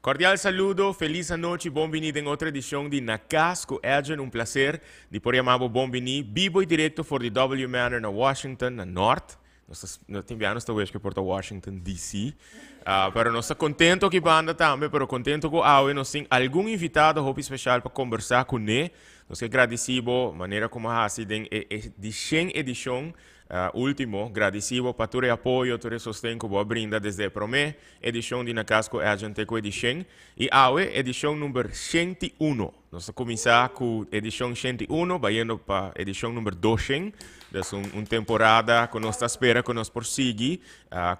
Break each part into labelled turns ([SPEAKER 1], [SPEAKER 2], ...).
[SPEAKER 1] Cordial saludo, feliz anochi, bon bini den otro edicion di Na Cas cu Edjean. Un placer di por yama bo bon bini bibo y directo for di W Manor na Washington, na Noord. Nos ta, nos tin bia nos ta wish cu por ta Washington DC. Ah, pero nos ta contento aki banda tambe, pero contento cu awe nos tin algun invitado hopi special pa conversa cu ne. Nos ke gradici bo manera como a haci den e, e di 100 edicion ultimo. Gradici bo pa tur e apoyo, tur e sosten cu bo a brinda desde e prome edicion di Na Cas cu Edjean te cu e di 100. Y awe edicion number 101. Nos ta cuminsa cu edicion 101, bayendo pa edicion number 200. Dus un temporada cu nos ta spera cu nos por sigui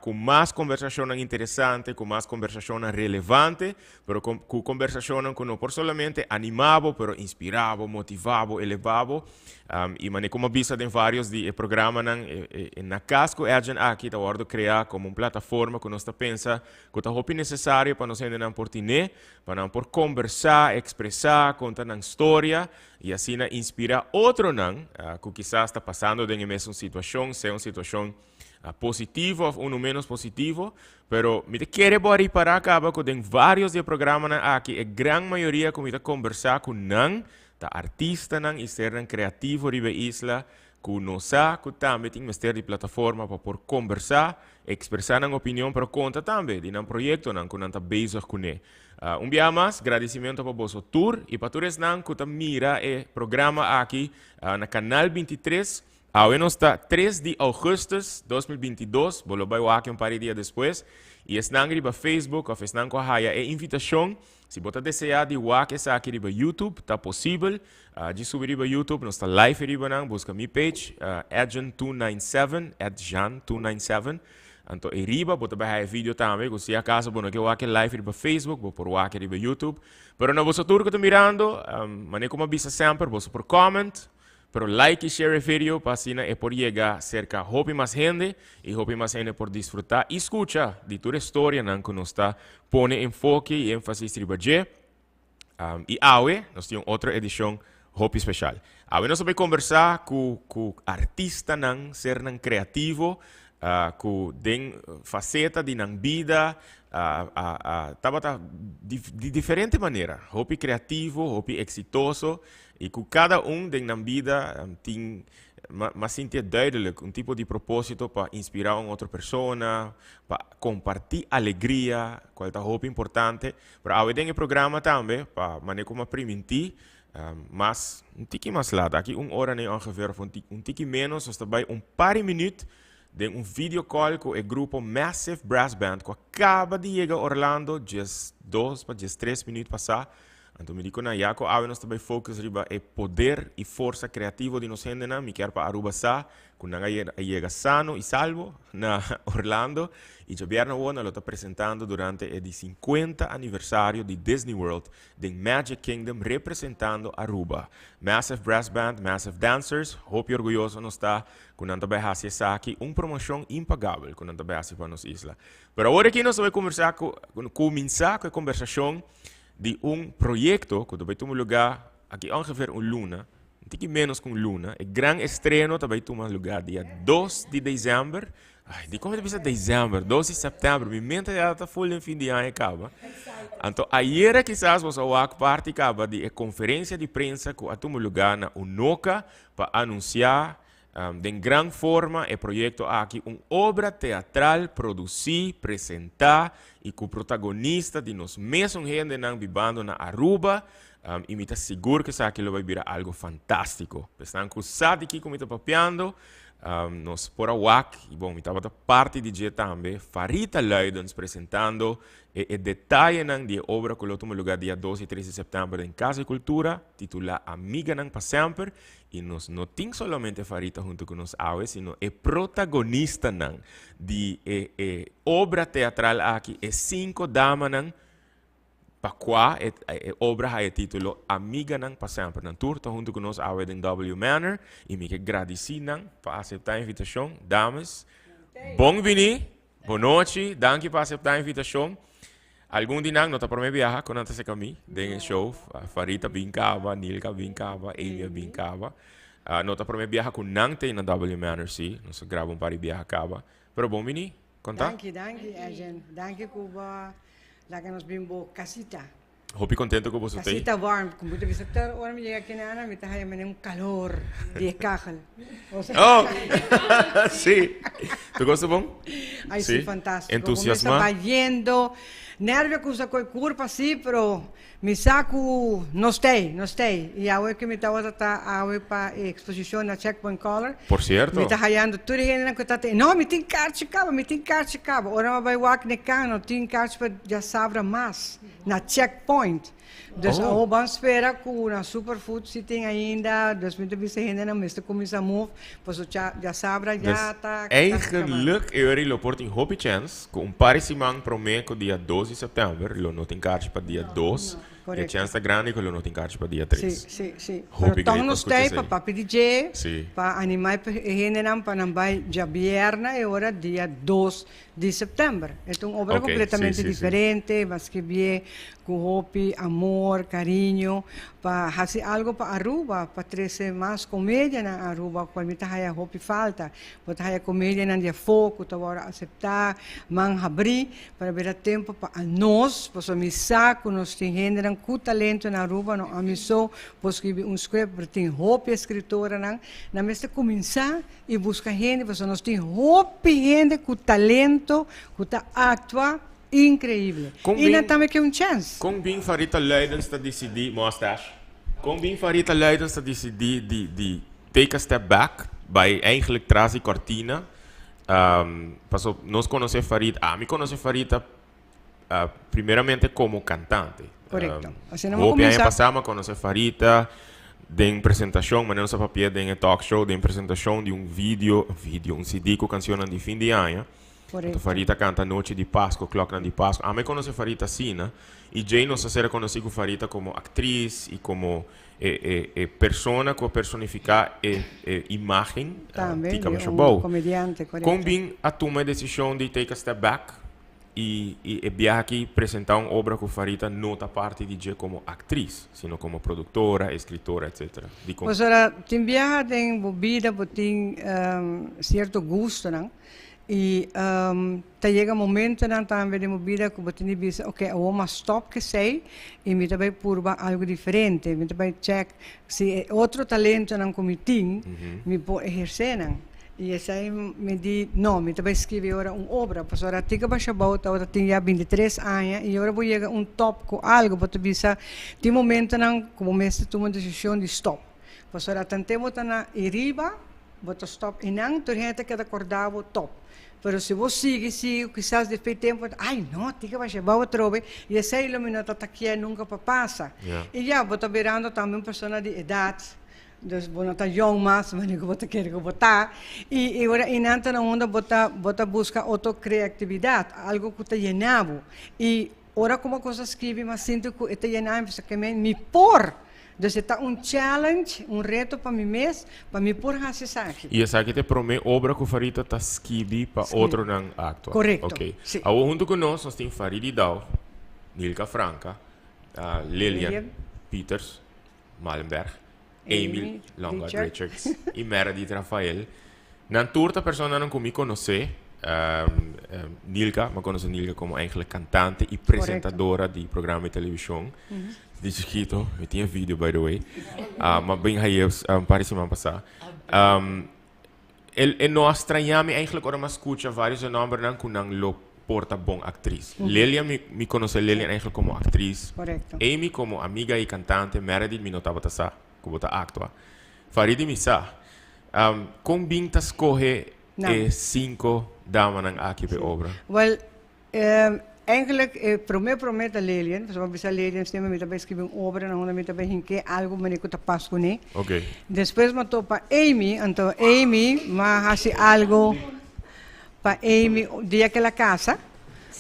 [SPEAKER 1] cu mas conversacionnan interesante, cu mas conversacionnan relevante, pero cu conversacionnan cu no por solamente anima bo, pero inspira bo, motiva bo, eleva bo. Y manera como a bisa den varios di e programanan, e Na Cas cu Edjean aki ta wordo crea como un plataforma cu nos ta pensa cu ta hopi necesario pa nos hendenan por tine, pa nan por kombersá, ekspresá, konta nan storia i asina inspirá otronan ku kisas ta pasando den e mesun situashon, sea un situashon positivo òf unu ménos positivo. Pero mi ta kere bo a ripará kaba ku den vários di e programanan aki e gran mayoria ku mi ta kombersá ku nan ta artistanan i sernan kreativo riba e isla ku no sa ku tambe tin mester di plataforma pa por kombersá, ekspresá nan opinion pero konta tambe di nan proyektonan ku nan ta bezig kuné. Un biaha mas, gradisimentu pa boso tur i pa tur esnan ku ta mira e programa aki na Kanal 23. Awe nos ta 3 di ougùstùs 2022, bo lo bai wak un par di dia despues. I esnan riba Facebook òf esnan ku a haya e invitashon, si bo ta deseá di wak esaki riba YouTube, ta posibel. Djis subi riba YouTube, nos ta live riba nan, buska mi page, Edjean297, Edjean297. Anto ei riba bo ta bai haya video tambe, ku si akaso bo no ke wak e live riba Facebook, bo por wak e riba YouTube. Pero na boso tur ku ta mirando, manera ku mi a bisa semper, boso por comment, pero like i share e video pa asina e por yega serka hopi mas hende i hopi mas hende por disfruta i skucha di tur e storianan ku nos ta pone enfoke i énfasis riba dje. I awe nos tin un otro edishon hopi speshal. Awe nos ta bai kombersá ku ku artistanan, sernan kreativo, ku den faseta di nan bida a a a tabata di di diferente manera, hopi kreativo, hopi eksitoso i ku kada un den nan bida tin m'a sinti e duidelijk, un tipo di propósito pa inspirá un otro persona, pa kompartí alegria, kual ta hopi importante. Pero awe den e programa tambe, pa manera ku mi a primintí, mas, un tiki mas lat, aki un ora nei ongeveer of un tiki ménos, nos ta bai un par di minüt den un video call ku e grupo Massive Brass Band ku a kaba di yega Orlando 12 pa 13 minüt pasá. Anto mi di ku nan, ya ku awe nos ta bai focus riba e poder i forsa kreativo di nos hendenan, mi kier pa Aruba sa ku nan a yega sano i salvo na Orlando i djabièrnè awor nan lo ta presentando durante e di 50 aniversario di Disney World den Magic Kingdom representando Aruba. Massive Brass Band, Massive Dancers, hopi orguyoso nos ta ku nan ta bai hasi esaki, un promoshon impagabel ku nan ta bai hasi pa nos isla. Pero awor aki nos ta bai kombersá ku kuminsá ku e kombersashon di un proyekto ku ta bai tuma lugá aki ongeveer un luna, Un tiki menos ku un luna. E gran estreno ta bai tuma lugá dia 2 di desèmber. Ai, dikon mi ta bisa desèmber? 2 di sèptèmber. Mi mente ya ta ful den fin di aña kaba. Anto ayera kisas boso a wak parti kaba di e konferensia di prensa ku a tuma lugá na Unoca pa anunsiá den gran forma e proyekto aki, un obra teatral produsí, presentá i ku protagonista di nos mesun hendenan bibando na Aruba. I mi ta sigur ku esaki lo bai bira algu fantástiko. Pa esnan ku sa di kiko mi ta papiando, nos por a wak, i bon, mi tabata parti di dje tambe, Farita Luidens presentando e e detayenan di e obra ku lo tuma lugá dia 2 i 3 di sèptèmber den Kas di Kultura, titulá Amiganan pa Semper. I nos no tin solamente Farita huntu ku nos awe, sino e protagonistanan di e e obra teatral aki, e sinku damanan, Pa kua e e obra haya e título Amiganan pa Semper. Nan tur ta huntu ku nos awe den W Manor i mi ke gradisí nan pa aseptá e invitashon. Dames, bon bini, bon nochi, danki pa aseptá e invitashon. Algun di nan no ta promé biaha ku nan ta seka mi den e show. Farita bin kaba, Nilka bin kaba, Amy a bin kaba. No ta promé biaha ku nan ta na W Manor sí, nos a graba un par di biaha kaba. Pero bon bini, konta.
[SPEAKER 2] Danki, danki Edjean. Danki ku bo. Laga nos bin bo casita.
[SPEAKER 1] Hopi contento cu boso tei.
[SPEAKER 2] Casita warm. Como bo ta bisa tur ora mi yega aki na Ana mi ta haya mene un calor di e kachel.
[SPEAKER 1] Oh! Si. Tur cos ta bon?
[SPEAKER 2] Ay si, fantastico.
[SPEAKER 1] Entusiasma?
[SPEAKER 2] Bo mester bayendo. Nervio cu sa cu e curpa si, pero Mi sa ku nos t'ei, nos t'ei. I awe ku mi tabata ta awe pa e eksposishon na Checkpoint Color,
[SPEAKER 1] Por sierto.
[SPEAKER 2] mi ta hayando tur e hendenan ku ta ta, No, mi tin karchi kaba, mi tin karchi kaba. Ora mi a bai wak n'e kan, no tin karchi pa djasabra mas na Checkpoint. Dus
[SPEAKER 1] Oh.
[SPEAKER 2] awo ban spera ku na Superfood si tin ainda. Dus mi ta bisa e hendenan mester kuminsá move, pasobra cha djasabra
[SPEAKER 1] Dus
[SPEAKER 2] ya ta kasi kaba.
[SPEAKER 1] eigenlijk e ora ei lo por tin hopi chèns. Ku un par di siman promé ku dia dos di sèptèmber lo no tin karchi pa dia dos i e chèns ta grandi ku lo no tin karchi pa dia tres.
[SPEAKER 2] Sí, sí, sí.
[SPEAKER 1] Hopi
[SPEAKER 2] Pero
[SPEAKER 1] great
[SPEAKER 2] tòg
[SPEAKER 1] pa
[SPEAKER 2] nos
[SPEAKER 1] skucha
[SPEAKER 2] t'ei
[SPEAKER 1] esei.
[SPEAKER 2] pa papia di dje,
[SPEAKER 1] Sí.
[SPEAKER 2] pa animá e hendenan pa nan bai djabièrnè e ora dia dos di sèptèmber. E ta un obra
[SPEAKER 1] Oké, sí,
[SPEAKER 2] kompletamente
[SPEAKER 1] sí, sí.
[SPEAKER 2] diferente, mi a skibié ku hopi amor, kariño, pa hasi algu pa Aruba, pa trese mas komedia na Aruba, kual mi ta haya hopi falta. Bo ta haya comedianan di afó cu ta wòrdu aceptá, man habrí, pero a bira tempo pa anos, pasobra mi sa cu nos tin hendenan cu talento na Aruba, no ami so por scribi un script, pero tin hopi escritoranan, nan mester cuminsá y busca hende, pasobra nos tin hopi hende cu talento, cu ta actua increible,
[SPEAKER 1] Con
[SPEAKER 2] y nan
[SPEAKER 1] bin
[SPEAKER 2] tambe ke un chance.
[SPEAKER 1] Con bin Farita Luidens ta dicidí, mustache, con bin Farita Luidens ta dicidí di di Take a step back, bai eigenlijk tras di cortina, paso nos conoce Farid, ami conoce Farid primeramente como cantante.
[SPEAKER 2] Correcto. Asina mi
[SPEAKER 1] Hopi aña
[SPEAKER 2] cuminsa.
[SPEAKER 1] pasa mi a conoce Farita den presentacion, manera nos a papia den e talk show, den presentacion di un video, video, un CD cu cancionnan di fin di aña.
[SPEAKER 2] Correcto.
[SPEAKER 1] Anto Farita canta Noche di Pasco, Kloknan di Pasco. Ami a conoce Farita asina y djey nos a ser conoci cu Farita como actriz y como e e e persona cu a personifica e e imagen
[SPEAKER 2] Tambe
[SPEAKER 1] Tika
[SPEAKER 2] di
[SPEAKER 1] Basha
[SPEAKER 2] un
[SPEAKER 1] Bou.
[SPEAKER 2] comediante, correcto.
[SPEAKER 1] Con bin a tuma e decision di take a step back y y e biaha aki presenta un obra cu Farita no ta parti di dje como actriz, sino como productora, escritora, etcetera. Dicon?
[SPEAKER 2] Pasobra tin biaha den bo bida bo tin cierto gustonan Y ta yega momentonan tambe den bo bida cu bo tin di bisa, ok, awor mi a stop kesey y mi ta bay purba algo diferente, mi ta bay check si e otro talentonan cu mi tin, mi por eherce nan. Y esey mi di, no, mi ta bay scribi ora un obra, pasobra Tika Bashabou tabata tin ya bintitres aña y ora bo yega un top cu algo bo ta bisa, tin momentonan cu bo mester tuma un decision di stop, pasobra tante bo ta na e riba, Bo ta stop einan, tur hende ta keda korda bo top. Pero si bo sigui, sigui, kisas despues di tempu, ay no, tin ke basha bou atrobe, i esei lo mi no ta takié nunka pa pasa. I ya, bo ta birando tambe un persona di edat, dus bo no ta yong mas manera ku bo ta kere ku bo ta, i e ora einan ta na unda bo ta bo ta buska otro kreatividat, algu ku ta yena bo. I ora ku bo a kuminsá skibi, mi a sinti ku e ta yena mi, pasobra ke mi por. Dus e ta un challenge, un reto pa mi mes, pa mi por haci esaki.
[SPEAKER 1] Y esaki ta e prome obra cu Farita ta skibi pa
[SPEAKER 2] Skibi.
[SPEAKER 1] otronan actua?
[SPEAKER 2] Correcto,
[SPEAKER 1] Ok.
[SPEAKER 2] si.
[SPEAKER 1] Awor hunto cu nos, nos tin Faridi Dau, Nilka Franca, Lilian
[SPEAKER 2] Lilian.
[SPEAKER 1] Pieters, Malenberg, Amy
[SPEAKER 2] Amy
[SPEAKER 1] Longard
[SPEAKER 2] Richard.
[SPEAKER 1] Richards y Meredith Rafael. Nan tur ta personanan cu mi conoce. Nilka, mi a conoce Nilka como eigenlijk cantante y
[SPEAKER 2] Correcto.
[SPEAKER 1] presentadora di programa di television. Di chikito, mi tin e video by the way. Ah, ma bin haye un par di siman pasá. El, e no a strañá mi eigenlijk ora mi a skucha varios e nòmbernan ku nan lo por ta bon aktris. Lilian, mi, mi konosé Lilian eigenlijk komo aktris.
[SPEAKER 2] Korekto.
[SPEAKER 1] Amy komo amiga i kantante. Meredith mi no tabata sa ku bo ta aktua. Faridi mi sa. Kon bin ta skohe
[SPEAKER 2] Nan.
[SPEAKER 1] e sinku damanan aki p'e obra?
[SPEAKER 2] Wel, Eigenlijk e prome prome ta Lilian, pasobra mi bisa Lilian siempre mi ta bay scribi un obra na unda mi ta bay hinke algo manera cu ta pas cune. Despues mi a topa Amy, anto Amy mi a haci algo pa Amy dia cu el a casa,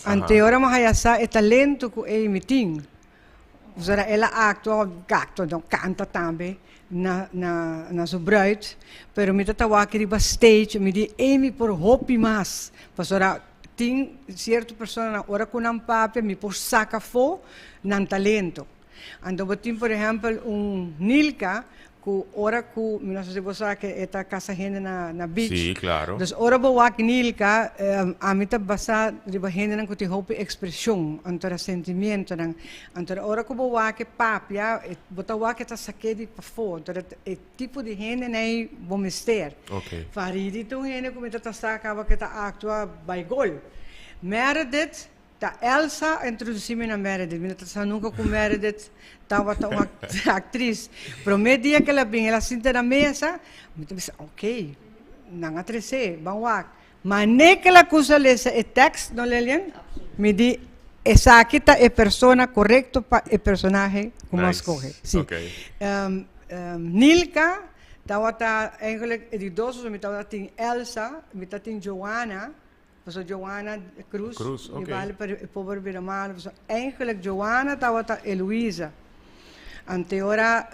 [SPEAKER 2] anto e ora mi a haya sa e talento cu Amy tin. Pasobra el a actua, actua no, canta tambe na na na su bruid, pero mi ta tawaki riba stage, mi di Amy por hopi mas, pasobra tin cierto personanan ora cu nan papia mi por saca afo nan talento. Anto bo tin por ehempel un Nilka. Ku ora ku, mi no sa si bo sa ke e ta kasa hende na na beach.
[SPEAKER 1] Sí, klaro.
[SPEAKER 2] Dus ora bo wak Nilka, ami ta basá riba hendenan ku tin hopi ekspreshon, anto ra sentimientonan. Anto ora ku bo wak e papia, e bo ta wak e ta sak'é di pafó. Anto e tipo di hendenan ei bo mester.
[SPEAKER 1] Oké.
[SPEAKER 2] Faridi ta un hende ku mi ta ta sa kaba ke ta aktua bai gol. Meredith Ta Elsa a introducí mi na Meredith. Mi no ta sa nunca cu Meredith tabata un actriz. Prome dia cu el a bin, el a sinta na mesa, mi ta bisa, ok, nan a trecé, ban wak. Mane cu el a cusa lesa e tekst, no Lilian? Mi di, esaki ta e persona corecto pa e personahe cu mi a
[SPEAKER 1] Nice.
[SPEAKER 2] scoge. Sí.
[SPEAKER 1] Ok.
[SPEAKER 2] Nilka tabata eigenlijk e di dos, pasobra mi tabata tin Elsa, mi ta tin Joanna. Pasobra Joana Cruz,
[SPEAKER 1] Cruz,
[SPEAKER 2] mi
[SPEAKER 1] ok.
[SPEAKER 2] bali pa e pober bira malo. Pasobra eigenlijk Joana tabata Eloisa. Anteora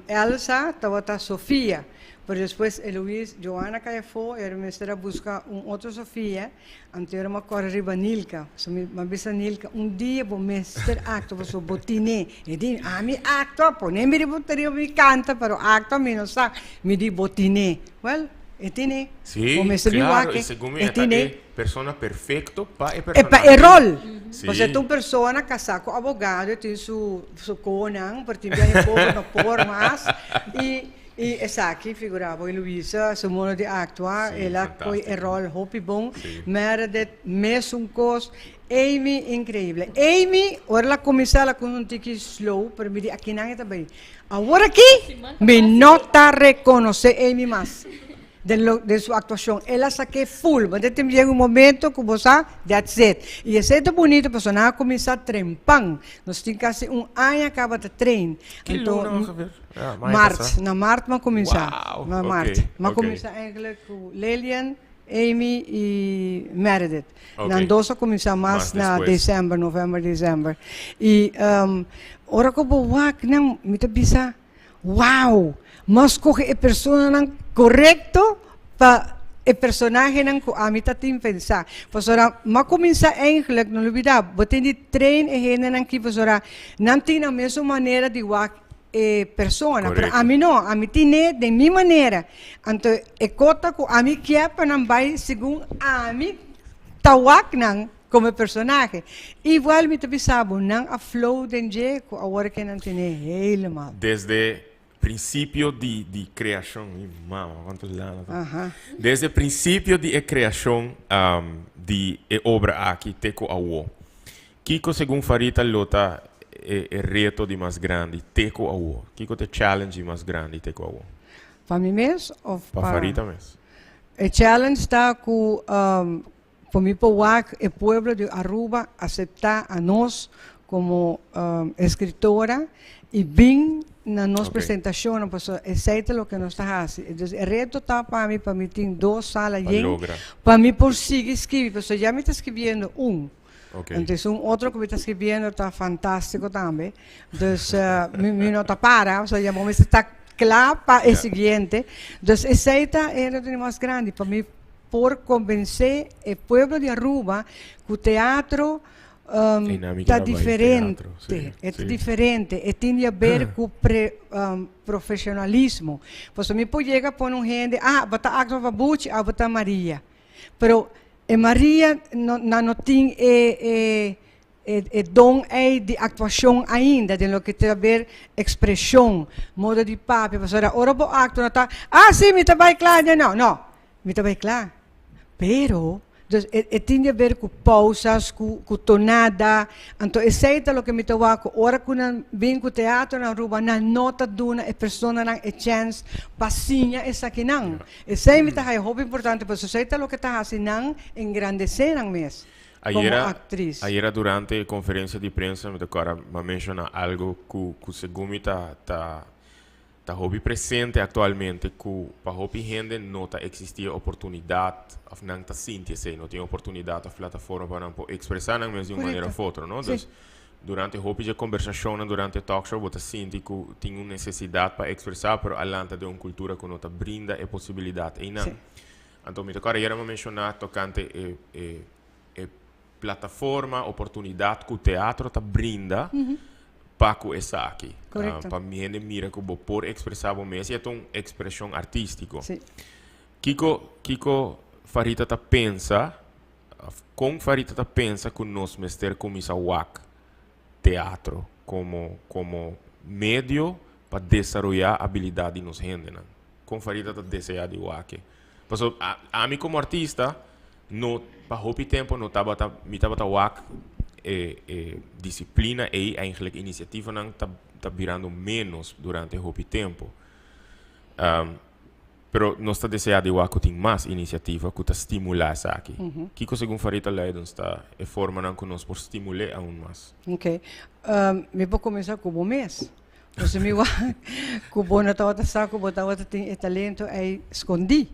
[SPEAKER 2] Elsa tabata Sofia. Pero despues Elois, Joana kai afó, e mester a buska un otro Sofia. Anteora mi a kòrda riba Nilka. Pasobra mi a bisa Nilka, un dia bo mester aktua pasobra bo tine. E di, ami aktua, pone mi riba riba mi kanta, pero aktua mi no sa. Mi di, bo tine. Wel, e tine.
[SPEAKER 1] Sí,
[SPEAKER 2] Bo mester bin
[SPEAKER 1] claro,
[SPEAKER 2] wak
[SPEAKER 1] y segun mi
[SPEAKER 2] e
[SPEAKER 1] e ta
[SPEAKER 2] tine.
[SPEAKER 1] e persona perfecto pa e
[SPEAKER 2] E pa
[SPEAKER 1] personahe.
[SPEAKER 2] e rol.
[SPEAKER 1] Sí.
[SPEAKER 2] Pasobra e ta un persona casá cu abogado, e tin su su conan, pero tin biaha e pober no por mas. Y y esaki, figura bo, Eloisa, su modo di actua,
[SPEAKER 1] Sí,
[SPEAKER 2] el a coy e
[SPEAKER 1] fantástico.
[SPEAKER 2] rol hopi bon.
[SPEAKER 1] Sí.
[SPEAKER 2] Meredith, mesun cos. Amy, increíble. Amy, ora el a cuminsa, el a cuminsa un tiki slow, pero mi di akinan e ta bay. Awor aki mi no ta reconoce Amy mas den lo den su actuacion. El a saké full. Bo ta tin yega un momento cu bo sa that's it. Y esey ta bunito pasobra nan a cuminsa trempan. Nos tin casi un aña caba ta train.
[SPEAKER 1] Ki
[SPEAKER 2] Anto
[SPEAKER 1] luna ongeveer? Ja, mayo
[SPEAKER 2] Maart.
[SPEAKER 1] pasa.
[SPEAKER 2] Na maart mi a cuminsa.
[SPEAKER 1] Wow,
[SPEAKER 2] Na
[SPEAKER 1] ok,
[SPEAKER 2] maart. Mi a
[SPEAKER 1] ok.
[SPEAKER 2] cuminsa eigenlijk cu Lilian, Amy y Meredith.
[SPEAKER 1] Ok.
[SPEAKER 2] Nan dos a cuminsa mas
[SPEAKER 1] Mas
[SPEAKER 2] na
[SPEAKER 1] despues.
[SPEAKER 2] december, november, december. Y ora cu bo wak nan, mi ta bisa, wow, mi a scoge e personanan corecto pa e personahenan cu ami ta tin pensa. Pasobra mi a cuminsa eigenlijk, no lubida, bo tin di train e hendenan aki pasobra nan tin nan mesun manera di wak e persona, pero
[SPEAKER 1] Correcto.
[SPEAKER 2] ami no, ami tine den mi manera. Anto e kota ku ami kier pa nan bai segun ami ta wak nan komo e personahe. Igual mi ta bisa bo, nan a flow den dje ku awor ke nan tine helemaal.
[SPEAKER 1] Desde principio di di creacion, mi mama cuanto lana ta.
[SPEAKER 2] Aha.
[SPEAKER 1] Desde principio di e creacion di e obra aki te cu awo, Kiko segun Farita lo ta e reto di mas grandi te ku awo? Kiko ta e challenge di mas grandi te ku awo?
[SPEAKER 2] Pa mi mes of
[SPEAKER 1] Pa
[SPEAKER 2] pa.
[SPEAKER 1] Farita mes.
[SPEAKER 2] E challenge ta ku pa mi por wak e pueblo di Aruba asepta a nos komo eskritora i bin na nos presentashonnan pasobra esei ta loke nos ta hasi. Entonces e reto ta pa mi pa mi tin dos sala
[SPEAKER 1] Pa
[SPEAKER 2] yen
[SPEAKER 1] logra.
[SPEAKER 2] pa mi por sigui skibi pasobra ya mi ta skibiendo un.
[SPEAKER 1] Okay.
[SPEAKER 2] Entonces un otro cu mi ta scribiendo ta fantastico tambe. Dus mi no ta para, so ya bo mester ta cla pa e siguiente. Dus esey ta e reto di mas grandi pa mi por convence e pueblo di Aruba cu teatro ta diferente, e ta diferente, e tin di haber cu profesionalismo. Pasobra mi por yega pone un hende, ah bo ta actua pa Buchi, ah bo ta Maria. Pero e Maria no nan no tin e e e e don ei di actuacion ainda den loke ta haber expresion, modo di papia, pasobra ora bo actua no ta, ah si mi ta bai cla, no no, no, mi ta bai cla, pero dus e e tin di haber cu pausas, cu cu tonada, anto esei ta loke mi ta wak cu ora cu nan bin cu teatro na Aruba nan no ta duna e personanan e chens pa siña esakinan. Esei mi ta haya hopi importante pasobra esei ta loke ta hasi nan engrandesé nan mes komo
[SPEAKER 1] Ayera,
[SPEAKER 2] aktris.
[SPEAKER 1] ayera durante e konferensia di prensa mi ta kòrda mi a menshoná algu ku ku segun mi ta ta ta hopi presente aktualmente ku pa hopi hende no ta eksistí e oportunidat òf nan ta sinti esei no tin oportunidat òf plataforma pa nan por ekspresá nan mes di un manera
[SPEAKER 2] Korekto.
[SPEAKER 1] òf otro no.
[SPEAKER 2] Sí.
[SPEAKER 1] Dus Durante hopi dje kombersashonnan durante e talkshow bo ta sinti ku tin un nesesidat pa ekspresá pero a lanta den un kultura ku no ta brinda e posibilidat einan.
[SPEAKER 2] Sí.
[SPEAKER 1] Anto mi ta kòrda yera mi a menshoná tokante e e e plataforma, oportunidat ku teatro ta brinda. Pa ku esaki.
[SPEAKER 2] Korekto.
[SPEAKER 1] Pa hende mira ku bo por ekspresá bo mes i e ta un ekspreshon artístiko.
[SPEAKER 2] Sí.
[SPEAKER 1] Kiko kiko Farita ta pensa òf kon Farita ta pensa ku nos mester kuminsá wak teatro komo komo medio pa desaroyá abilidat di nos hendenan? Kon Farita ta deseá di wak e? Pasobra a ami komo artista no pa hopi tempo no tabata mi tabata wak e e disiplina ei eigenlijk inisiativanan ta ta birando menos durante hopi tempo. Pero nos ta deseá di wak ku tin mas inisiativa ku ta stimulá esaki. Kiko segun Farita Luidens ta e formanan ku nos por stimul'é aun mas?
[SPEAKER 2] Ok. Mi por kuminsá ku bo mes. Pasobra mi wak ku bo no tabata sa ku bo tabata tin e talento ei skondí.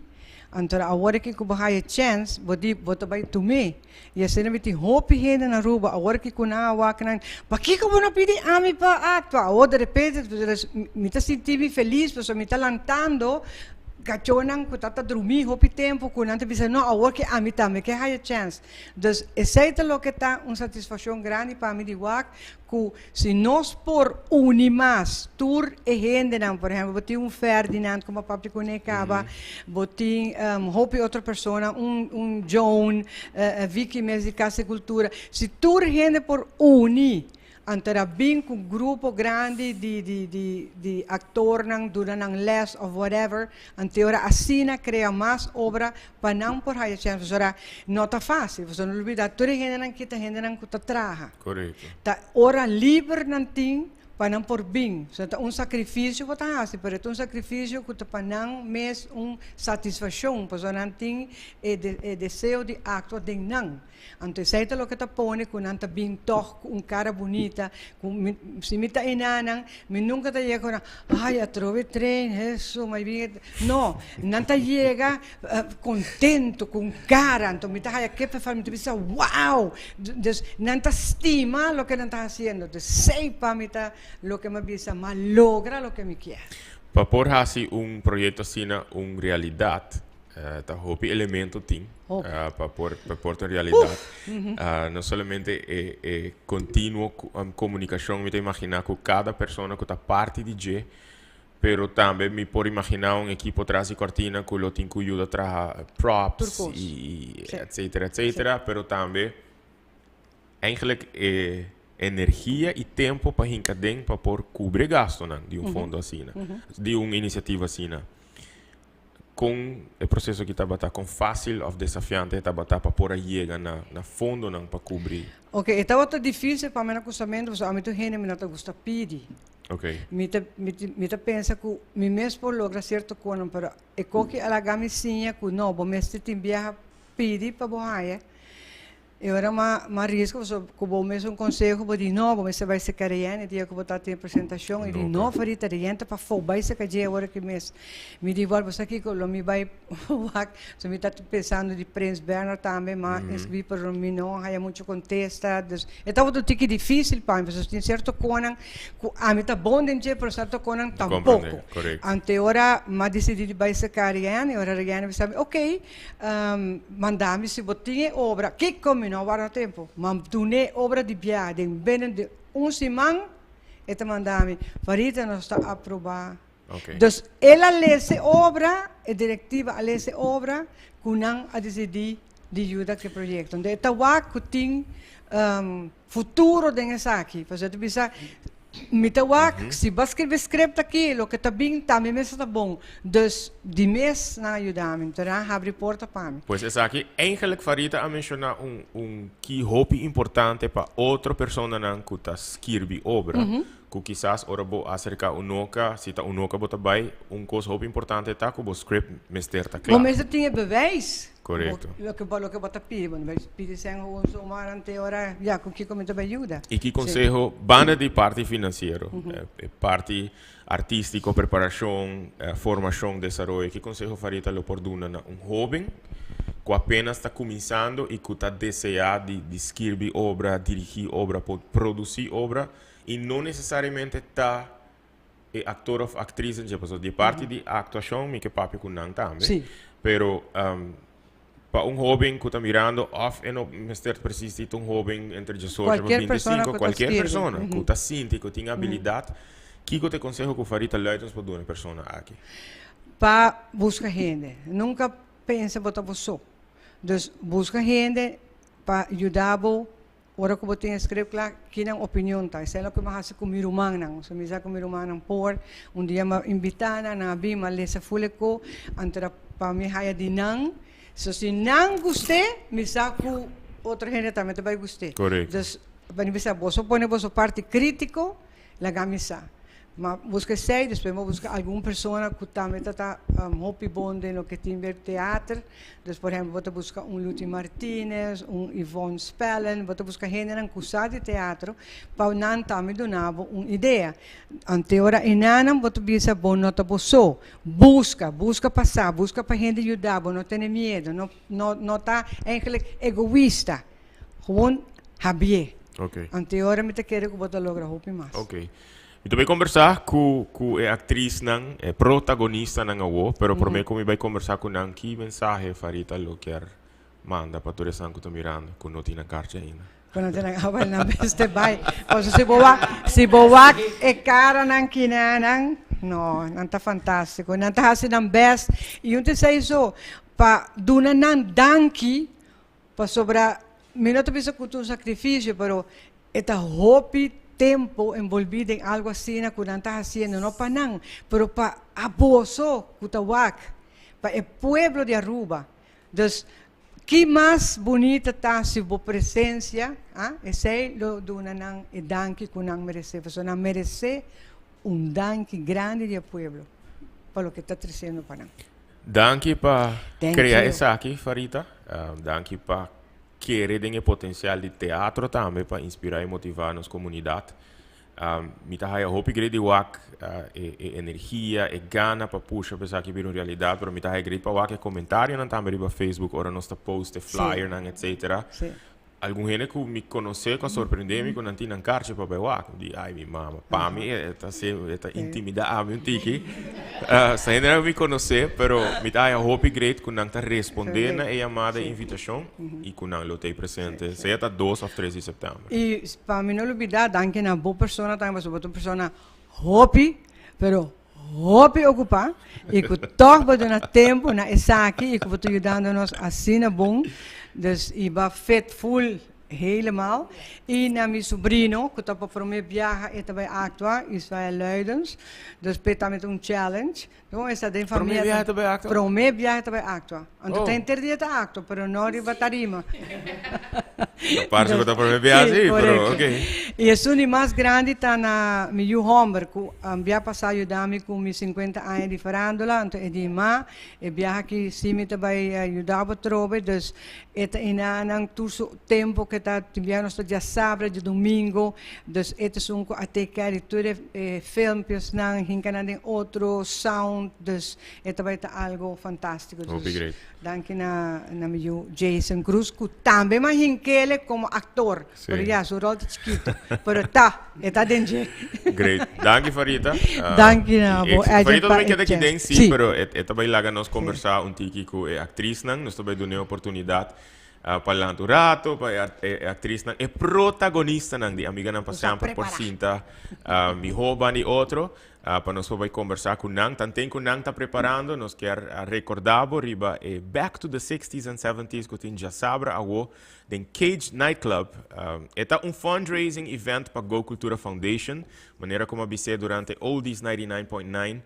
[SPEAKER 2] Anto awor aki ku bo haya chèns, bo di bo ta bai tum'é. I asina mi tin hopi hende na Aruba awor aki ku nan a wak nan, Pakiko bo no pidi ami pa aktua? Awor derepente mi ta sinti mi felis pasobra mi ta lantando kachónan ku ta ta drumí hopi tempu ku nan ta bisa, No, awor ki ami tambe ke haya chèns. Dus esei ta loke ta un satisfakshon grandi pa mi di wak ku si nos por uni mas tur e hendenan, por ehempel bo tin un Ferdinand como a papia kuné kaba, bo tin hopi otro persona, un un Joan, Vicky mes di Casa di Cultura, si tur hende por uni anto a bin ku grupo grandi di di di di aktornan duna nan les of whatever, anto ora asina krea mas obra pa nan por haya chèns pasobra no ta fásil, pasobra no lubida tur e hendenan aki ta hendenan ku ta traha.
[SPEAKER 1] Korekto.
[SPEAKER 2] Ta ora liber nan tin pa nan por bin. So ta un sakrifisio ku ta hasi, pero e ta un sakrifisio ku ta pa nan mes un satisfakshon, pasobra nan tin e e deseo di aktua den nan. Anto esei ta loke ta pone ku nan ta bin tòg ku un kara bunita, ku mi si mi ta enanan, mi nunka ta yega ku nan, ay atrobe train, hesu, mai bin e. No, nan ta yega kontento, ku un kara, anto mi ta haya kippenvel, mi ta bisa wow! Dus nan ta stima loke nan ta hasiendo, dus esei pa mi ta loke mi a bisa, mi a logra loke mi kier.
[SPEAKER 1] Pa por hasi un proyekto asina un realidat, Ta hopi elemento tin pa por pa por ta realidad. No solamente e e continuo comunicacion mi ta imagina cu cada persona cu ta parti di dje, pero tambe mi por imagina un equipo tras di cortina cu lo tin cu yuda traha props y etcetera etcetera, pero tambe eigenlijk e energia y tempo pa hinca den pa por cubri e gastonan di un fondo asina, di un iniciativa asina. Kon e proseso aki tabata? Kon fásil òf desafiante e tabata pa por a yega na na fondonan pa kubri?
[SPEAKER 2] Oke, e tabata difísil pa mi na kusamentu pasobra ami tur hende mi no ta gusta pidi.
[SPEAKER 1] Oke.
[SPEAKER 2] Mi ta mi mi ta pensa ku mi mes por logra sierto konan pero e koki a laga mi siña ku no, bo mester tin biaha pidi pa bo haña. E ora ma ma riesgo pasobra ku bo mes un konseho bo di no bo mester bai seka Reyèn e dia ku bo ta tin e presentashon e di no Farita Reyèn ta pafó bai seka dje awor aki mes mi di igual bo sa kiko lo mi bai wak so mi ta pensando di Prins Bernhard tambe ma inskribí pero mi no haya mucho kontesta dus e tabata un tiki difisil pa mi pasobra tin sierto konan ku ami ta bon den dje pero sierto konan tampoko anto e ora m'a disidí di bai seka Reyèn e ora Reyèn a bisa mi okey Manda mi si bo tin e obra. Kiko? Mi no a warda tempu. Ma dun'é e obra di biaha. Den binnen di un siman e ta manda mi, Farita nos ta aprobá. Dus el a lesa e obra, e direktiva a lesa e obra ku nan a disidí di yuda ku e proyekto. Enton e ta wak ku tin futuro den esaki. Pasobra ta bisa, mi ta wak, si bo a skirbi script aki, loke ta bin tambe mester ta bon. Dus di mes nan a yuda mi, enton nan a habri porta pa mi.
[SPEAKER 1] Pues esaki, eigenlijk Farita a menciona un un ki hopi importante pa otro personanan cu ta skirbi obra, cu kisas ora bo acerca Unoca, si ta Unoca bo ta bay, un cos hopi importante ta cu bo script mester ta cla.
[SPEAKER 2] Bo mester tin e bewijs.
[SPEAKER 1] Korekto.
[SPEAKER 2] Loke bo loke bo ta pidi, bo no bai pidi sèn gewoon zomaar ante ora ya ku kiko mi ta bai yuda.
[SPEAKER 1] I ki konseho, banda di parti finansiero, e parti artístiko, preparashon, formashon, desaroyo, ki konseho Farita lo por duna na un hóben ku apenas ta kuminsando i ku ta deseá di di skirbi obra, dirigí obra, por produsí obra i no nesesariamente ta e actor of actriz en dje pasobra di e parti di actuacion mi ke papia cu nan tambe.
[SPEAKER 2] Sí.
[SPEAKER 1] Pero Pa un hoben cu ta mirando of e no mester precies di ta un hoben entre 18 pa
[SPEAKER 2] Cualkier persona
[SPEAKER 1] 25,
[SPEAKER 2] cu ta
[SPEAKER 1] cualkier
[SPEAKER 2] skirbi.
[SPEAKER 1] Persona cu ta sinti cu tin habilidad, kico ta e conseho cu Farita Luidens por duna e persona aki?
[SPEAKER 2] Pa busca hende. Nunca pensa bo ta bo so. Dus busca hende pa yuda bo ora cu bo tin e script cla, ki nan opinion ta. Esey loke mi a haci cu mi rumannan. So mi sa cu mi rumannan por un dia mi a invita nan, nan a bin, mi a lesa full e co, anto ta pa mi haya di nan. So si nan guste, mi sa cu otro hende tambe ta bay guste. Dus pa mi bisa, boso pone boso parti critico, laga mi sa. Ma busca esey, despues mi a busca algun persona cu tambe ta ta hopi bon den loke tin ber teater. Dus por ehempel bo ta busca un Luti Martinez, un Yvonne Spellen, bo ta busca hendenan cu sa di teatro pa nan tambe duna bo un idea. Ante ora enanan bo ta bisa bo no ta bo so. Busca, busca pa sa, busca pa hende yuda bo, no tene miedo, no no no ta eigenlijk egoista. Gewoon habié. Ante ora mi ta kere cu bo ta logra hopi mas.
[SPEAKER 1] Mi ta bay combersa cu e actriz-nan, e protagonistanan awo, pero prome cu mi bay combersa cu nan, ki mensahe Farita lo kier manda pa tur esnan cu ta mirando cu no tin nan karchi ainda?
[SPEAKER 2] Cu no tin nan, ah, wel, nan mester bay. Pasobra si bo wak, si bo wak e caranan kinanan, no, nan ta fantastico. Nan ta haci nan best. Y un ta esey so, pa duna nan danki, pasobra mi no ta bisa cu ta un sacrificio, pero e ta hopi tempo envolvi den algo asina cu nan ta haciendo, no pa nan, pero pa aboso cu ta wak, pa e pueblo di Aruba. Dus, ki mas bunita ta si bo presencia, ah, esey lo duna nan e danki cu nan merece, pasobra nan merece un danki grandi di e pueblo pa loke ta treciendo pa nan.
[SPEAKER 1] Danki pa
[SPEAKER 2] Thank
[SPEAKER 1] crea
[SPEAKER 2] you.
[SPEAKER 1] Esaki, Farita. Danki pa kere den e potencial di teatro tambe pa inspira y motiva nos comunidad. Mi ta haya hopi great di wak e energia, e gana pa pusha pa esaki bira un realidad, pero mi ta haya great pa wak e comentarionan tambe riba Facebook ora nos ta post e flyernan, etcetera. Algun hende ku mi konosé ku a sorprendé mi ku nan tin nan karchi pa bai wak. Mi di, ai mi mama, pa mi e ta se e ta intimidá ami un tiki. Sa hendenan ku mi konosé, pero mi ta haña hopi great ku nan ta respondé na e yamada e invitashon i ku nan lo ta ei presente, sea ta 2 òf 3 di sèptèmber.
[SPEAKER 2] I pa mi no lubidá, danki na bo persona tambe, pasobra bo ta un persona hopi, pero hopi okupá i ku tòg bo duna tempu na esaki i ku bo ta yudando nos asina bon. Dus i ba fit ful helemaal. I na mi sobrino ku ta pa promé biaha e ta bai aktua, Israel Luidens. Dus p'e tambe ta un challenge. Don e ta den
[SPEAKER 1] Promé
[SPEAKER 2] famia.
[SPEAKER 1] Biaha e ta bai aktua?
[SPEAKER 2] Promé biaha e ta bai aktua. Anto ta henter dia e ta aktua, pero no riba tarima.
[SPEAKER 1] Ta parse ku ta promé biaha
[SPEAKER 2] Sí,
[SPEAKER 1] sí, pero
[SPEAKER 2] korekto.
[SPEAKER 1] ok.
[SPEAKER 2] I esun di mas grandi ta na mi yu hòmber ku bia pasá yuda mi ku mi 50 aña di farándula, anto e di, Ma, e biaha aki sí mi ta bai yuda bo atrobe, dus e ta ina nan tur su tempu ku e ta tin biaha nos ta djasabra, djadumingu, dus e ta esun ku a take care di tur e filmpjesnan, hinka nan den otro, sound, dus e ta bai ta algo fantástiko.
[SPEAKER 1] Hopi
[SPEAKER 2] Dus
[SPEAKER 1] great.
[SPEAKER 2] Danki na na mi yu Jason Cruz ku tambe m'a hink'ele komo aktor. Pero ya, su ròl ta chikito. Pero ta, e ta den dje.
[SPEAKER 1] Great. Danki Farita.
[SPEAKER 2] Danki na
[SPEAKER 1] i
[SPEAKER 2] bo,
[SPEAKER 1] éxito.
[SPEAKER 2] Edwin,
[SPEAKER 1] Farita
[SPEAKER 2] pa
[SPEAKER 1] ta bai
[SPEAKER 2] e
[SPEAKER 1] keda aki
[SPEAKER 2] chèns.
[SPEAKER 1] den, sí, pero e ta bai laga nos kombersá un tiki ku e aktrisnan. Nos ta bai dun'é oportunidat pa lanta un rato, pa e aktrisnan, e protagonistanan di Amiganan pa
[SPEAKER 2] Nos a
[SPEAKER 1] Semper por
[SPEAKER 2] prepará.
[SPEAKER 1] sinta mihó banda di otro. Pa nos por bai kombersá ku nan. Tanten ku nan ta preparando, nos kier rekordá bo riba e Back to the Sixties and Seventies ku tin djasabra awo den Cage Nightclub. E ta un fundraising event pa Go Cultura Foundation. Manera komo a bis'é durante Oldies 99.9,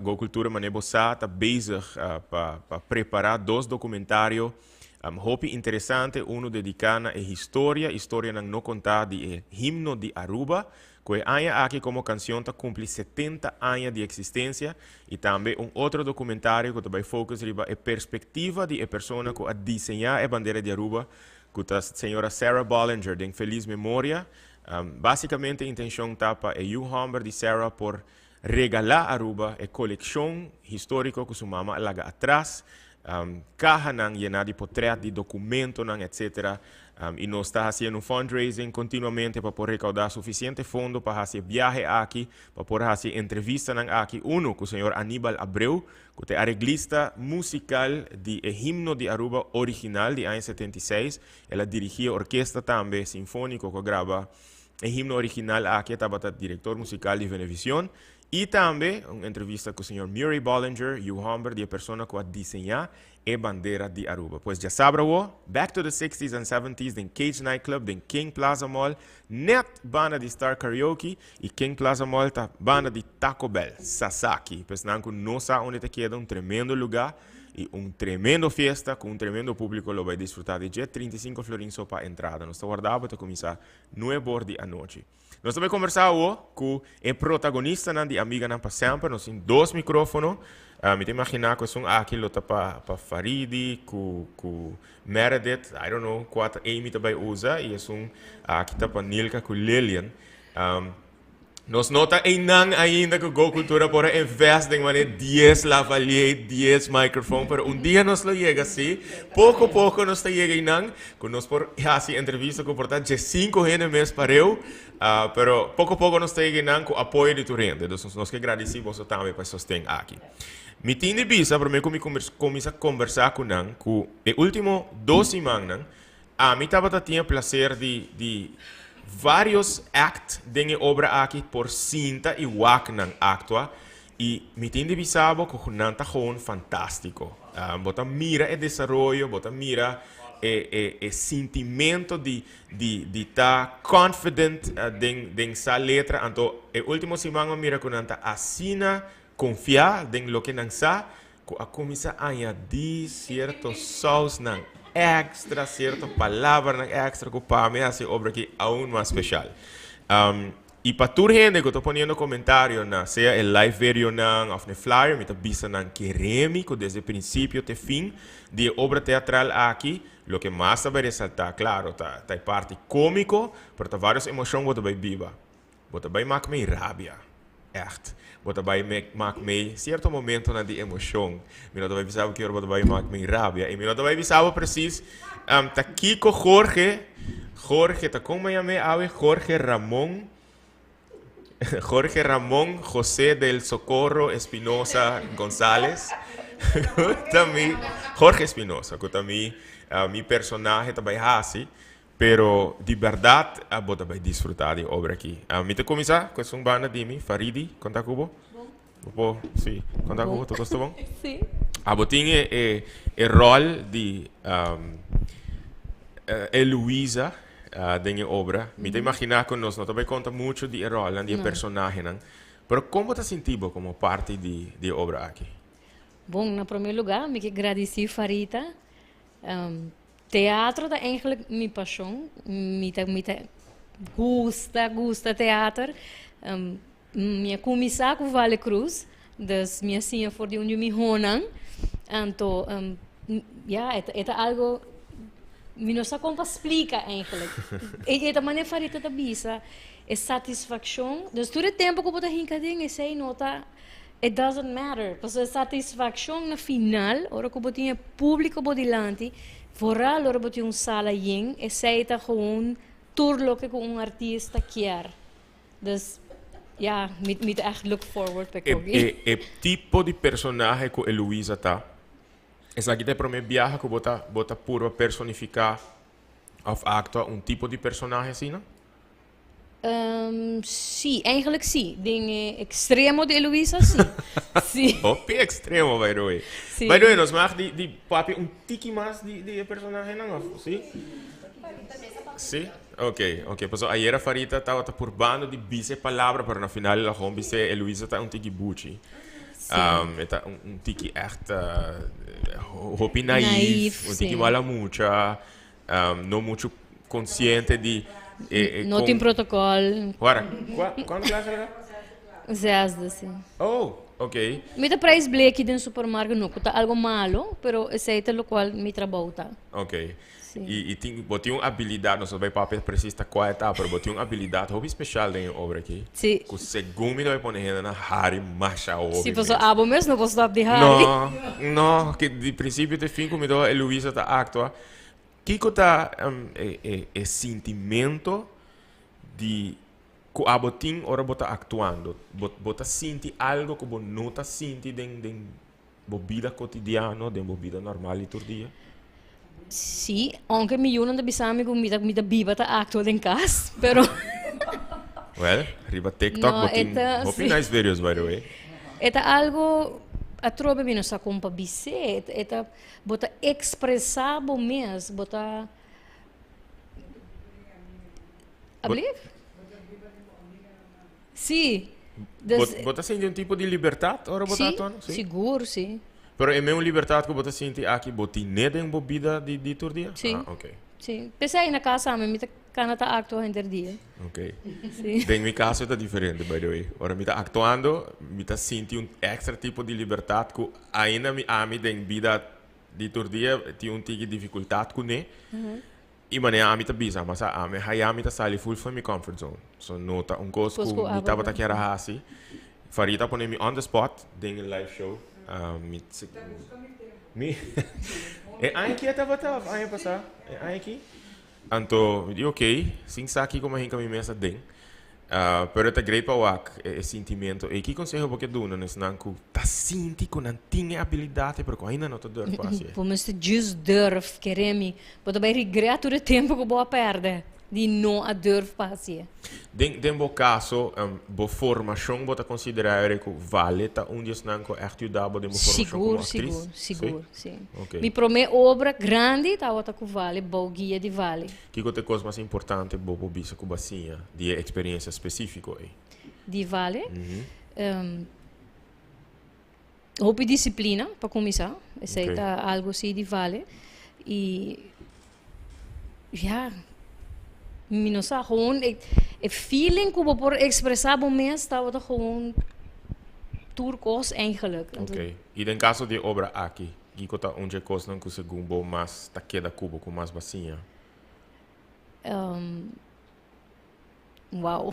[SPEAKER 1] Go Cultura manera bo sa ta bezig pa pa prepará dos dokumentario hopi interesante, unu dediká na e historia, historianan no kontá di e himno di Aruba, Ku e aña aki komo kansion ta kumpli 70 aña di eksistensia i tambe un otro dokumentario ku ta bai focus riba e perspektiva di e persona ku a diseñá e bandera di Aruba ku ta señora Sarah Bollinger den felis memoria. Básikamente intenshon ta pa e yu hòmber di Sarah por regalá Aruba e kolekshon históriko ku su mama a laga atras. Um, cahanan llena di portret, di documentonan, etc. Y nos ta haciendo un fundraising continuamente pa por recauda suficiente fondo pa haci viahe aki, pa por haci entrevistanan aki. Uno, cu señor Aníbal Abreu, cu ta areglista musical di e himno di Aruba original di aña 76. El a dirigi orkesta tambe sinfonico cu a graba e himno original aki, tabata director musical di Venevision. Y tambe un entrevista cu señor Murray Bollinger, yiu homber di e persona cu a diseña e bandera di Aruba. Pues diasabra awo, Back to the 60s and 70s den Cage Nightclub, den King Plaza Mall, net banda di Star Karaoke y King Plaza Mall ta banda di Taco Bell, Sasaki. Pues nan cu no sa unda ta keda, un tremendo lugar y un tremendo fiesta cu un tremendo publico lo bay disfruta di dje. 35 florin so pa entrada. Nos ta warda bo, ta cuminsa 9 or di anochi. Nos ta bay conversa awo cu e protagonistanan di Amiganan pa Semper. Nos tin dos microfono. Mi ta imagina cu esun aki lo ta pa Faridi, cu Meredith, I don't know cua ta Amy ta bay usa, y esun aki ta pa Nilka cu Lillian. Nos no ta einan ainda cu Go Cultura por a invest den manera 10 lavalier, 10 microfoon, pero un dia nos lo yega, si. Poco poco nos ta yega einan, cu nos por haci entrevista cu por ta 15 hende mes pareu, pero poco poco nos ta yega einan cu apoyo di tur hende. Dus nos ke gradici boso tambe pa e sosten aki. Mi tin di bisa, prome cu mi cuminsa conversa cu nan, cu e ultimo 2 simannan, ami tabata tin e placer di varios act den e obra aki por sinta y wak nan actua y mi tin di bisa bo cu nan ta gewoon fantastico. Bo ta mira e desaroyo, bo ta mira e sintimento di ta confident den sa letra. Anto e ultimo siman mi a mira cu nan ta asina confia den loke nan sa cu a cuminsa añadi cierto sausnan extra, cierto palabranan extra cu pa mi haci e obra aki aun mas special. Y pa tur hende cu ta poniendo comentario na sea e live videonan of na e flyer, mi ta bisa nan kere mi cu desde principio te fin di e obra teatral aki, loke mas ta bay resalta, claro, ta e parti comico, pero ta varios emocion bo ta bay biba. Bo ta bay mak mei rabia. Echt. Bo ta bay mak mei cierto momentonan di emocion. Mi no ta bay bisa bo ki ora bo ta bay mak mei rabia. Y mi no ta bay bisa bo precies ta kico Jorge, Jorge, ta con mi a yam'e awe? Jorge Ramon, Jorge Ramon José del Socorro Espinosa Gonzales. Cu ta mi, Jorge Espinosa, cu ta mi, mi personahe ta bay haci. Pero di berdad abo ta bay disfruta di e obra aki. Mi ta cuminsa cu esun banda di mi, Faridi, con ta cu bo? Bo por, si, con ta cu bo? Tur cos ta bon?
[SPEAKER 3] Si.
[SPEAKER 1] Abo tin e e rol di Eloisa den e obra. Mi ta imagina cu nos no ta bay conta mucho di e rolnan, di e personahenan. Pero con bo ta sinti bo como parti di e obra aki?
[SPEAKER 3] Bon, na prome lugar mi ke gradici Farita. Teatro ta eigenlijk mi pasion. Mi ta mi ta gusta gusta teater. Mi a cuminsa cu Vale Cruz, dus mi a siña for di un di mi honan. Anto ya e ta e ta algo mi no sa con pa splica eigenlijk. E ta manera Farita ta bisa e satisfaccion, dus tur e tempo cu bo ta hinca den esey no ta. It doesn't matter, pasobra e satisfaccion na final, ora cu bo tin e publico bo dilanti, vooral ora bo tin un sala yen, esey ta gewoon tur loke cu un artista kier. Dus, ja, mi, mi ta echt look forward pa e koki.
[SPEAKER 1] E, e tipo di personahe cu Eloisa ta, esaki ta e prome biaha cu bo ta, bo ta purba personifica of actua un tipo di personahe asina?
[SPEAKER 3] Sí, eigenlijk sí. Den e extremo di Eloisa, sí. Sí.
[SPEAKER 1] Hopi extremo, by the way.
[SPEAKER 3] Sí.
[SPEAKER 1] By the way, nos mag di, di papia un tiki mas di, di e personahenan, of sí? Sí? Ok, ok. Pasobra ayera Farita tabata purbando di bisa e palabra, pero na final el a gewoon bisa Eloisa ta un tiki buchi.
[SPEAKER 3] Sí.
[SPEAKER 1] E ta un, un tiki echt hopi naïef,
[SPEAKER 3] Naïef,
[SPEAKER 1] un tiki
[SPEAKER 3] sí.
[SPEAKER 1] mala mucha. No mucho consciente di e, e
[SPEAKER 3] No tin protocol.
[SPEAKER 1] Wara, cua, cuando clase era?
[SPEAKER 3] Zesde, si.
[SPEAKER 1] Oh! Ok.
[SPEAKER 3] Mi ta prijs bleki den supermarkt no cu ta algo malo, pero esey ta locual mi trabou ta.
[SPEAKER 1] Ok.
[SPEAKER 3] Sí.
[SPEAKER 1] Y, y tin, bo tin un habilidad, nos no bay papia precies ta cua e ta, pero bo tin un habilidad hopi special den e obra aki.
[SPEAKER 3] Sí.
[SPEAKER 1] Cu segun mi ta bay pone hende na hari masha hopi
[SPEAKER 3] Sí, paso
[SPEAKER 1] mes.
[SPEAKER 3] abo mes no por stop di hari.
[SPEAKER 1] No, no, ke di principio te fin cu mi ta Eloisa ta actua. Kico ta e, e, e sintimento di Ku abo tin ora bo ta aktuando? Bo bo ta sinti algo ku bo no ta sinti den den bo bida kotidiano, den bo bida normal di tur dia?
[SPEAKER 3] Sí, ounke mi yunan ta bisa mi ku mi ta mi ta biba ta aktua den kas, pero
[SPEAKER 1] Well, riba TikTok
[SPEAKER 3] No,
[SPEAKER 1] bo
[SPEAKER 3] e
[SPEAKER 1] tin
[SPEAKER 3] ta
[SPEAKER 1] hopi
[SPEAKER 3] sí.
[SPEAKER 1] nice videos by the way.
[SPEAKER 3] E ta algo atrobe mi no sa kon pa bis'é, e ta bo ta ekspresá bo mes, bo ta. Ablief? Sí. Dus,
[SPEAKER 1] Bo ta sinti un tipo di libertad ora bo ta
[SPEAKER 3] sí,
[SPEAKER 1] actuando? Sí.
[SPEAKER 3] sigur, sí.
[SPEAKER 1] Pero e meun libertad ku bo ta sinti aki, bo tin'é den bo bida di di tur dia?
[SPEAKER 3] Sí.
[SPEAKER 1] Ah, ok.
[SPEAKER 3] Sí. P'esei na casa ami mi ta kana ta actua henter dia.
[SPEAKER 1] Ok.
[SPEAKER 3] Sí.
[SPEAKER 1] Den mi caso ta diferente, by the way. Ora mi ta actuando, mi ta sinti un extra tipo di libertad ku ainda mi ami den bida di tur dia tin un tiki dificultad kuné. I manera ami ta bisa, mas a ami haya mi ta sali full for mi comfort zone. So no ta un kos
[SPEAKER 3] Kos
[SPEAKER 1] ku
[SPEAKER 3] ku
[SPEAKER 1] mi
[SPEAKER 3] abo
[SPEAKER 1] tabata
[SPEAKER 3] ta.
[SPEAKER 1] kier a hasi. Farid a pone mi on the spot den e live show. Mi mi e aña aki e tabata of aña pasá? E aña aki? Anto mi di ok, sin sa kiko mi a hinka mi mes aden. Pero e ta great pa wak e sintimento ei. Ki conseho bo ke duna na esnan ku ta sinti ku nan tin e abilidat ei pero ku ainda no ta durf pa hasi e?
[SPEAKER 3] Bo mester just durf, kere mi. Bo ta bai regret tur e tempo ku bo a perde di no a durf pa hasi e.
[SPEAKER 1] Den den bo kaso, bo formashon bo ta konsiderá eri ku Vale ta un di esnan ku ègt yuda bo den bo formashon komo
[SPEAKER 3] Sigur,
[SPEAKER 1] aktris?
[SPEAKER 3] sigur, sigur,
[SPEAKER 1] Sí?
[SPEAKER 3] si.
[SPEAKER 1] Ok.
[SPEAKER 3] Mi promé obra grandi tabata ku Vale, bou guia di Vale.
[SPEAKER 1] Kiko ta e kos mas importante bo por bisa ku bo a siña di e eksperensia spesífiko ei?
[SPEAKER 3] Di Vale? Hopi disiplina pa kuminsá. Esei ta algu si di Vale. I ya, mi no sa, gewoon e feeling ku bo por ekspresá bo mes tabata gewoon tur kos eigenlijk.
[SPEAKER 1] Oké. I den kaso di e obra aki, Kiko ta un dje kosnan ku segun bo mas ta keda ku bo ku mas bo a siña?
[SPEAKER 3] Wow.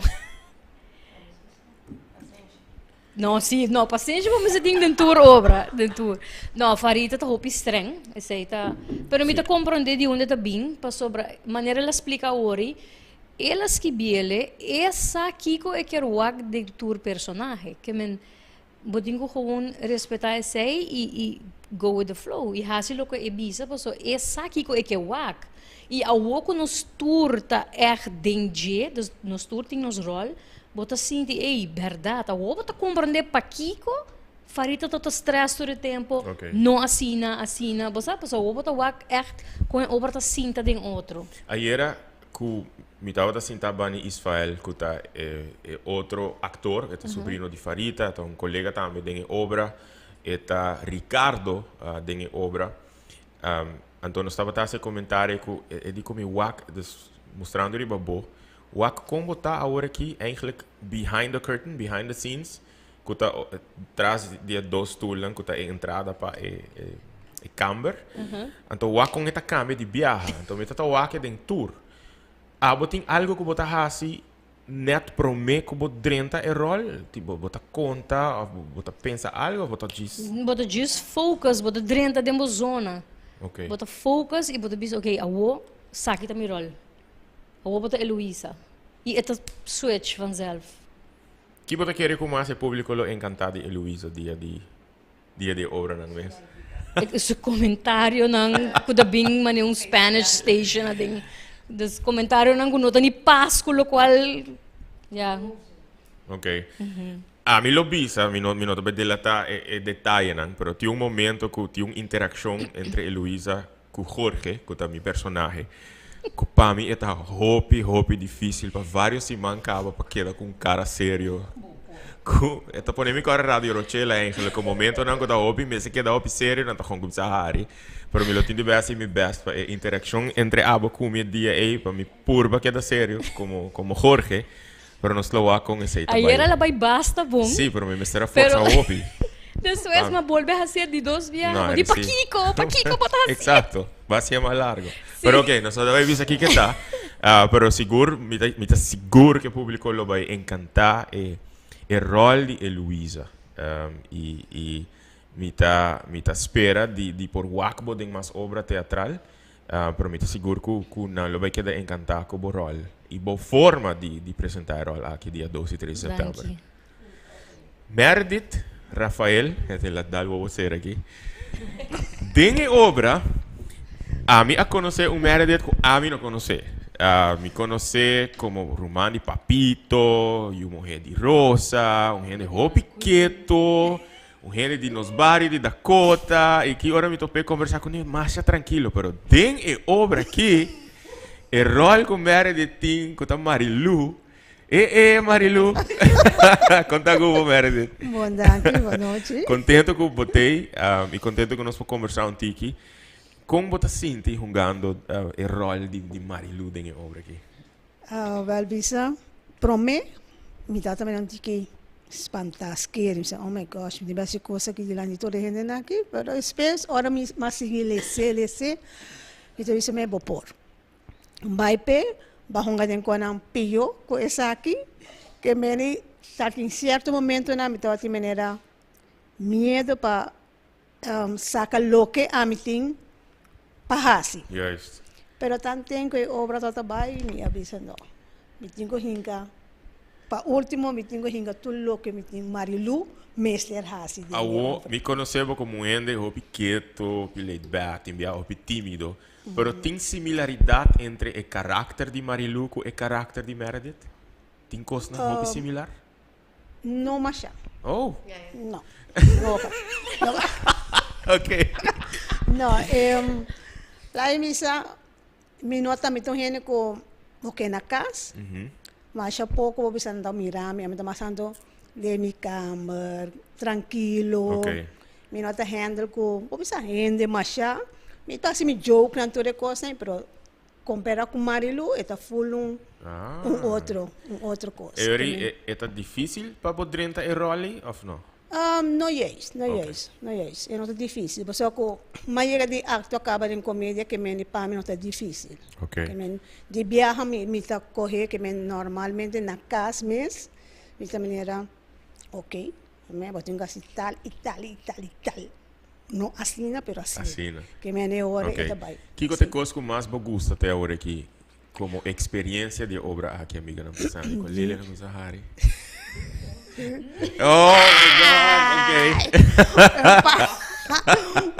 [SPEAKER 3] No, sí, no, pasenshi bo mester tin den tur obra, den tur. No, Farita ta hopi streng, esei ta, pero mi ta komprondé di unda e ta bin, pasobra manera el a splika awor, el a skibiele, e sa kiko e kier wak den tur personahe, ke men Bo tin ku gewoon respetá esei i i go with the flow i hasi loke e bisa paso e sa kiko e ke wak. I awor ku nos tur ta ègt den dje, dus nos tur tin nos ròl, bo ta sinti ey, bèrdat, awor bo ta komprendé pakiko Farita ta ta strès tur e tempu, no asina, asina, bo sa, paso awor bo ta wak ègt kon e obra ta sinta den otro.
[SPEAKER 1] Ayera Ku mi tabata sinta bani Isfael ku ta e e otro aktor, e ta sobrino di Farita, e ta un kolega tambe den e obra, e ta Ricardo den e obra. Anto nos tabata hasi e komentario ku e di ku mi wak, dus mustrando riba bo, wak kon bo ta awor aki eigenlijk behind the curtain, behind the scenes, ku ta tras di e dos stulnan ku ta e entrada pa e e kamber. Anto wak kon e ta kambia di biaha. Anto mi ta ta wak e den tur. Abo tin algo ku bo ta hasi nèt promé ku bo drenta e ròl? Tipo bo ta konta òf bo ta pensa algo òf bo ta djis.
[SPEAKER 3] Bo ta djis focus, bo ta drenta den bo zona.
[SPEAKER 1] Oké.
[SPEAKER 3] Bo ta focus i bo ta bisa oké awo saki ta mi ròl. Awo bo ta Eloisa. I e ta switch vanzelf.
[SPEAKER 1] Ki bo ta kere ku mas e públiko lo enkantá di Eloisa dia di dia di e obranan mes?
[SPEAKER 3] Su komentarionan ku ta bin manera un Spanish station aden. Dus komentarionan ku no ta ni pas ku lokual ya.
[SPEAKER 1] Ok. Ami lo bisa, mi no mi no ta bai delatá e e detayenan, pero tin un momento ku tin un interakshon entre Eloisa ku Jorge, ku ta mi personahe, ku pa mi e ta hopi, hopi difísil pa vários siman kaba pa keda ku un kara serio. Ku e ta pone mi kòrda Radio Rochela eigenlijk, ku momentonan ku ta hopi mester keda hopi serio, nan ta kon kuminsá hari. Pero mi lo tin di bes hasi mi bèst pa e interakshon entre abo ku mi e dia ei, pa mi purba keda serio komo komo Jorge. Pero nos lo wak con esey ta bai.
[SPEAKER 3] Ayera la bai basta bon.
[SPEAKER 1] Sí, pero mi mester a forza
[SPEAKER 3] Pero
[SPEAKER 1] hopi.
[SPEAKER 3] despues
[SPEAKER 1] Ah.
[SPEAKER 3] mi a bolbe hacié di dos biaha.
[SPEAKER 1] No,
[SPEAKER 3] Bo di
[SPEAKER 1] eri sí.
[SPEAKER 3] pakiko, pakiko bo ta hacié?
[SPEAKER 1] Exacto. Bo hacié mas largo.
[SPEAKER 3] Sí.
[SPEAKER 1] Pero ok, nos ta bai bisa kiko ta. Ah, pero sigur, mi ta, mi ta sigur cu e publico lo bai encanta e, e rol di Eloisa. Um, y, y mi ta, mi ta spera di, di por wak bo den mas obra teatral. Ah, pero mi ta sigur cu, cu nan lo bai keda encanta cu bo rol y bo forma di, di presenta e rol aki dia 2 y 3 di september.
[SPEAKER 3] Danki.
[SPEAKER 1] Meredith Rafael, e la dal bo ser aki. Den e obra, ami a conoce un Meredith cu ami no conoce. Ah, mi conoce como ruman di Papito, y un mujer di Rosa, un hende hopi keto, Un hende di nos bario di Dakota y ki ora mi top'é conversa cu ne masha trankilo pero den e obra aki e rol cu Meredith tin cu ta Marilou e e Marilou con ta cu bo Meredith?
[SPEAKER 4] Bon danki, bon nochi.
[SPEAKER 1] Contento cu bo t'ey y contento cu nos por conversa un tiki. Con bo ta sinti hungando e rol di Marilou den e obra aki?
[SPEAKER 4] Wel bisa, prome mi tata mi nan tiki spanta, scary, mi bisa oh my gosh, mi tin basi cos aki dilanti tur e hendenan aki, pero despues ora mi mas sigui lese, lese, mi ta bisa mi bo por. Bai p'e, ba hunga den conan pio cu esaki, ke meni ta tin cierto momentonan mi tabatin manera miedo pa saca loke ami tin pa haci.
[SPEAKER 1] Juist.
[SPEAKER 4] Pero tanten cu e obra tabata bay, mi a bisa no, mi tin cu hinca, pa ultimo mi tin cu hinca tur loke mi tin Marilu mester haci den e
[SPEAKER 1] Awo,
[SPEAKER 4] obra.
[SPEAKER 1] mi conoce bo como un hende hopi keto, hopi laid back, tin bia hopi timido, pero tin similaridad entre e karakter di Marilu cu e karakter di Meredith? Tin cosnan hopi similar?
[SPEAKER 4] No masha.
[SPEAKER 1] Oh.
[SPEAKER 4] No. No. No.
[SPEAKER 1] Ok.
[SPEAKER 4] No, em, la e misa, mi no ta mita un hende ku bo ke na kas, masha poko bo bisa nan ta mira mi, ami ta mas tantu den mi kamer, trankilo.
[SPEAKER 1] Ok.
[SPEAKER 4] Mi no ta handle ku, bo bisa hende masha, mi ta hasi mi jokenan tur e kosnan, pero Compara cu Marilu e ta full un un otro un otro cos.
[SPEAKER 1] E ori e e ta dificil pa bo drenta e rol ei of no?
[SPEAKER 4] No juist, no juist, no juist. E no ta dificil pasobra cu mayoria di acto a caba den comedia ke men di pa mi no ta dificil. Ke men di biaha mi mi ta coge ke men normalmente na cas mes mi ta manera ok bo tin cu haci tal y tal y tal y tal. No asina, pero asina.
[SPEAKER 1] Asina.
[SPEAKER 4] Ke mene ora
[SPEAKER 1] Ok.
[SPEAKER 4] e ta bai.
[SPEAKER 1] Kiko ta e kos ku mas bo gusta te awor aki komo eksperiencia di e obra aki, amiganan pensando? Ku Lilian a kuminsá hari. Oh my God, ok.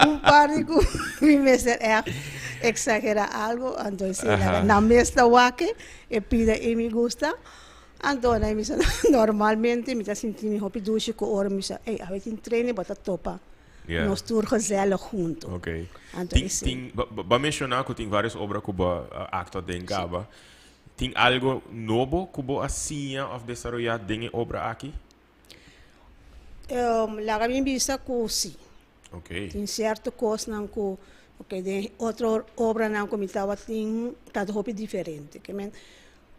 [SPEAKER 4] Un par di ku mi mester ègt eksagerá algo, anto si laga nan mes ta wak e pida i mi gusta. Anto nan mi sa normalmente mi ta sinti mi hopi dushi ku ora mi sa ey awe tin training bo ta topa
[SPEAKER 1] Yeah.
[SPEAKER 4] nos tur gezellig hunto.
[SPEAKER 1] Ok.
[SPEAKER 4] Anto
[SPEAKER 1] Tin,
[SPEAKER 4] esei.
[SPEAKER 1] tin, ba, ba- ba menciona ku tin varios obra ku bo a actua den kaba. Tin algo nobo ku bo a siña of desaroya den e obra aki?
[SPEAKER 4] Laga mi bisa ku si.
[SPEAKER 1] Ok.
[SPEAKER 4] Tin cierto cosnan cu ok den otro obranan cu mi tabatin ta hopi diferente. Ke men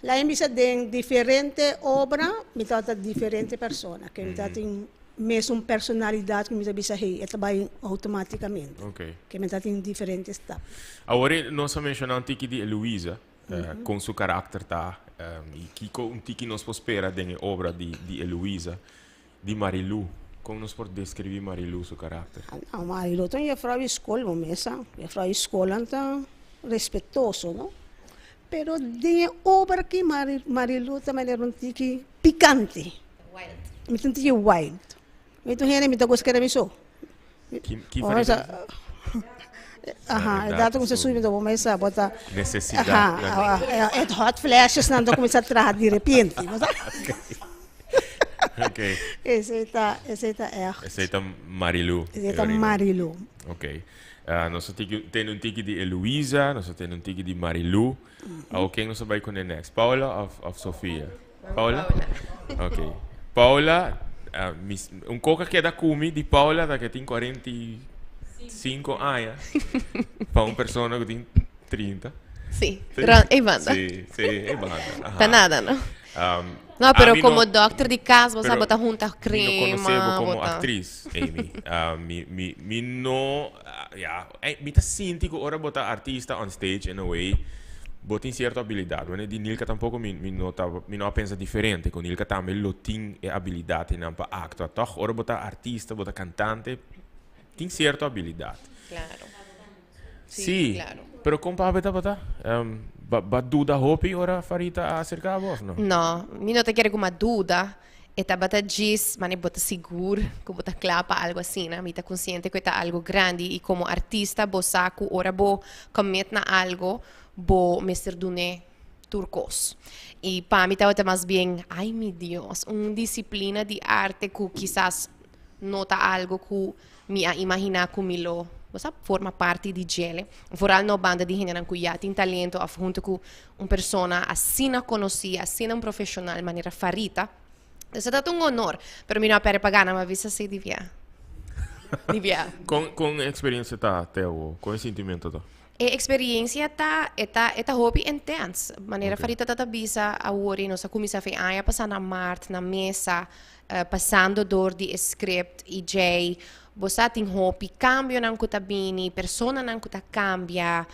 [SPEAKER 4] laga mi bisa den diferente obra mi tabata diferente persona. Ke mi tabatin mesun personalidad cu mi ta bisa hey e ta bay automaticamente.
[SPEAKER 1] Ok.
[SPEAKER 4] Ke mi tabatin diferente stap.
[SPEAKER 1] Awor nos a menciona un tiki di Eloisa, con su karakter ta y kico un tiki nos por spera den e obra di di Eloisa. Di Marilou. Kon nos por deskribí Marilou su karakter?
[SPEAKER 4] No, Marilou ta un jefrou di skol, bo mes sa. Jefrou di skolnan ta respetoso, no? Pero den e obra aki Marilou ta manera un tiki pikante.
[SPEAKER 3] Wild.
[SPEAKER 4] Mi ta un tiki wild. Mi ta un hende mi ta gusta keda mi so.
[SPEAKER 1] Ki ki diferensia?
[SPEAKER 4] Aha, e dato kuminsá subi, mi ta bo mes sa, bo ta.
[SPEAKER 1] Nesesidat.
[SPEAKER 4] Aha, e hot flashes nan ta kuminsá traha di repente, bo sa.
[SPEAKER 1] Ok.
[SPEAKER 4] Esei ta, esei ta ègt.
[SPEAKER 1] Esei ta Marilou.
[SPEAKER 4] Esei ta Marilou.
[SPEAKER 1] Ok. Nos a tiki, tene un tiki di Eloisa, nos a tene un tiki di Marilou. Awor ken nos a bai kuné next? Paula of, of Sofia? Paula? Ok. Paula, mis, un kok a keda ku mi di Paula ta ke tin 45 aña pa un persona ku tin 30.
[SPEAKER 5] Sí, ron, ei banda.
[SPEAKER 1] Sí, sí, ei banda.
[SPEAKER 5] Ta nada, no? No, pero como dokter di cas, bo sa bo ta hunta crema.
[SPEAKER 1] Mi no conoce bo como actriz, Amy. Mi, mi, mi no, ya, mi ta sinti cu ora bo ta artista on stage in a way, bo tin cierto habilidad. Bueno, di Nilka tampoco mi, mi no ta, mi no a pensa diferente, cu Nilka tambe lo tin e habilidadnan pa actua, toch? Ora bo ta artista, bo ta cantante, tin cierto habilidad.
[SPEAKER 5] Claro.
[SPEAKER 1] Sí,
[SPEAKER 5] claro.
[SPEAKER 1] Pero con pape tabata? Ba, ba duda hopi ora Farita a acerca bo of no?
[SPEAKER 5] No, mi no ta kere cu m'a duda. E tabata djis, mane bo ta sigur cu bo ta cla pa algo asina. Mi ta consciente cu e ta algo grandi y como artista bo sa cu ora bo commit na algo, bo mester dun'e tur cos. Y pa mi tabata mas bien, ay mi Dios, un disciplina di arte cu kisas no ta algo cu Mi a imaginá ku mi lo, bo sa, forma parti di djele. Vooral no banda di hendenan ku ya tin talento òf huntu ku un persona asina konosí, asina un profeshonal manera Farita. Dus e tabata un honor, pero mi no a pèrdè pa gana, mi a bisa si di bia. Di bia.
[SPEAKER 1] Kon kon e eksperensia ta te awo? Kon e sintimentu ta?
[SPEAKER 5] E eksperensia ta, e ta, e ta hopi intens. Manera Farita ta ta bisa awor i nos a kuminsá fin aña pasá na mart na mesa Pasando door di e script y djey bo sa tin hopi cambionan cu ta bini, personanan cu ta cambia,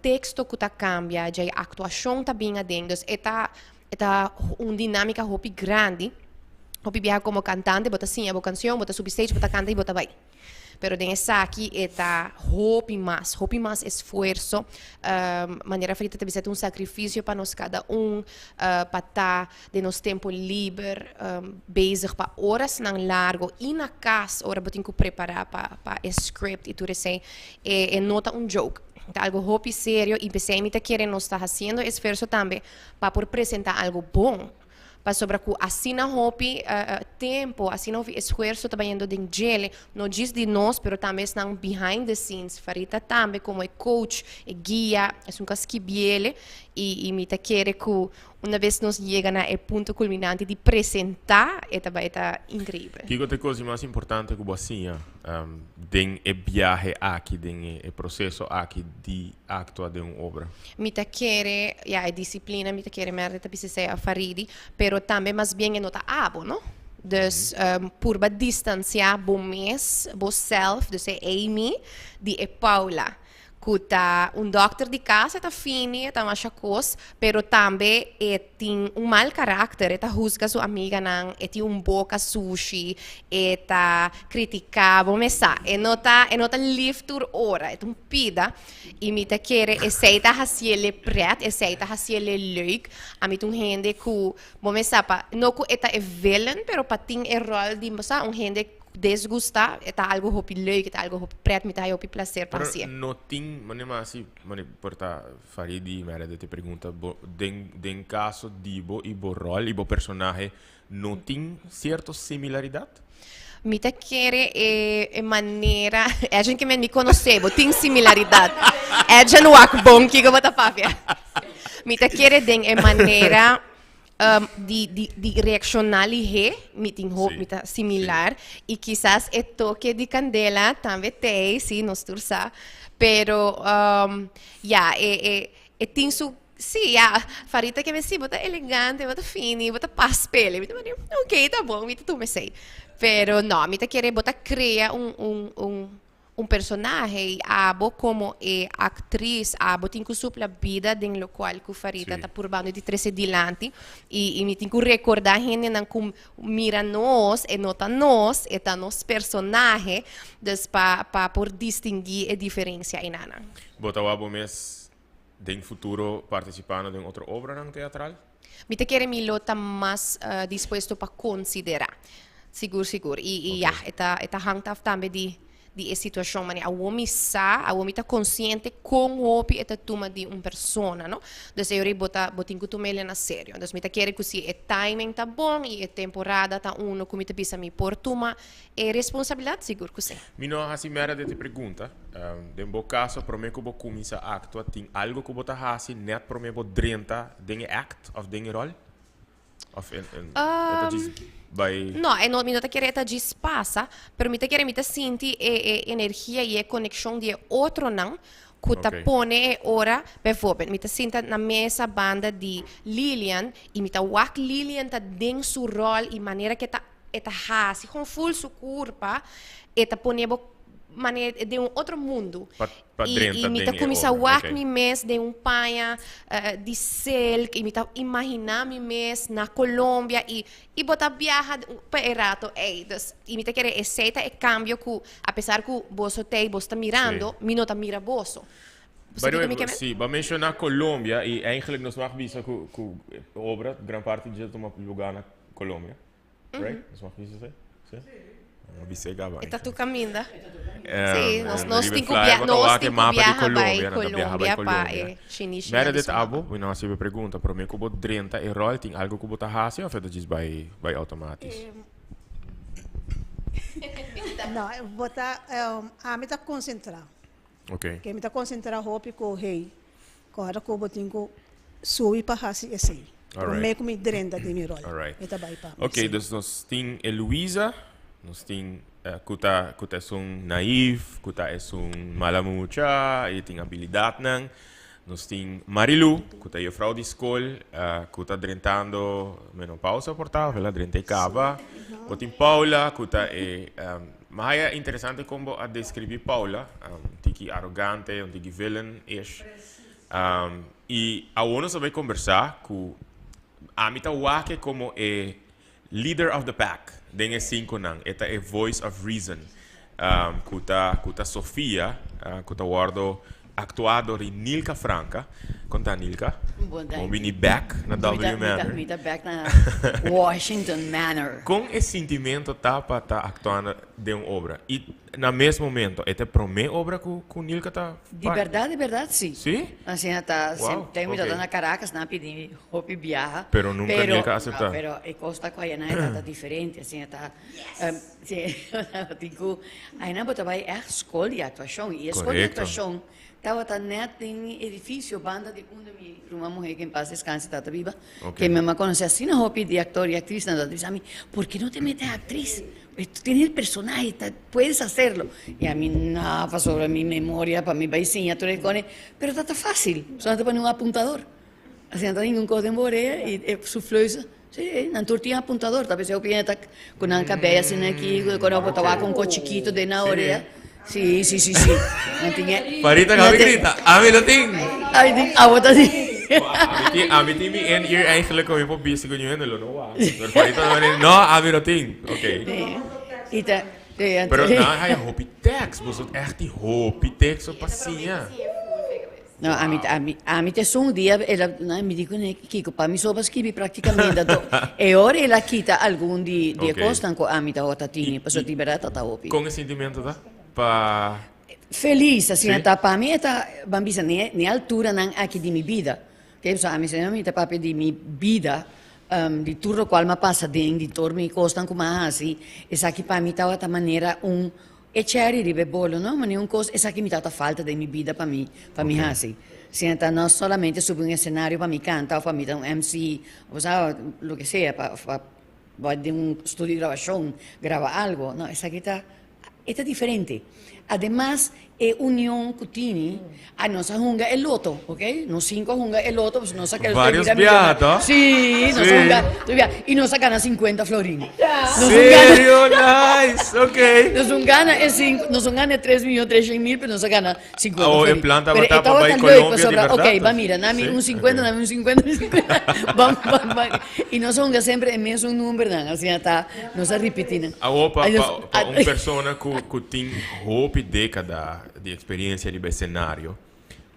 [SPEAKER 5] texto cu ta cambia, djey actuacion ta bin aden. Dus e ta e ta un dinamica hopi grandi. Hopi biaha como cantante bo ta siña bo cancion, bo ta subi stage, bo ta canta y bo ta bay. Pero den esaki e ta hopi mas, hopi mas esfuerso. Manera Frita ta bisa ta un sacrificio pa nos cada un pa ta den nos tempo liber bezig pa orasnan largo y na cas ora bo tin cu prepara pa pa e script y tur esey. E no ta un joke. Ta algo hopi serio y p'esey mi ta kere nos ta haciendo esfuerso tambe pa por presenta algo bon. Pasobra ku asina hopi tempo, asina hopi esfuerso ta bayendo den djele, no djis di nos, pero tambe esnan behind the scenes. Farita tambe komo e coach, e guia, esun ku a skibiele i mi ta kere ku una bes nos yega na e punto kulminante di presentá, e ta bai ta inkreibel.
[SPEAKER 1] Kiko ta e kos di mas importante ku bo a siña den e biahe aki, den e proseso aki di actua den un obra?
[SPEAKER 5] Mi ta kere, ya, e disciplina, mi ta kere merde ta bisa esei a Faridi, pero tambe mas bien e no ta abo, no? Dus purba distancia bo mes, bo self, dus e Amy, di e Paula, cu ta un dokter di cas, e ta fini, e ta masha cos, pero tambe e tin un mal karakter, e ta husga su amiganan, e tin un boka sushi, e ta kritiká, bo mes sa, e no ta, e no ta lif tur ora, e ta un pida, i mi ta kere esei ta hasiele pret, esei ta hasiele leuk, ami ta un hende ku, bo mes sa, pa, no ku e ta e villain, pero pa tin e ròl di, bo sa, un hende desgustá, e ta algu hopi leuk, e ta algu hopi pret, mi ta haya hopi plaser pa
[SPEAKER 1] Pero
[SPEAKER 5] hasié.
[SPEAKER 1] no tin, manera mas así, manera por ta Faridi Meredith e pregunta bo den den caso di bo y bo rol y bo personahe no tin cierto similaridad?
[SPEAKER 5] Mi ta kere e e manera Edjean ke men mi conoce bo tin similaridad Edjean wak bon kiko bo ta papia mi ta kere den e manera di di di reacciona lihe mi tin hopi mi ta similar y kisas e toke di candela tambe t'ey si nos tur sa pero ya e e e tin su si ya Farita ke mi si bo ta elegante bo ta fini bo ta pas pele mi ta manda ok ta bon mi ta tuma esey pero no mi ta kere bo ta crea un un un Un personahe y abo como e actriz abo tin cu supla bida den locual cu Farida ta purbando di trece dilanti y y mi tin cu recorda hendenan cu mira nos e no ta nos e ta nos personahe dus pa pa por distingui e diferencia enanan.
[SPEAKER 1] Bo ta wak bo mes den futuro participando den otro obranan teatral?
[SPEAKER 5] Mi ta kere mi lo ta mas dispuesto pa considera. Sigur, sigur. Y, y ya, e ta, e ta hangt af tambe di, di e situacion. Mane awo mi sa, awo mi ta consciente con hopi e ta tuma di un persona, no? Dus e ora bo ta, bo tin cu tuma el'e na serio. Dus mi ta kere cu si e timing ta bon y e temporada ta uno cu mi ta bisa mi por tuma e responsabilidad, sigur cu si.
[SPEAKER 1] Mi no a haci mera di te pregunta. Den bo caso, prome cu bo cuminsa actua, tin algo cu bo ta haci net prome bo drenta den e act of den e rol? Of e, e, e ta djis bai.
[SPEAKER 5] No, e no, mi no ta kere e ta djis pasa, pero mi ta kere mi ta sinti e, e energia y e conexion di e otronan. Ku ta pone e ora, bijvoorbeeld, mi ta sinta na mesa banda di Lilian i mi ta wak Lilian ta den su ròl i manera ku e ta e ta hasi kon ful su kurpa, e ta pone bo manera den un otro mundu.
[SPEAKER 1] Pa pa
[SPEAKER 5] I
[SPEAKER 1] drenta
[SPEAKER 5] i mi ta
[SPEAKER 1] den e
[SPEAKER 5] kuminsá
[SPEAKER 1] obra,
[SPEAKER 5] wak
[SPEAKER 1] ok.
[SPEAKER 5] mi mes den un paña di silk i mi ta imaginá mi mes na Colombia i i bo ta biaha pa e rato ei. Dus i mi ta kere esei ta e kambio ku apesar ku boso t'ei boso ta mirando, mi no ta mira boso.
[SPEAKER 1] By the
[SPEAKER 5] Kiko
[SPEAKER 1] way,
[SPEAKER 5] mi ke men?
[SPEAKER 1] si, bo a menshoná Colombia i eigenlijk nos mag bisa ku ku e obra gran parti dje ta tuma lugá na Colombia. Right? Nos mag bisa esei? Si? No bisa e gaba
[SPEAKER 5] E ta
[SPEAKER 1] eigenlijk.
[SPEAKER 5] tur kaminda. Sí, nos
[SPEAKER 1] Eh,
[SPEAKER 5] nos
[SPEAKER 1] riba
[SPEAKER 5] tin ku
[SPEAKER 1] flyer
[SPEAKER 5] bia
[SPEAKER 1] bo ta
[SPEAKER 5] nos
[SPEAKER 1] wak e
[SPEAKER 5] tin ku
[SPEAKER 1] mapa di
[SPEAKER 5] biaha bai
[SPEAKER 1] Colombia, nan ta biaha bai
[SPEAKER 5] Colombia pa
[SPEAKER 1] Colombia.
[SPEAKER 5] e shinishi nan di
[SPEAKER 1] Meredith
[SPEAKER 5] su mapa.
[SPEAKER 1] abo, mi no hasi e pregunta, promé ku bo drenta e ròl tin algu ku bo ta hasi òf e ta djis bai bai outomatis?
[SPEAKER 4] No, bo ta, ami ta konsentrá.
[SPEAKER 1] Ok.
[SPEAKER 4] Ke mi ta konsentrá hopi ku hey, kòrda ku bo tin ku subi pa hasi esei. Promé ku mi drenta den mi ròl.
[SPEAKER 1] Alright.
[SPEAKER 4] Mi ta bai pa.
[SPEAKER 1] Ok, dus nos tin Eluisa, nos tin ku ta ku ta esun naïef, ku ta esun mala mucha i tin abilidatnan. Nos tin Marilu, ku ta jufrou di skol, ku ta drentando menopausa por ta, of el a drenta e kaba. Bo tin Paula, ku ta e Mi haya interesante kon bo a describi Paula, un tiki arogante, un tiki villain-ish. I awor nos a bai combersa cu ami ta wak e como e leader of the pack den e cinconan. E ta e voice of reason cu ta cu ta Sofia cu ta wordo actua door di Nilka Franca. Con ta Nilka?
[SPEAKER 6] Bon
[SPEAKER 1] Bo bini back na W Manor.
[SPEAKER 6] Mi ta back na Washington Manor.
[SPEAKER 1] Con e sintimento ta pa ta actuando den un obra? Y na mes momento, e ta e prome obra cu cu Nilka ta
[SPEAKER 6] Di berdad, di berdad si.
[SPEAKER 1] Si?
[SPEAKER 6] Asina ta,
[SPEAKER 1] Wow,
[SPEAKER 6] ten mi
[SPEAKER 1] ok.
[SPEAKER 6] ta na Caracas, nan a pidi mi hopi biaha.
[SPEAKER 1] Pero nunca Nilka a acepta.
[SPEAKER 6] No, pero e cos ta cu ayana e ta diferente, asina ta. Sí, tin ku ainan bo ta bai ègt skol di aktuashon i e skol di aktuashon tabata nèt den e edifisio banda di unda mi ruman muhé ke en pas deskanse tabata biba, ke mi a konosé asina hopi di aktor i aktrisnan tabata bisa mi, por ke no te mete aktris? Tu tienes el personahe, ta puedes hacerlo. I ami no, pasobra mi memoria pa mi bai siña tur e kos, pero tabata fásil, solamente pone un apuntador. Asina ta ningun kos den bo orea i e sufleusa. Sí, nan tur tin apuntador. Ta pesey hopi hende ta ku nan kabei asina aki, ku nan bo ta wak un kos chikito den nan orea. Sí, sí, sí, sí. Nan tin e.
[SPEAKER 1] Farita kaba di grita, Ami lo tin!
[SPEAKER 6] Ami tin, abo ta tin.
[SPEAKER 1] Ami tin, ami tin mi in-ear eigenlijk ku mi por bisti ku niun hende lo no wak. Pero Farita ta manda, No, ami lo tin. Oké.
[SPEAKER 6] I ta, sí, anto.
[SPEAKER 1] Pero nan haya hopi tekst. Boso ègt tin hopi tekst pa siña.
[SPEAKER 6] No, ami, ami, ami te esun dia el a, no, mi di kuné, Kiko, pa mi soba skibi praktikamente, anto e ora el a kita algun di, di e
[SPEAKER 1] Ok.
[SPEAKER 6] kosnan ku ami tabata tini,
[SPEAKER 1] I,
[SPEAKER 6] pasobra
[SPEAKER 1] i
[SPEAKER 6] di bèrdat ta ta hopi.
[SPEAKER 1] kon e sintimentu ta pa.
[SPEAKER 6] Felis, asina
[SPEAKER 1] Sí?
[SPEAKER 6] ta, pa mi e ta, ban bisa, n'e, n'e alturanan aki di mi bida, ke pasobra ami semper mi ta papia di mi bida, di tur lokual m'a pasa den, di tur mi kosnan ku m'a hasi, esaki pa mi tabata manera un E cherry riba e bolo no, ma niun kos, esaki mi tabata falta den mi bida pa mi pa mi hasi. Sina ta no solamente subi un escenario pa mi canta of pa mi ta un MC of sa lo ke sea pa pa bai den un studio di grabacion graba algo, no esaki ta e ta diferente. Ademas e union cu tini, a nos a hunga e loto, ok, nos cinco a hunga e loto pasobra nos a kere
[SPEAKER 1] Varios
[SPEAKER 6] bira
[SPEAKER 1] biaha
[SPEAKER 6] millonario.
[SPEAKER 1] toh?
[SPEAKER 6] Sí, nos a
[SPEAKER 1] Sí.
[SPEAKER 6] hunga tur biaha y nos a gana cincuenta florin. Nos un gana
[SPEAKER 1] Serio? Nice, ok.
[SPEAKER 6] Nos un gana e cinco, nos un gana e tres millon treshen mil, pero nos a gana cincuenta
[SPEAKER 1] Oh, e
[SPEAKER 6] florin.
[SPEAKER 1] plan
[SPEAKER 6] Pero e
[SPEAKER 1] tabata pa
[SPEAKER 6] tabata
[SPEAKER 1] bai
[SPEAKER 6] leuk
[SPEAKER 1] Colombia di
[SPEAKER 6] pasobra,
[SPEAKER 1] berdad,
[SPEAKER 6] ok, ba
[SPEAKER 1] toch?
[SPEAKER 6] mira, nami
[SPEAKER 1] Sí?
[SPEAKER 6] un cincuenta,
[SPEAKER 1] Ok.
[SPEAKER 6] nami un cincuenta, un cincuenta. Bam, bam, bam. Y nos a hunga semper e mesun numbernan, asina ta, nos a ripiti nan.
[SPEAKER 1] Awor pa
[SPEAKER 6] Ay, nos,
[SPEAKER 1] pa pa un persona ku ku tin hopi dékada di eksperiencia riba escenario,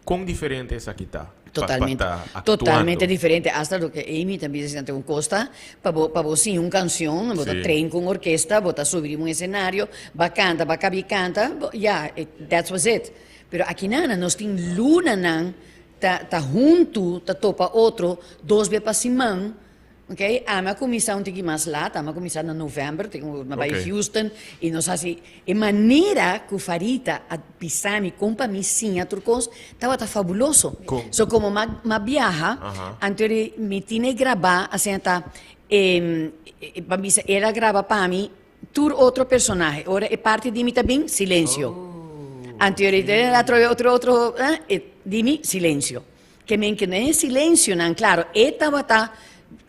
[SPEAKER 1] kon diferente esaki ta pa pa
[SPEAKER 6] Totalmente,
[SPEAKER 1] ta
[SPEAKER 6] totalmente
[SPEAKER 1] actuando?
[SPEAKER 6] diferente. Hasta loke Amy ta bisa esnan ta un kosta pa bo pa bo siña un canción, bo ta
[SPEAKER 1] Sí.
[SPEAKER 6] train ku un orkesta, bo ta subi riba un escenario, ba kanta, ba kabi kanta, bo ya, that was it. Pero akinana nos tin lunanan ta ta huntu ta topa otro dos be pa siman, Ok, ami a kuminsá un tiki mas lat, ami a kuminsá na novèmber, tin ku mi a bai Houston i nos hasi e manera ku Farita a bisa mi kon pa mi siña tur kos tabata fabuloso. So komo m'a biaha, anto mi tin e grabá asina ta e pa bisa el a graba pa mi tur otro personahe, ora e parti di mi ta bin, silensio. Anto otro otro otro eh, di mi silencio. Ke men ke den e silencionan, claro, e tabata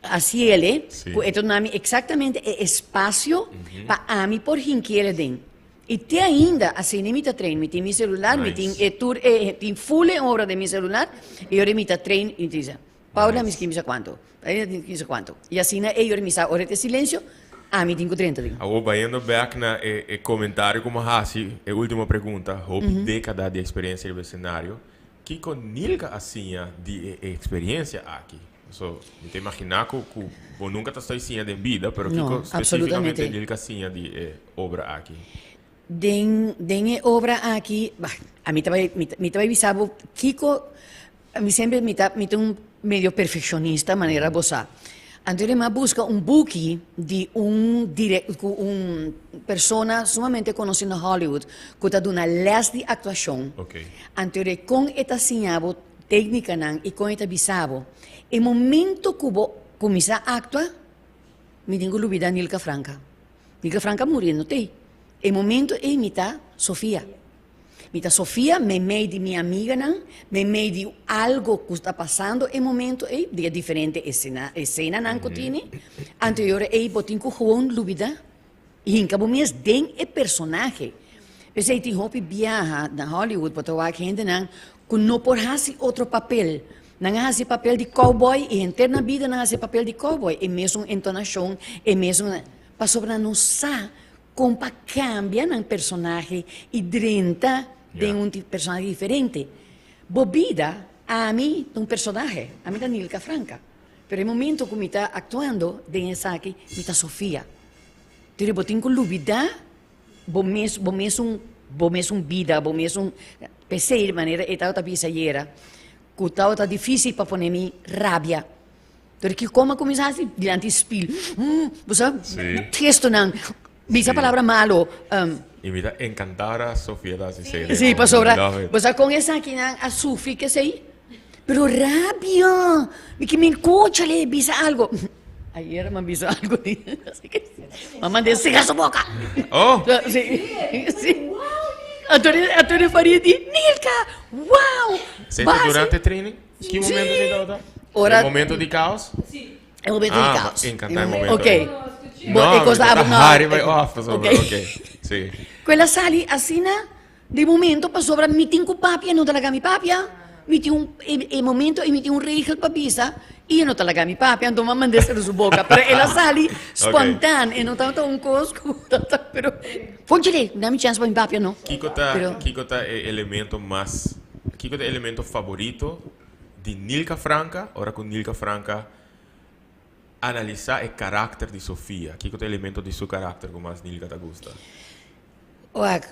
[SPEAKER 6] haciele, cu e ta duna mi exactamente e espacio pa ami por hinkiele den. Y te ainda asina mi ta train, mi tin mi celular, mi tin e tur e tin full e obra den mi celular, y ora mi ta train y mi ta bisa, Paula mi skimisa cuanto, Paula mi skimisa cuanto. Y asina ey ora mi sa ora e ta silencio, ami tin cu drenta den.
[SPEAKER 1] Awor bayendo bek na e e comentario cu mi a haci, e ultimo pregunta, hopi decada di experiencia riba escenario, Kiko Nilka a siña di e experiencia aki? So, mi ta imagina cu cu bo nunca ta stoy siña den bida, pero
[SPEAKER 6] No,
[SPEAKER 1] kiko specificamente
[SPEAKER 6] absolutamente.
[SPEAKER 1] Nilka a siña di e obra aki?
[SPEAKER 6] Den den e obra aki, bah, ami ta bai mi ta mi ta bai bisa bo kiko mi semper mi ta mi ta un medio perfeccionista manera bo sa. Anto mi a buska un buki di un dire ku un persona sumamente konosí na Hollywood ku ta duna lès di aktuashon. Anto e kon e ta siña bo téknikanan i kon e ta bisa bo. E momento ku bo kuminsá aktua, mi tin ku lubidá Nilka Franca. Nilka Franca a muri, e no t'ei. E momento ei mi ta Sofia. Mi ta Sofia meimei di mi amiganan, meimei di algo ku ta pasando e momento ei, di e diferente esena, esenanan ku tini. Anto e ora ei bo tin ku gewoon lubida i hinka bo mes den e personahe. P'esei tin hopi biaha na Hollywood bo ta wak hendenan ku no por hasi otro papel. Nan a hasi papel di cowboy i henter nan bida nan a hasi papel di cowboy, e mesun entonashon, e mesun, pasobra nan no sa Kon pa kambia nan personahe i drenta den un personahe diferente. Bo bida, ami ta un personahe, ami ta Nilka Franca. Pero e momento ku mi ta aktuando den esaki, mi ta Sofia. Entonces bo tin ku lubida bo mes, bo mesun, bo mesun bida, bo mesun, p'esei manera e tabata bisa ayera, ku tabata difisil pa pone mi rabia. Pero ki koma kuminsá hasi dilanti spil. Bo sa gestonan, bisa palabra malo.
[SPEAKER 1] I mi ta enkantá ora Sofia ta hasi esei.
[SPEAKER 6] Sí, pasobra bo sa kon esakinan a sufri kesei. Pero rabia, mi ke mi kóchale bisa algo. Ayer mi a bisa algo di mi a mand'é sera su boka.
[SPEAKER 1] Oh!
[SPEAKER 6] Sí, sí. Anto Faria di, Nilka, wow!
[SPEAKER 1] Esei ta durante training? Ki momento esei tabata?
[SPEAKER 6] Ora
[SPEAKER 1] E momento di caos?
[SPEAKER 6] E momento di
[SPEAKER 1] Ah,
[SPEAKER 6] caos.
[SPEAKER 1] encanta e momento.
[SPEAKER 6] Ok.
[SPEAKER 1] No,
[SPEAKER 6] Bo, e cosa
[SPEAKER 1] mi
[SPEAKER 6] abo
[SPEAKER 1] ta
[SPEAKER 6] no.
[SPEAKER 1] hari bai off pasobra,
[SPEAKER 6] Ok.
[SPEAKER 1] ok. Sí.
[SPEAKER 6] Ku el a sali asina di momento pasobra mi tin ku papia, no ta laga mi papia. Mi tin un e e momento ei mi tin un regel pa bisa i e no ta laga mi papia, anto mi a mand'é sera su boka. Pero el a sali spontaan, e no tabata un kos ku tabata pero Ponchele, dami chèns pa mi papia no.
[SPEAKER 1] Kiko ta
[SPEAKER 6] Pero
[SPEAKER 1] kiko ta e elemento mas Kiko ta e elemento faborito di Nilka Franca ora ku Nilka Franca analisa e karakter di Sofia? Kiko ta e elemento di su karakter ku mas Nilka ta gusta?
[SPEAKER 6] Wak,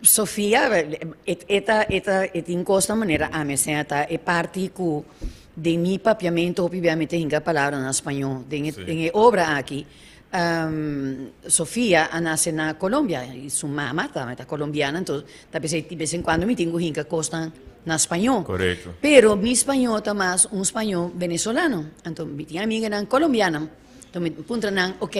[SPEAKER 6] Sofia e e ta e ta e tin kosnan manera ami asina ta e parti ku den mi papiamentu hopi bia mi ta hinka palabra na spañó den e den e obra aki. Sofia a nase na Colombia y su mama tambe ta colombiana, entonces ta p'esei di bes en cuando mi tin cu hinca cosnan na spañó.
[SPEAKER 1] Correcto.
[SPEAKER 6] Pero mi spañó ta mas un spañó venezolano, anto mi tin amiganan colombiana, enton mi puntra nan, ok,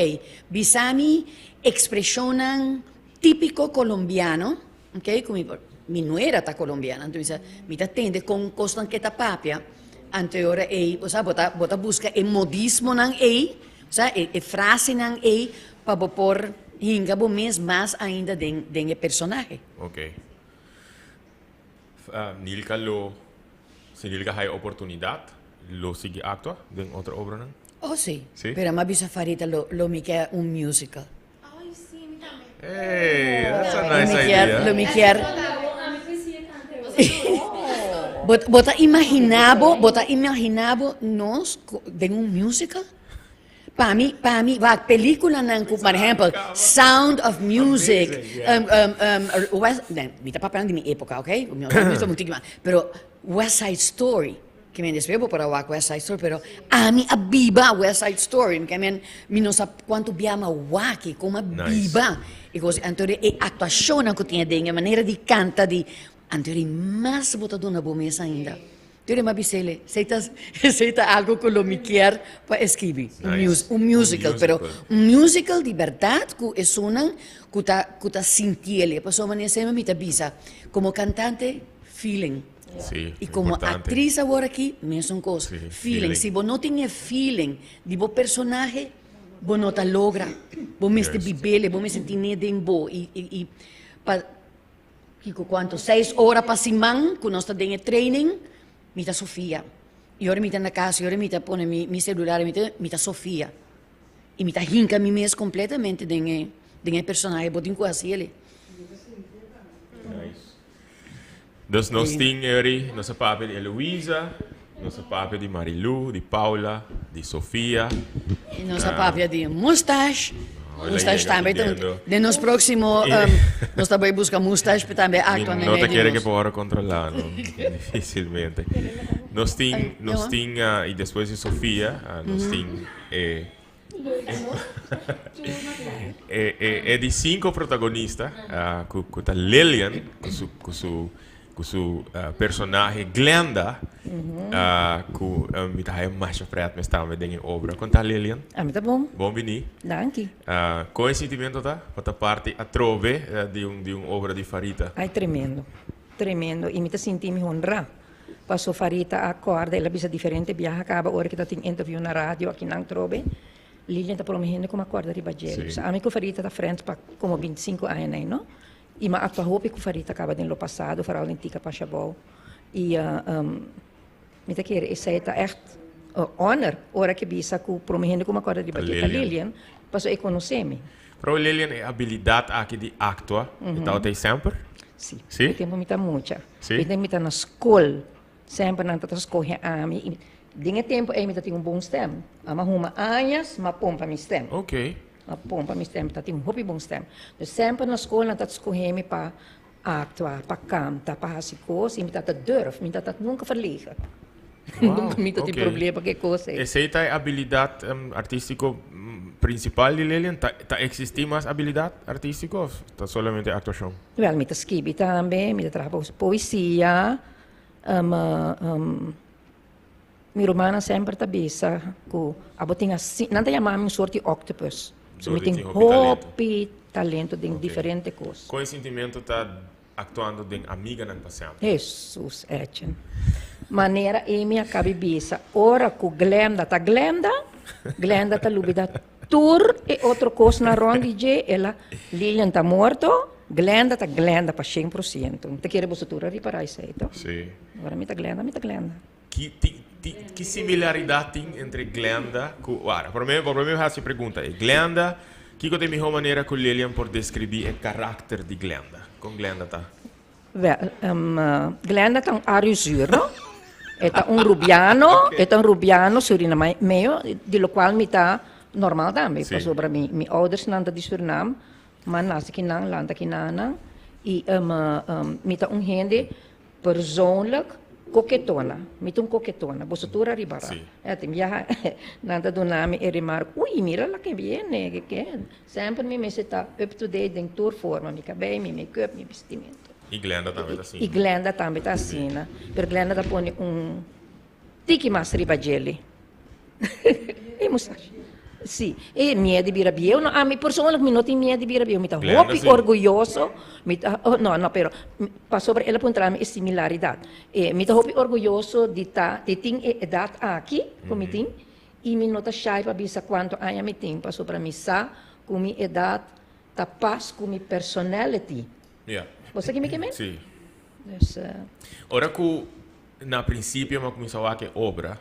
[SPEAKER 6] bisa mi expresionnan tipico colombiano, ok, cu mi por, mi nuera ta colombiana, anto mi bisa, mi ta tende con cosnan ke ta papia, anto e ora ei, bo sa, bo ta, bo ta busca e modismonan ei, Sa, e e frasenan ei pa bo por hinga bo mes mas ainda den den e personahe.
[SPEAKER 1] Ok. Nilka lo, si Nilka haya oportunidat, lo sigui aktua den otro obranan?
[SPEAKER 6] Oh si.
[SPEAKER 1] Si?
[SPEAKER 6] Pero m'a bisa Farita lo lo mi ke un musical.
[SPEAKER 5] Ay si, mi tambe.
[SPEAKER 1] Hey, that's a
[SPEAKER 6] Lo
[SPEAKER 1] nice
[SPEAKER 6] mi kier,
[SPEAKER 1] idea.
[SPEAKER 6] lo mi kier. Bo bo ta imagina bo, bo ta imagina bo nos den un musical? Pa mi, pa mi, wak peliculanan cu, por ehempel, Sound of Music, West, mi ta papia di mi epoca, ok? Mi no ta mucho mas, pero West Side Story. Ke men despues bo por a wak West Side Story, pero ami a biba West Side Story. Ke men mi no sa kuantu bia mi a wak e, kon a biba e kos. Anto e aktuashonnan ku tin aden, e manera di kanta di, anto e mas bo ta duna bo mes ainda. Tur e m'a bis'ele, esei ta esei ta algo ku lo mi kier pa eskibi, un
[SPEAKER 1] Nice.
[SPEAKER 6] un musical, pero un musical di bèrdat ku esunnan ku ta ku ta sintiele, pasobra manera semper mi ta bisa, komo kantante, feeling.
[SPEAKER 1] Sí,
[SPEAKER 6] I komo
[SPEAKER 1] importante.
[SPEAKER 6] aktris awor aki, mesun kos,
[SPEAKER 1] Sí,
[SPEAKER 6] feeling.
[SPEAKER 1] feeling.
[SPEAKER 6] Si bo no tin e feeling di bo personahe, bo no ta logra. Bo mester
[SPEAKER 1] Juist.
[SPEAKER 6] bibele, bo mester tin'é den bo i i i pa Kiko kuantu? Seis ora pa siman ku nos ta den e training, mi ta Sofia. I ora mi ta na kas, i ora mi ta pone mi mi selular, mi ta mi ta Sofia. I mi ta hinka mi mes kompletamente den e den e personahe. Bo tin ku hasi el'e.
[SPEAKER 1] Nice. Dus nos tin eri, nos a papia di Eloisa, nos a papia di Marilou, di Paula, di Sofia.
[SPEAKER 6] I nos a papia di mustache.
[SPEAKER 1] Hola,
[SPEAKER 6] Mustache
[SPEAKER 1] llega
[SPEAKER 6] tambe ta un,
[SPEAKER 1] pidiendo.
[SPEAKER 6] den nos próximo um, nos ta bai busca mustache pe tambe actua
[SPEAKER 1] Mi
[SPEAKER 6] na
[SPEAKER 1] no ta
[SPEAKER 6] medio
[SPEAKER 1] kere
[SPEAKER 6] nos.
[SPEAKER 1] que por controlar, no? Dificilmente. Nos tin, nos
[SPEAKER 6] Ay,
[SPEAKER 1] tin, ah, y después de Sofia, ah, nos tin eh, eh, eh, eh di cinco protagonista, ah, cu, cu ta Lillian, cu su, cu su, Cu su personahe Glenda, cu mi ta haya masha pret mes tambe den e obra. Con ta Lilian?
[SPEAKER 7] A mi ta bon.
[SPEAKER 1] Bon bini.
[SPEAKER 7] Danki.
[SPEAKER 1] Con e sintimento ta pa ta parti atrobe di un di un obra di Farita?
[SPEAKER 7] Ay tremendo, tremendo y mi ta sinti mi honra paso Farita a corda, el a bisa diferente biaha caba ora cu ta tin interview na radio akinan atrobe, Lilian ta prome hende cu mi a corda riba dje.
[SPEAKER 1] Si.
[SPEAKER 7] Ami cu Farita ta friends pa como binticinco aña na no. I m'a aktua hopi ku Farita kaba den lo pasado, foral den Tika Pasha Bou. I mi ta kere esei ta ègt un honor ora ke bisa ku prome hende ku m'a kòrda riba dje ta Lilian, pasobra e konosé mi.
[SPEAKER 1] Pero Lilian, e abilidat aki di aktua e tabata ei semper?
[SPEAKER 7] Si.
[SPEAKER 1] Si?
[SPEAKER 7] E tempu mi ta mucha.
[SPEAKER 1] Si?
[SPEAKER 7] E tempu mi ta na skol, semper nan ta ta skohe ami. I den e tempu ei mi ta tin un bon stèm. Ami a huma añas, m'a pompa mi stèm.
[SPEAKER 1] Oké.
[SPEAKER 7] A pompa mi stem, ta tin hopi bon stem. Dus semper na skol nan ta skohe mi pa aktua, pa kanta, pa hasi kos i mi ta ta durf, mi ta ta nunka verlegen.
[SPEAKER 1] Wow,
[SPEAKER 7] Nunka mi ta tin
[SPEAKER 1] oké.
[SPEAKER 7] problema ku e kos ei.
[SPEAKER 1] Esei ta e abilidat artístiko prinsipal di Lilian? Ta ta eksistí mas abilidat artístiko òf ta solamente aktuashon?
[SPEAKER 7] Wèl, mi ta skibi tambe, mi ta traha poesia, Mi rumannan semper ta bisa ku abo tin asi, nan ta yama mi un sort di octopus. So mi tin hopi talento den diferente kos.
[SPEAKER 1] Kon e sintimento ta aktuando den Amiganan pa Semper?
[SPEAKER 7] Hesus echen. Manera Amy a kabi bisa, ora ku Glenda ta Glenda, Glenda ta lubida tur e otro kosnan rond di dje, el a, Lilian ta morto, Glenda ta Glenda pa shen por siento. Mi ta kere boso tur a ripará esei, to?
[SPEAKER 1] Sí.
[SPEAKER 7] Ora mi ta Glenda, mi ta Glenda.
[SPEAKER 1] Ki, ti, ti, ki similaridad tin entre Glenda ku Wara? Promé, promé mi hasi pregunta ei. Glenda, kiko ta e mihó manera ku Lilian por deskribí e karakter di Glenda? Kon Glenda ta?
[SPEAKER 7] Wèl, Glenda ta un arizuur, no? E ta un rubiano, e ta un rubiano surinameo, di lokual mi ta normal tambe, pasobra mi, mi oudersnan ta di Surinam, m'a nase kinan, lanta kinanan, i mi ta un hende Persoonlijk, koketona. Mi ta un koketona. Boso tur a ribará.
[SPEAKER 1] Sí.
[SPEAKER 7] E tin biaha nan ta duna mi e remark, Ui, mira la ke biene, ke ke. Semper mi mester ta up to date den tur forma, mi kabei, mi make-up, mi bistimento.
[SPEAKER 1] I Glenda tambe ta asina.
[SPEAKER 7] I Glenda tambe ta asina. Pero Glenda ta pone un Tiki mas riba djeli. E mustache. Si, e miedo di bira bieu no, ami persoonlijk mi no tin miedo di bira bieu, mi ta
[SPEAKER 1] Glenda
[SPEAKER 7] hopi
[SPEAKER 1] si.
[SPEAKER 7] orguyoso, mi ta, oh, no, no, pero pasobra el a puntra mi e similaridad. E mi ta hopi orguyoso di ta, di tin e edad aki ku mi tin, i mi no ta shy pa bisa kuantu aña mi tin, pasobra mi sa ku mi edad ta pas ku mi personality.
[SPEAKER 1] Ja.
[SPEAKER 7] Bo sa ki mi ke men?
[SPEAKER 1] Si.
[SPEAKER 7] Dus.
[SPEAKER 1] Ora ku Na principio mi a cuminsa wak e obra,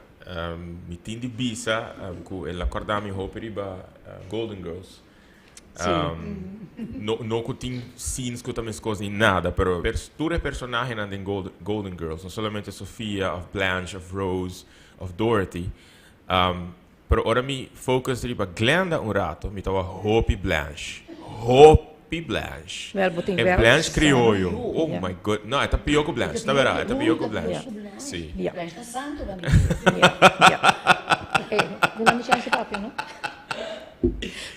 [SPEAKER 1] mi tin di bisa cu el a corda mi hopi riba Golden Girls. No, no cu tin scenes cu ta mescos ni nada, pero tur e personahenan den Golden Girls, no solamente Sophia of Blanche of Rose of Dorothy, Pero ora mi focus riba Glenda un rato, mi tawa hopi Blanche. Hopi Blanche.
[SPEAKER 7] Wel, bo tin
[SPEAKER 1] E
[SPEAKER 7] wel
[SPEAKER 1] Blanche
[SPEAKER 7] sa.
[SPEAKER 1] crioyo. Oh
[SPEAKER 7] Ja.
[SPEAKER 1] my good. No, e ta pio cu Blanche. Ta bera, e ta pio cu Blanche.
[SPEAKER 7] Ja.
[SPEAKER 1] Si.
[SPEAKER 7] Ja.
[SPEAKER 6] Blanche ta santo pa mi.
[SPEAKER 7] Ja, ja. Eh, duna mi chance papia, no?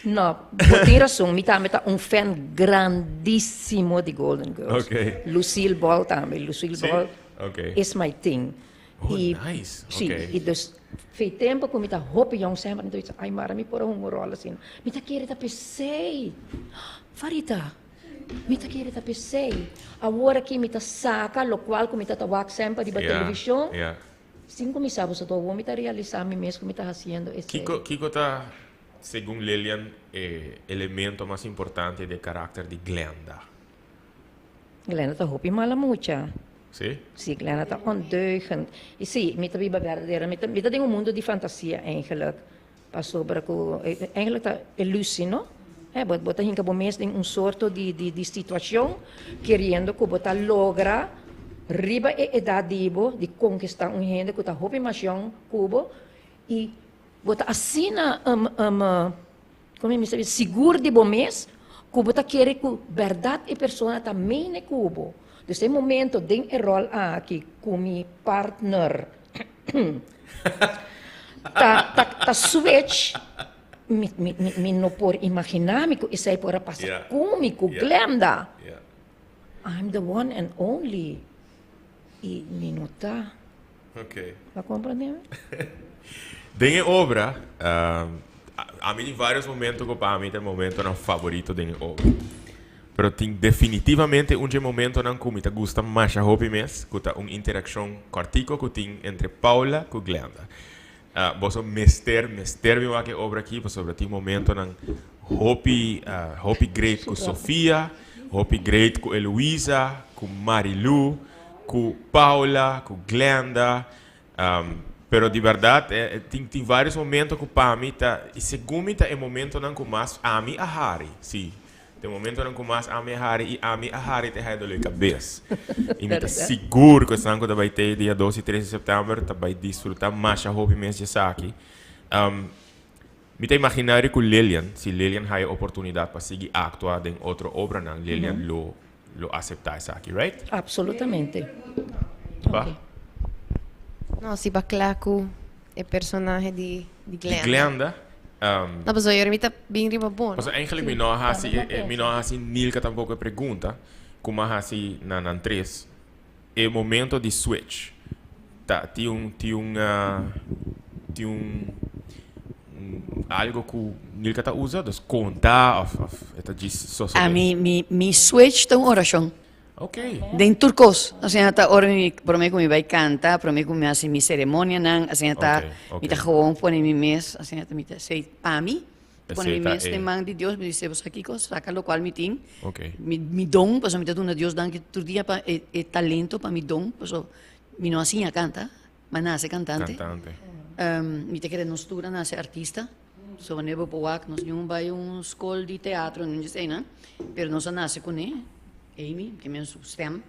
[SPEAKER 7] No, bo tin rason. Mi tambe ta un fan grandissimo di Golden Girls.
[SPEAKER 1] Ok.
[SPEAKER 7] Lucille Ball tambe. Lucille
[SPEAKER 1] Si?
[SPEAKER 7] Ball
[SPEAKER 1] Ok.
[SPEAKER 7] is my thing.
[SPEAKER 1] Oh,
[SPEAKER 7] I,
[SPEAKER 1] nice.
[SPEAKER 7] Si,
[SPEAKER 1] Ok.
[SPEAKER 7] i dus fei tempo ku mi ta hopi yong semper mi ta bisa, ai mara mi por a hunga un ròl asina. Mi ta kere ta p'esei. Farita, mi ta kere ta p'esei. Awor aki mi ta saka lokual ku mi ta ta wak semper riba televishon. Sin ku mi sa boso tur awor mi ta realisá mi mes ku mi ta hasiendo esei.
[SPEAKER 1] Kiko, kiko ta, segun Lilian, e elemento mas importante di e karakter di Glenda?
[SPEAKER 7] Glenda ta hopi mala mucha.
[SPEAKER 1] Sí?
[SPEAKER 7] Sí, Glenda ta ondeugend. I sí, mi ta biba berdadera. Mi ta, mi ta den un mundo di fantasia eigenlijk. Pasobra ku, eigenlijk ta ilusie, no? Eh, bo, bo ta hinka bo mes den un sorto di, di, di situacion, keriendo ku bo ta logra riba e edad di bo di konkista un hende ku ta hopi mas yong ku bo, i bo ta asina, um, um, Como mi mester bisa, sigur di bo mes cu bo ta kere cu berdad e persona ta mene cu bo. Dus e momento den e rol aki cu mi partner ta ta ta switch, mi mi mi no por imagina mi cu esey por a pasa cu mi, cu Glenda. I'm the one and only y mi no ta.
[SPEAKER 1] Ok.
[SPEAKER 7] Bo a comprende mi?
[SPEAKER 1] Den e obra, ami tin varios momento ku pa mi ta e momentonan favorito den e obra. Pero tin definitivamente un dje momentonan ku mi ta gusta masha hopi mes, ku ta un interakshon kòrtiko ku tin entre Paula ku Glenda. Boso mester, mester bin wak e obra aki pasobra tin momentonan hopi, hopi great ku Sofia, hopi great ku Eloisa, ku Marilu, ku Paula, ku Glenda. Pero di berdad tin tin varios momento ku pa mi ta, i segun mi ta e momentonan ku mas ami a hari, si, ta e momentonan ku mas ami a hari i ami a hari ta e haya dolor di kabes. I mi ta sigur ku esnan ku ta bai te dia dos i tres di sèptèmber ta bai disfrutá masha hopi mes di esaki. Mi ta imaginá ri ku Lilian, si Lilian haya oportunidat pa sigui aktua den otro obranan, Lilian lo lo acepta esaki, right?
[SPEAKER 7] Absolutamente.
[SPEAKER 1] Ba?
[SPEAKER 5] No, si ba kla ku e personahe di di Glenda.
[SPEAKER 1] Di Glenda.
[SPEAKER 5] No, pasobra yori mi ta bin riba bo, no?
[SPEAKER 1] Pasobra eigenlijk mi no a hasi, mi no a hasi Nilka tampoco e pregunta ku mi a hasi na nan tres. E momento di switch ta tin un tin un tin un algo ku Nilka ta usa dus konta of of e ta djis sosodé?
[SPEAKER 6] Ami mi mi switch ta un orashon.
[SPEAKER 1] Ok.
[SPEAKER 6] Den tur kos. Asina ta ora mi prome ku mi bai kanta, prome ku mi hasi mi seremonianan, asina ta mi ta gewoon pone mi mes, asina ta mi ta esei pa mi. Pone mi mes den man di Dios, mi di, Bo sa kiko? Saka lokual mi tin, mi mi don, pasobra mi ta duna Dios danki tur dia pa e e talento, pa mi don, pasobra mi no a siña kanta, mi a nase kantante. Mi ta kere nos tur a nase artista, so wanneer bo por wak nos niun bai un skol di teatro, niun di eseinan, pero nos a nase kuné, Amy, ke men su stem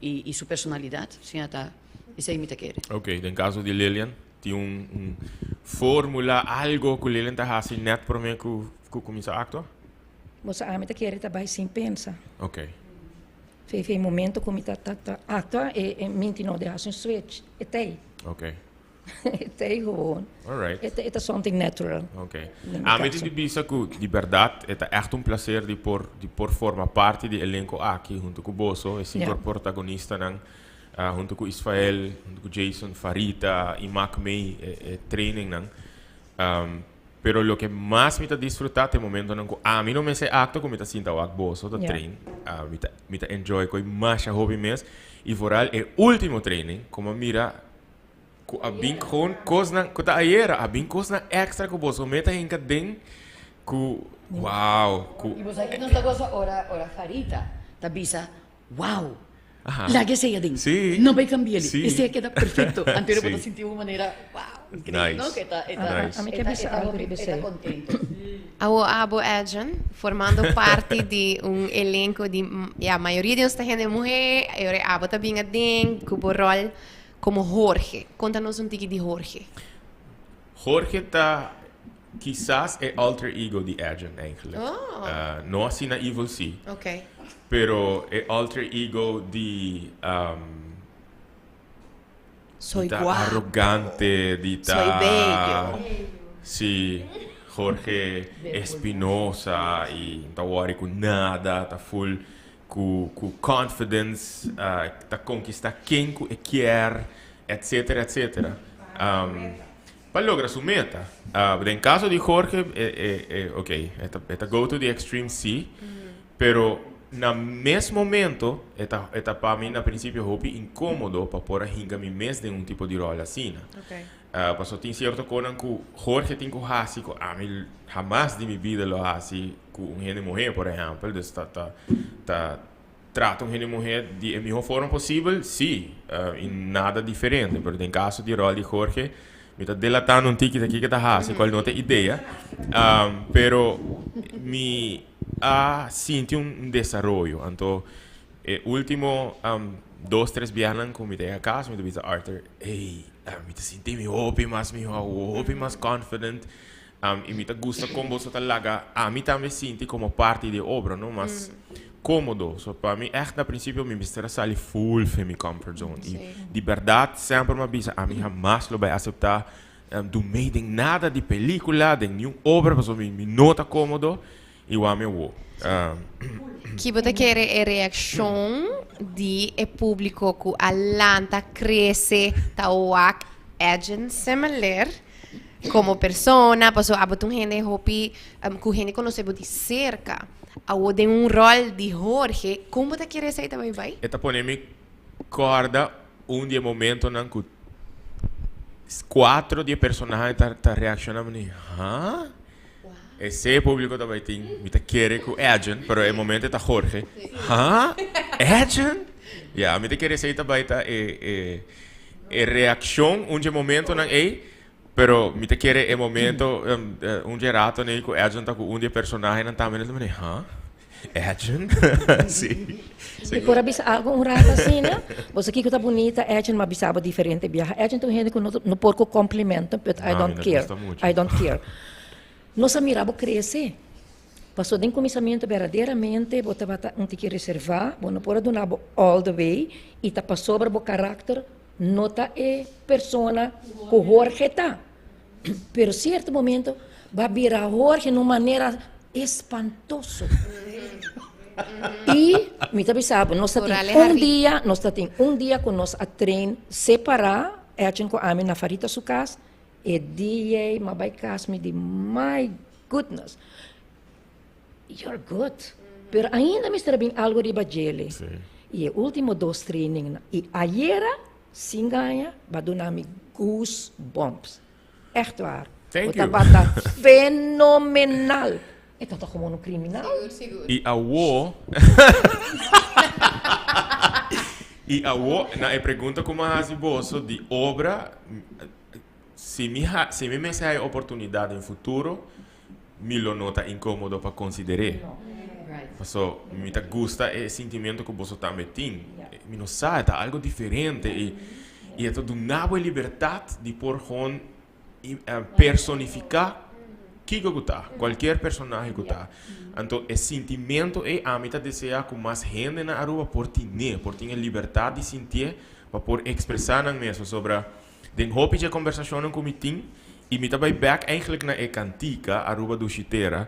[SPEAKER 6] i su personalidat, asina ta, esei mi ta kere.
[SPEAKER 1] Ok, den kaso di Lilian, tin un un formula, algo ku Lilian ta hasi nèt promé ku ku kuminsá aktua?
[SPEAKER 7] Bo sa ami ta kere ta bai sin pensa.
[SPEAKER 1] Ok.
[SPEAKER 7] Fe fe momento ku mi ta ta ta aktua e e minti no de hasi un switch, e t'ei.
[SPEAKER 1] Ok.
[SPEAKER 7] E t'ei gewoon.
[SPEAKER 1] Alright.
[SPEAKER 7] E ta e ta something natural.
[SPEAKER 1] Ok.
[SPEAKER 7] Den mi
[SPEAKER 1] Ami tin
[SPEAKER 7] kaso.
[SPEAKER 1] di bisa ku di bèrdat e ta ègt un plaser di por di por forma parti di elenko aki huntu ku boso, e sinku protagonistanan, huntu ku Isfael, huntu ku Jason, Farita i Mac May e e trainingnan. Pero loke mas mi ta disfrutá ta e momentonan ku ami no mester akto ku mi ta sinta wak boso ta train. Mi ta mi ta enjoy koe masha hopi mes i vooral e ultimo training ku mi a mira Ku a bin gewoon kosnan ku ta ayera, a bin kosnan extra ku boso meta hinka den ku wow ku.
[SPEAKER 6] I bo sa ki nos ta gosa ora ora Farita ta bisa wow laga esei aden no bai cambi'e li esei a keda perfecto anto bo ta sinti un manera wow increibel no ke ta e ta e ta contento.
[SPEAKER 5] Awo abo Edjean formando parti di un elenco di ya mayoria di nos ta hende muhe e ora abo ta bin aden ku bo rol Como Jorge. Conta nos un tiki di Jorge.
[SPEAKER 1] Jorge ta kisas e alter ego di Edjean eigenlijk.
[SPEAKER 5] Oh.
[SPEAKER 1] No asina evil si.
[SPEAKER 5] Ok.
[SPEAKER 1] Pero e alter ego di
[SPEAKER 5] Soy
[SPEAKER 1] di ta
[SPEAKER 5] guapo.
[SPEAKER 1] arrogante, di ta
[SPEAKER 5] Soy bello.
[SPEAKER 1] Si, Jorge Espinosa y no ta worry cu nada, ta full Ku ku confidence ta konkista ken ku e kier. etcetera, etcetera. Pa logra su meta. Den caso di Jorge, ok, e ta go to the extreme si, pero na mes momento e ta e ta pa mi na principio hopi incomodo pa por a hinca mi mes den un tipo di rol asina. Pasobra tin cierto conan cu Jorge tin cu haci cu ami hamas di mi bida lo haci cu un hende muher, por ehempel. Dus ta ta ta Trata un hende muher di e miho forma posibel? Sí, y nada diferente. Pero den caso di rol di Jorge, mi ta delatando un tiki ta kiko ta haci, cual no ta idea. Pero mi a sinti un desaroyo. Anto e ultimo dos, tres biahanan cu mi ta yega cas, mi ta bisa Arthur, ey, mi ta sinti mi hopi mas miho awo, hopi mas confident. Y mi ta gusta con boso ta laga ami tambe sinti como parti di e obra, no? Mas cómodo. So pa mi echt na principio mi mester a sali full fen mi comfort zone. Y di berdad semper mi a bisa ami hamas lo bay acepta do mee den nada di pelicula, den niun obra pasobra mi no ta cómodo y wou mi awo.
[SPEAKER 5] Ki bo ta kere e reaccion di e publico cu a lanta, crece, ta wak Edjean Semeleer Como persona, paso abo ta un hende hopi cu hende conoce bo di cerca. Awo den un rol di Jorge, con bo ta kere esey ta bay bay?
[SPEAKER 1] E ta pone mi corda un di e momentonan cu cuatro di e personahe ta ta reacciona mane, huh? Esey e publico ta bay tin, mi ta kere cu Edjean, pero e momento e ta Jorge, huh? Edjean? Ya, mi ta kere esey ta bay ta e e E reaccion un dje momentonan ey, pero mi ta kere e momento un dje ratonan ey cu Edjean ta cu un di e personahenan tambe, nan ta mira, huh? Edjean? Si.
[SPEAKER 7] Mi por a bisa algo un rato asina? Bo sa kico ta bunita, Edjean m'a bisa bo diferente biaha. Edjean ta un hende cu no por cu complimento, but I don't care. I don't care. Nos a mira bo crece. Paso den kuminsamentu berdaderamente bo tabata un tiki reservá, bo no por a duna bo all the way i ta pasobra bo karakter no ta e persona ku Jorge ta. Pero sierto momento bo a bira Jorge na un manera espantoso. I mi ta bisa bo, nos ta tin un dia, nos ta tin un dia ku nos a train separá, Edjean ku ami na Farita su kas, E dia ei m'a bai kas mi di my goodness you're good pero ainda mester a bin algo riba djele y e ultimo dos training nan y ayera sin gaña ba duna mi goose bumps echt waar
[SPEAKER 1] Thank
[SPEAKER 7] bo tabata fenomenal e tabata como un criminal.
[SPEAKER 1] Y awo y awo na e pregunta cu m'a haci boso di obra Si mi ha, si mi mester haya oportunidad den futuro, mi lo no ta incomodo pa consider'é. Paso mi ta gusta e sentimiento cu boso tambe tin. Mi no sa, e ta algo diferente y y e ta duna bo e libertad di por gewoon personifica kico cu ta, cualkier personahe cu ta. Anto e sentimiento ey ami ta desea cu mas hende na Aruba por tin'é, por tin e libertad di sintié pa por expresa nan mes pasobra Den hopi dje kombersashonnan ku mi tin i mi ta bai bèk eigenlijk na e kantika Aruba Dushi Tera.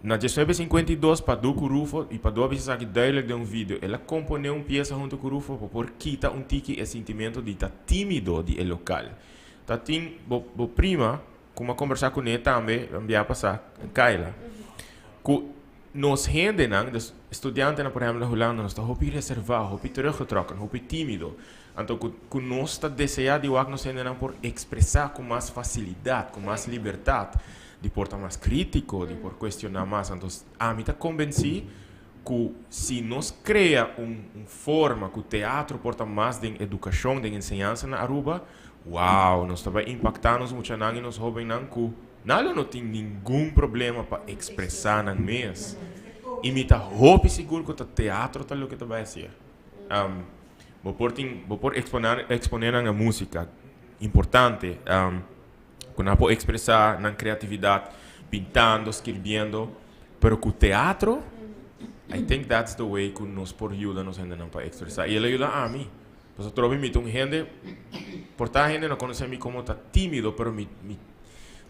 [SPEAKER 1] Na 1952 Padu ku Rufo, i Padu a bisa esaki duidelijk den un video, el a komponé un piesa huntu ku Rufo pa por kita un tiki e sintimentu di ta tímido di e lokal. Ta tin bo bo prima ku mi a kombersá kuné tambe un bia pasá, Kayla, ku nos hendenan, dus studiantenan por ehèmpel na Hulanda, nos ta hopi reservá, hopi teruggetrokken, hopi tímido. Anto ku ku nos ta deseá di wak nos hendenan por ekspresá ku mas fasilidat, ku mas libertat, di por ta mas krítiko, di por kuestioná mas. Anto ami ta kombensí ku si nos krea un un forma ku teatro por ta mas den edukashon, den enseñansa na Aruba, wow, nos ta bai impaktá nos muchanan i nos hóbennan ku nan lo no tin ningun problema pa ekspresá nan mes. I mi ta hopi sigur ku ta teatro ta loke ta bai hasié. Bo por tin, bo por exponar, exponer nan na música. Importante. Cu nan por expresa nan creatividad pintando, skirbiendo. Pero cu teatro, I think that's the way cu nos por yuda nos hendenan pa expresa. Y el a yuda ami. Pasobra trobe mi ta un hende, por ta hende no conoce mi como ta timido, pero mi, mi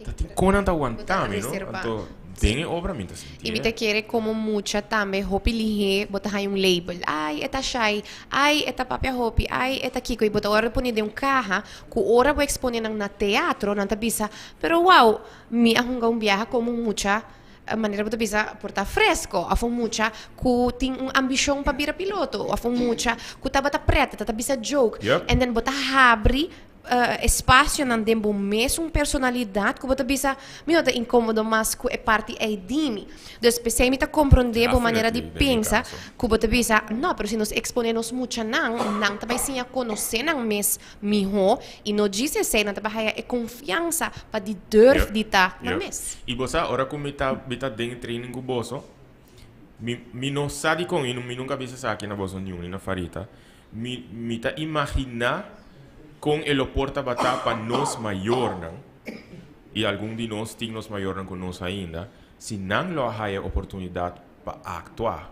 [SPEAKER 1] ta tin con nan ta wanta mi, no? Anto. Den e obra mi ta sinti
[SPEAKER 5] I mi ta kere komo mucha tambe hopi lihé bo ta haña un label. Ai, e ta shy. Ai, e ta papia hopi. Ai, e ta kiko. I bo ta ora pone den un kaha ku ora bo ekspone nan na teatro, nan ta bisa, Pero wou, mi a hunga un biaha komo un mucha, manera bo ta bisa, por ta fresko, òf un mucha ku tin un ambishon pa bira piloto, òf un mucha ku tabata prèt, ta ta bisa joke. And then bo ta habri espasionan den bo mesun personalidat ku bo ta bisa, mi no ta inkomodo mas ku e parti ei di mi. Dus p'esei mi ta komprondé bo manera di pensa ku bo ta bisa, no, pero si nos eksponé nos muchanan, nan ta bai siña konosé nan mes mihó i no djis esei, nan ta bai haya e konfiansa pa di durf di ta nan mes.
[SPEAKER 1] I bo sa, ora ku mi ta mi ta den training ku boso, mi mi no sa dikon i mi nunka a bisa esaki na boso niun ni na Farita, Mi, mi ta imaginá kon e lo por tabata pa nos mayornan, i algun di nos tin nos mayornan ku nos ainda, si nan lo a haya oportunidat pa aktua.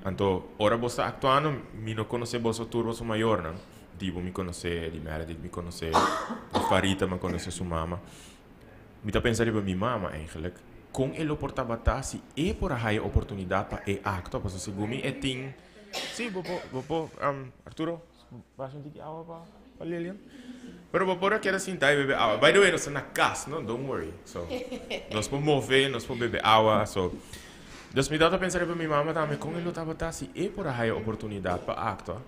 [SPEAKER 1] Anto, ora bo sta aktuando, mi no konosé boso tur boso mayornan. Di bo mi konosé, di Meredith mi konosé, di Farita mi a konosé su mama. Mi ta pensa riba mi mama eigenlijk. Kon e lo por tabata si e por a haya oportunidat pa e aktua? Pasobra segun mi e tin. Sí, bo por, bo por, um, Arturo, basha un tiki awa pa, pa Lilian. Pero bo por a keda sinta y bebe awa. By the way, nos ta na cas, no? Don't worry. So, nos por move, nos por bebe awa, so. Dus mi tabata pensa riba mi mama tambe, con e lo tabata si e por a haya oportunidad pa actua.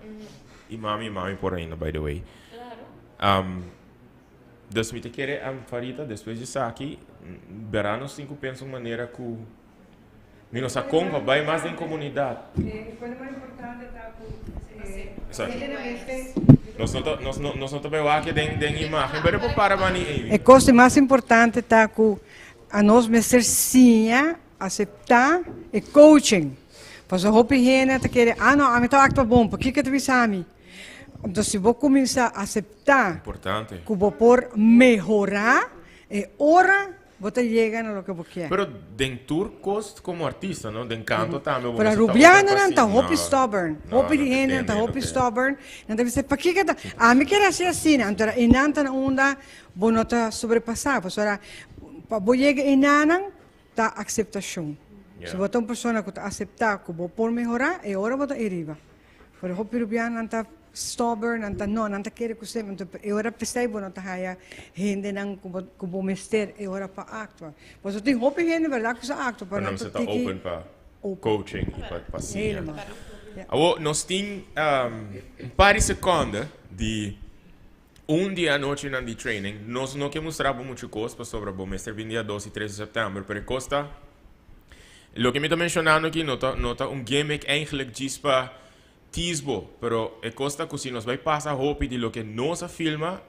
[SPEAKER 1] Y mami, mami por ainda, by the way. Um, dus mi ta kere, um, Farita, despues di esaki, bera nos tin cu pensa un manera cu Mi no sa kon pa bai mas den komunidat.
[SPEAKER 2] E kos mas importante ta ku hende na mester.
[SPEAKER 1] Nos no ta nos no nos no ta bai wak den den imagen pero por para bani ei.
[SPEAKER 2] E kos di mas importante ta ku anos mester siña aseptá e coaching. Pasobra hopi hende ta kere, ah no, ami ta aktua bon, pakiko e ta bisa mi? Enton si bo kuminsá aseptá ku bo por mehorá, e ora Bo ta yega na loke bo kier.
[SPEAKER 1] Pero den tur kos komo artista, no? Den kanto tambe bo
[SPEAKER 2] Pero
[SPEAKER 1] mester ta open pa
[SPEAKER 2] Rubianonan ta
[SPEAKER 1] si.
[SPEAKER 2] hopi
[SPEAKER 1] No,
[SPEAKER 2] stubborn.
[SPEAKER 1] no,
[SPEAKER 2] Hopi
[SPEAKER 1] no
[SPEAKER 2] di
[SPEAKER 1] te
[SPEAKER 2] hendenan ta
[SPEAKER 1] tende, no
[SPEAKER 2] hopi
[SPEAKER 1] te.
[SPEAKER 2] stubborn. Nan ta bisa, Pakiko ta? Ami kier hasi asina. Anto e nan ta na unda bo no ta sobrepasá. Pasobra pa bo yega enanan ta akseptashon. Si bo ta un persona ku ta aseptá ku bo por mehorá, e ora bo ta eriba. Pero hopi Rubianonan ta stubborn, nan ta no, nan ta kere ku semper. Anto e ora p'esei bo no ta haya hendenan ku bo ku bo mester e ora pa aktua. Pasobra tin hopi hende bèrdat ku sa aktua, pero
[SPEAKER 1] Pero nan
[SPEAKER 2] nan ta
[SPEAKER 1] mester ta
[SPEAKER 2] tiki
[SPEAKER 1] open pa
[SPEAKER 2] open.
[SPEAKER 1] coaching i pa pa siña.
[SPEAKER 2] Helemaal. Ja.
[SPEAKER 1] Awor nos tin un par di sekonde di un di e anochinan di training. Nos no ke mustra bo muchu kos pasobra bo mester bin dia dos i tres di sèptèmber, pero e kos ta Loke mi ta mencionando aki no ta no ta un gimmick eigenlijk djis pa tease bo, pero e cos ta cu si nos bay pasa hopi di loke nos a filma,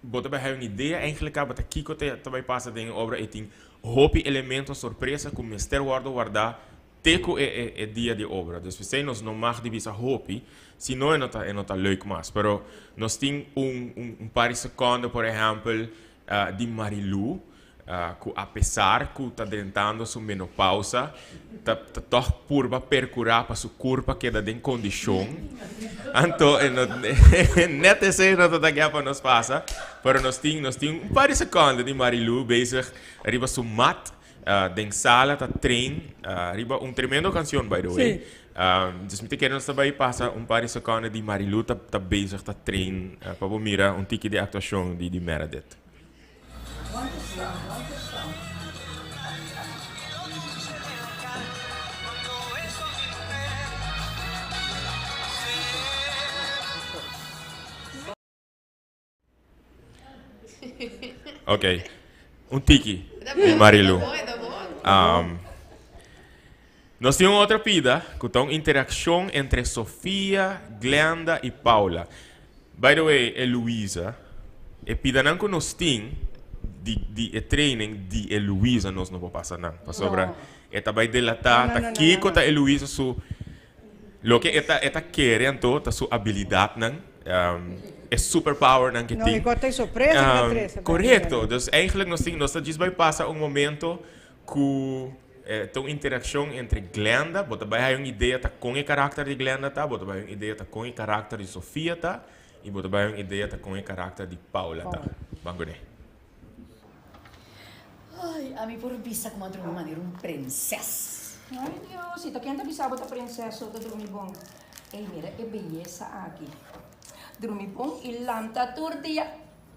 [SPEAKER 1] bo ta bay haya un idea eigenlijk caba ta kico ta ta bay pasa den e obra y tin hopi elemento sorpresa cu mester wordo warda te cu e e e dia di obra. Dus p'esey nos no mag di bisa hopi, si no e no ta e no ta leuk mas. Pero nos tin un un un par di seconde por ehempel di Marilou, ku apesar ku ta drentando su menopausa, ta ta tòg purba perkurá pa su kurpa keda den kondishon. Anto e no nèt esei no ta ta gea pa nos pasa, pero nos tin nos tin un par di sekònde di Marilou bezig riba su mat den sala ta train riba un tremendo kanshon by the way. Dus mi ta kere nos ta bai pasa un par di sekònde di Marilou ta ta bezig ta train pa bo mira un tiki di aktuashon di di Meredith. Ok, un tiki di Marilu. Um, nos tin un otro pida ku ta un interakshon entre Sofia, Glenda i Paula. By the way, Eluisa, e pidanan ku nos tin di di e training di Eluisa nos no por pasa nan. Pasobra e ta bai delatá ta kiko ta Eluisa su loke e ta e ta kere anto ta su abilidatnan, e superpowernan ke
[SPEAKER 2] No,
[SPEAKER 1] tin.
[SPEAKER 2] e kos ta e sorpresa ku ta trese.
[SPEAKER 1] Korekto. Dus eigenlijk nos tin nos ta djis bai pasa un momento Ku ta un interakshon entre Glenda, bo ta bai haya un idea ta kon e karakter di Glenda ta, bo ta bai haya un idea ta kon e karakter di Sofia ta, i bo ta bai haya un idea ta kon e karakter di Paula ta. Ban kuné.
[SPEAKER 6] Ay, ami por bisa ku mi a drumi manera un prinses.
[SPEAKER 7] Ay Dios, i ta ken ta bisa bo ta prinses so ta drumi bon? Ey, mira e beyesa aki. Drumi bon i lanta tur dia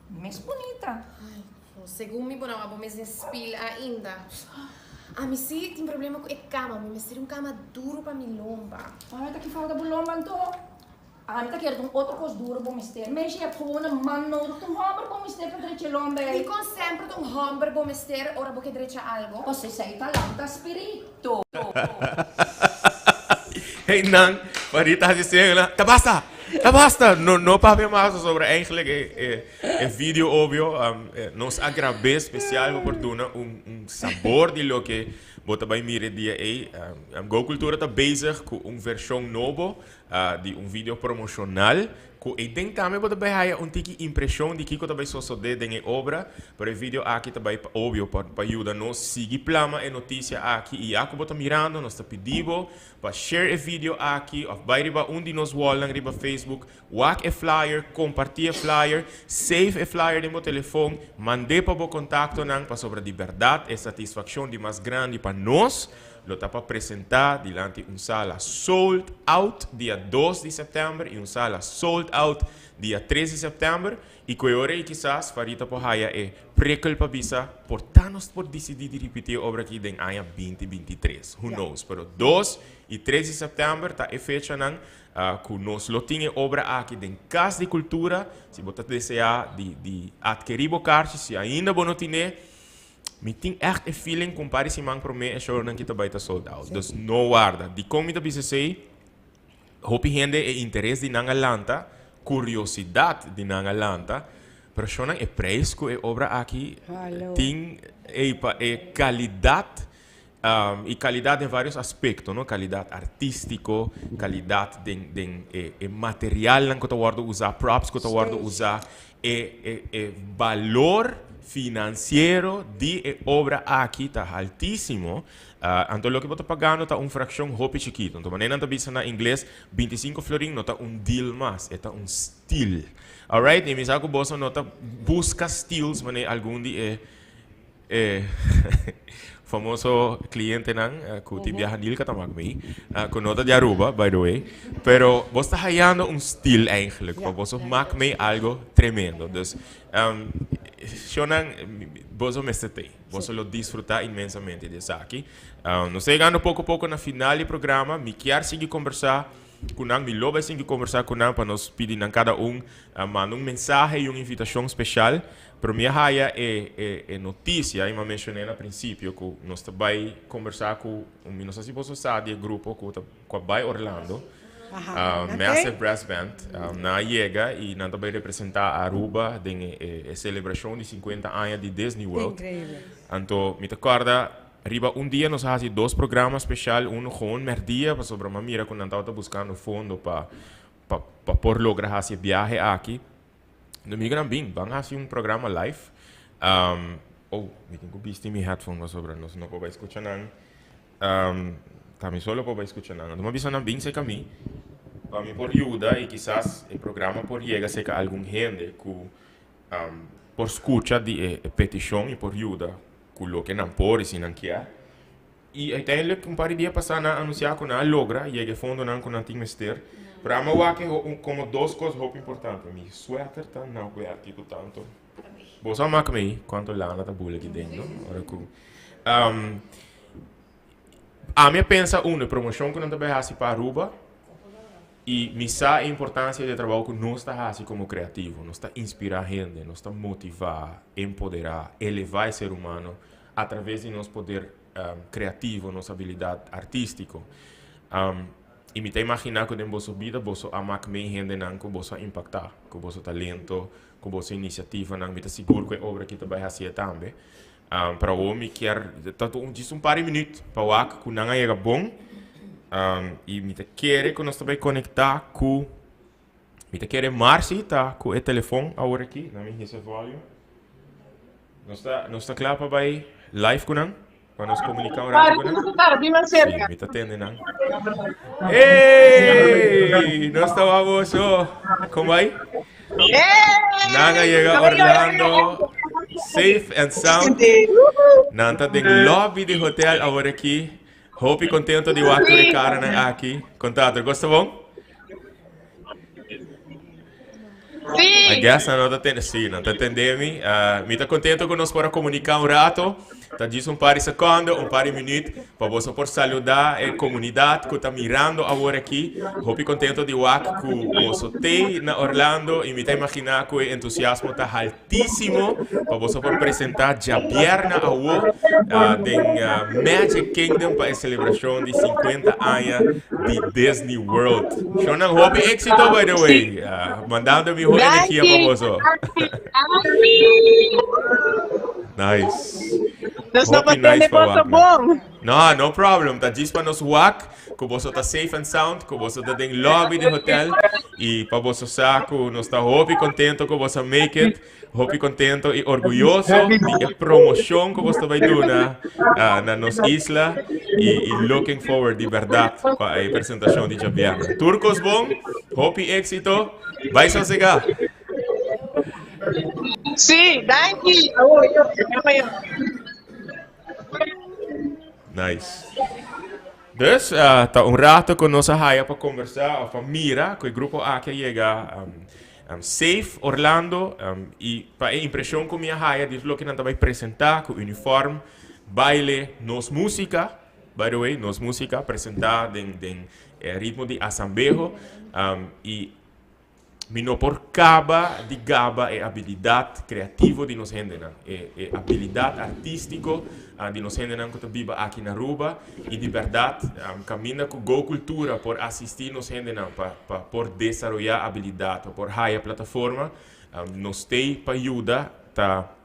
[SPEAKER 7] mes bunita.
[SPEAKER 5] Ay, segun mi bo no a bo mes den spil ainda. Ami si tin problema ku e kama, mi mester un kama duru pa mi lomba.
[SPEAKER 7] Ay, ta ki falta bo lomba anto? Ami ta kere ta un otro kos duro bo mester. Meisje, je hebt gewoon een man nodig. Ta un hòmber bo mester pa drecha e lomba ei.
[SPEAKER 5] Dikon semper ta un hòmber bo mester ora bo ke drecha algo?
[SPEAKER 7] Pasobra esei ta lanta spiritu.
[SPEAKER 1] Hey nan, Farita hasi seña, ta basta, ta basta. No, no papia mas sobre eigenlijk e, e, e video obvio. Nos a grab'é special pa por duna un, un sabor di loke bo ta bai mira e dia ei. Go Cultura ta bezig ku un vershon nobo di un video promocional cu ey den tambe bo ta bay haya un tiki impresion di kico ta bay sosode den e obra, pero e video aki ta bay pa obvio pa pa yuda nos sigui plama e noticia aki y ya cu bo ta mirando nos ta pidi bo pa share e video aki of bay riba un di nos wallnan riba Facebook wak e flyer comparti e flyer save e flyer den bo telefon mande pa bo contactonan pasobra di berdad e satisfaccion di mas grandi pa nos Lo ta pa presentá dilanti un sala sold out dia dos di sèptèmber i un sala sold out dia tres di sèptèmber. I ku e ora ei kisas Farita por haya e prikkel pa bisa por ta nos por disidí di ripití e obra akí den aña binti 23. Who knows? Pero dos i tres di sèptèmber ta e fechanan ku nos lo tin e obra aki den Kas di Kultura. Si bo ta deseá di di atkerí bo karchi, si ainda bo no tin'é, Mi tin echt e feeling ku un par di siman promé e shownan ki ta bai ta sold out. Dus no warda. Dikon mi ta bisa esei? Hopi hende e interes di nan a lanta, kuriosidat di nan a lanta, pero shownan e prijs ku e obra aki tin ei pa e kalidat i kalidat den varios aspekto no, kalidat artístiko, kalidat den den e e materialnan ku ta wòrdu usá, props ku ta wòrdu usá, e e e balor finansiero di e obra aki ta haltísimo. Anto loke bo ta pagando ta un frakshon hopi chikitu. Anto manera nan ta bisa na ingles, 25 florin no ta un deal mas, e ta un steal. Alright, i mi sa ku boso no ta buska steals manera algun di e E famoso clientenan cu tin biaha Nilka ta mak mi, cu no ta di Aruba, by the way, pero bos ta hayando un stil eigenlijk, pa boso mak mee algo tremendo. Dus, shownan, boso mester tei. Boso lo disfruta inmensamente di esaki. Nos ta yegando poco poco na final di programa. Mi kier sigui combersa cu nan, mi lo bay sigui combersa cu nan pa nos pidi nan cada un manda un mensahe y un invitacion special. Pero mi a haya e e e noticia y mi a mencion'é na principio cu nos ta bay combersa cu un mi no sa si boso sa di e grupo cu ta cu a bay Orlando, Massive Brass Band. Nan a yega y nan ta bay representa Aruba den e e e celebracion di 50 aña di Disney World.
[SPEAKER 2] Increíble.
[SPEAKER 1] Anto mi ta corda riba un dia nos a haci dos programa special, uno gewoon merdia pasobra mi a mira cu nan tabata buscando fondo pa pa pa por logra haci e biahe aki. Domingo nan bin, ban hasi un programa live. Oh, mi tin ku bisti mi headphone pasobra nos no por bai skucha nan. Ta mi solo por bai skucha nan. Anto mi a bisa nan bin serka mi pa mi por yuda i kisas e programa por yega serka algun hende ku por skucha di e petishon i por yuda ku loke nan por i si nan kier. I uiteindelijk un par di dia pasá nan a anunsiá ku nan a logra yega e fondonan ku nan tin mester. Pero amo wak e komo dos kos hopi importante. Mi suèter ta na wèrki ku tantu. Boso a mak mi kuantu lana ta bula aki den, no? Ora ku ami a pensa uno, e promoshon ku nan ta bai hasi pa Aruba i mi sa e importansia di e trabou ku nos ta hasi komo kreativo. Nos ta inspirá hende, nos ta motivá, empoderá, elevá e ser humano a traves di nos poder creativo, nos habilidad artistico. Y mi ta imagina cu den boso bida boso a mak mey hendenan cu boso a impacta, cu boso talento, cu boso iniciativanan. Mi ta sigur cu e obra aki ta bay haci e tambe. Pero awor mi kier ta un djis un par di minuut pa wak cu nan a yega bon. Y mi ta kere cu nos ta bay conecta cu, mi ta kere Marcy ta cu e telefon awor aki. Nan mi hisa e volume. Nos ta, nos ta kla pa bai live ku nan? Pa nos komuniká un rato ku nan? Sí, mi ta tende nan. Hey! Nos ta wak boso. Kon bai? Nan a yega Orlando. Safe and sound. Nan ta den lobby di hotel awor aki. Hopi contento di wak tur e caranan aki. Conta, tur cos ta bon?
[SPEAKER 8] Sí.
[SPEAKER 1] I guess nan no ta tende. Sí, nan ta tende mi. Uh, mi ta contento cu nos por a comunica un rato. Ta djis un par di secondo, un par di minuut, pa boso por saluda e comunidad cu ta mirando awor aki. Hopi contento di wak cu boso tey na Orlando y mi ta imagina cu e entusiasmo ta haltisimo pa boso por presenta djabierna awo uh, den uh, Magic Kingdom pa e celebracion di 50 aña di Disney World. Shonan, hopi éxito by the way. Uh, mandando mi hopi energia pa boso. Nice.
[SPEAKER 8] Nos no
[SPEAKER 1] Hopi
[SPEAKER 8] pa
[SPEAKER 1] nice
[SPEAKER 8] tende
[SPEAKER 1] pa
[SPEAKER 8] boso
[SPEAKER 1] wak, man.
[SPEAKER 8] bon.
[SPEAKER 1] No, no problem. Ta djis pa nos wak, ku boso ta safe and sound, ku boso ta den lobby di hotel i pa boso sa ku nos ta hopi contento ku boso make it, hopi contento i orguyoso di e promoshon ku boso ta bai duna ah, na nos isla i, i looking forward di berdad pa e presentashon di djabièrnè. Tur kos bon, hopi éxito, bai sosegá.
[SPEAKER 8] Sí, danki.
[SPEAKER 1] Nice. Dus, uh, ta un rato ku nos a haya pa conversa of pa mira ku e grupo aki a yega um, um, safe Orlando um, i pa e impreshon ku mi a haya di loke nan ta bai presenta ku uniform, baile, nos música, by the way, nos música presenta den, den eh, ritmo di asambeho um, i Mi no por caba di gaba e abilidad creativo di nos hendenan, e e abilidad artistico di nos hendenan cu ta biba aki na Aruba y di berdad caminda cu Go Cultura por asisti nos hendenan pa pa por desaroya abilidad, pa por haya plataforma, nos t'ey pa yuda ta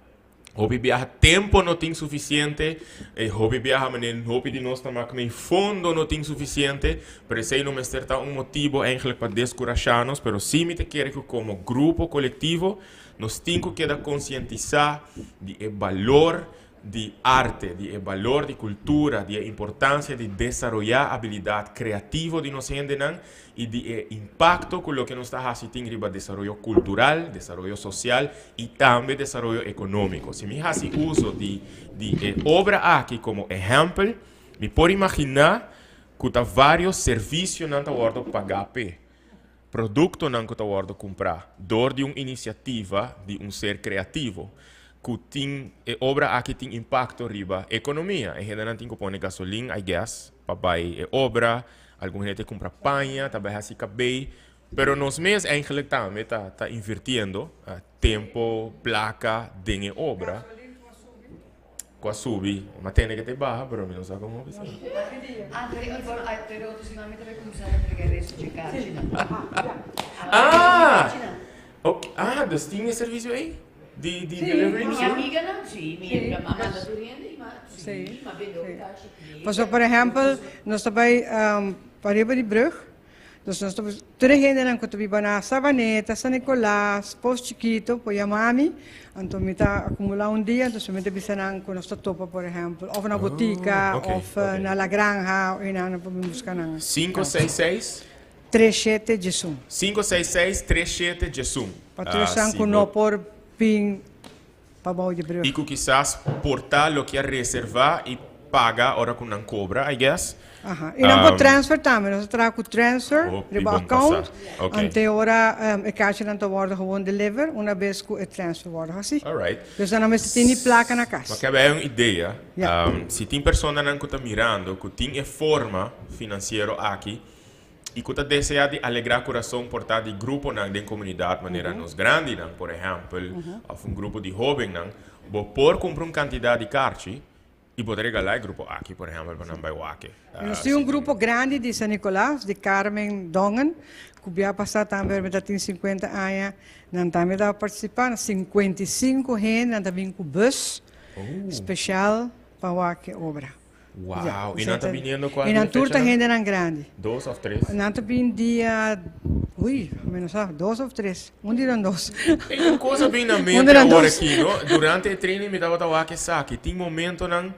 [SPEAKER 1] Hopi biaha tempo no tin suficiente, e hopi biaha manera hopi di nos ta mak mei fondo no tin suficiente, pero esei no mester ta un motibo eigenlijk pa descurasha nos, pero si mi ta kere cu como grupo colectivo nos tin cu keda concientisa di e balor di arte, di e balor di cultura, di e importancia di desaroya abilidad creativo di nos hendenan i di e impakto ku loke nos ta hasi tin riba desaroyo kultural, desaroyo sosial i tambe desaroyo ekonómiko. Si mi hasi uso di di e obra aki komo ehèmpel, mi por imaginá ku ta vários servisionan ta wòrdu pagá p'e produktonan ku ta wòrdu kumprá dor di un inisiativa di un ser kreativo ku tin e obra aki tin impakto riba ekonomia. E hendenan tin ku pone gasolin, I guess, pa bai e obra. Algun hende ta kumpra paña, ta bai hasi kabei, pero nos mes eigenlijk tambe ta ta invirtiendo tempo, plaka den e obra ku a subi. Mi a tende ke ta e baha, pero mi no sa kon hopi sa. Ah! Ok, ah, dus tin e servisio ei? Di di delivery?
[SPEAKER 6] Mi amiganan si, mi a manda tur hende i ma si, ma bende hopi kashi.
[SPEAKER 2] Pasobra por ehempel nos ta bai pariba di brug, dus nos ta tur e hendenan ku ta biba na Savaneta, San Nicolas, Pos Chikito por yama mi, anto mi ta akumulá un dia, entonces mi ta bisa nan ku nos ta topa por ehempel òf na botika òf na La Granja, einan por bin buska nan.
[SPEAKER 1] 566
[SPEAKER 2] 37 djesun.
[SPEAKER 1] 566 37 djesun.
[SPEAKER 2] Pa tur esnan ku no por bin pa bou di brug.
[SPEAKER 1] I ku kisas por ta loke a reserva i paga ora ku nan kobra, I guess.
[SPEAKER 2] Aha. I nan por transfer tambe. Nos ta traha ku transfer riba account. Ante ora e kachinan ta wòrdu gewoon deliver una bes ku e transfer wòrdu hasi.
[SPEAKER 1] Alright.
[SPEAKER 2] Dus nan no mester tin ni plaka na kas.
[SPEAKER 1] Ma kebe hay un idea. Si tin personanan ku ta mirando ku tin e forma finansiero aki i ku ta deseá di alegrá kurason por ta di gruponan den komunidat manera nos grandinan, por ehèmpel, òf un grupo di hóbennan, bo por kumpra un kantidat di karchi i bo ta regalá e grupo aki, por ehèmpel, pa nan bai wak e.
[SPEAKER 2] Nos tin un grupo grandi di San Nicolas, di Carmen Dongen, ku bia pasá tambe mi ta tin sinkuenta aña, nan tambe ta partisipá, 55 hende, nan ta bin ku bus speshal pa wak e obra.
[SPEAKER 1] Wow, y nan ta biniendo cual
[SPEAKER 2] Y nan tur ta hendenan grandi.
[SPEAKER 1] Dos of tres?
[SPEAKER 2] Nan ta bin dia, ui, mi no sa, dos of tres, un di nan dos.
[SPEAKER 1] Ey, un cosa bin na mente awor aki, no? Durante e training mi tabata wak esaki, tin momentonan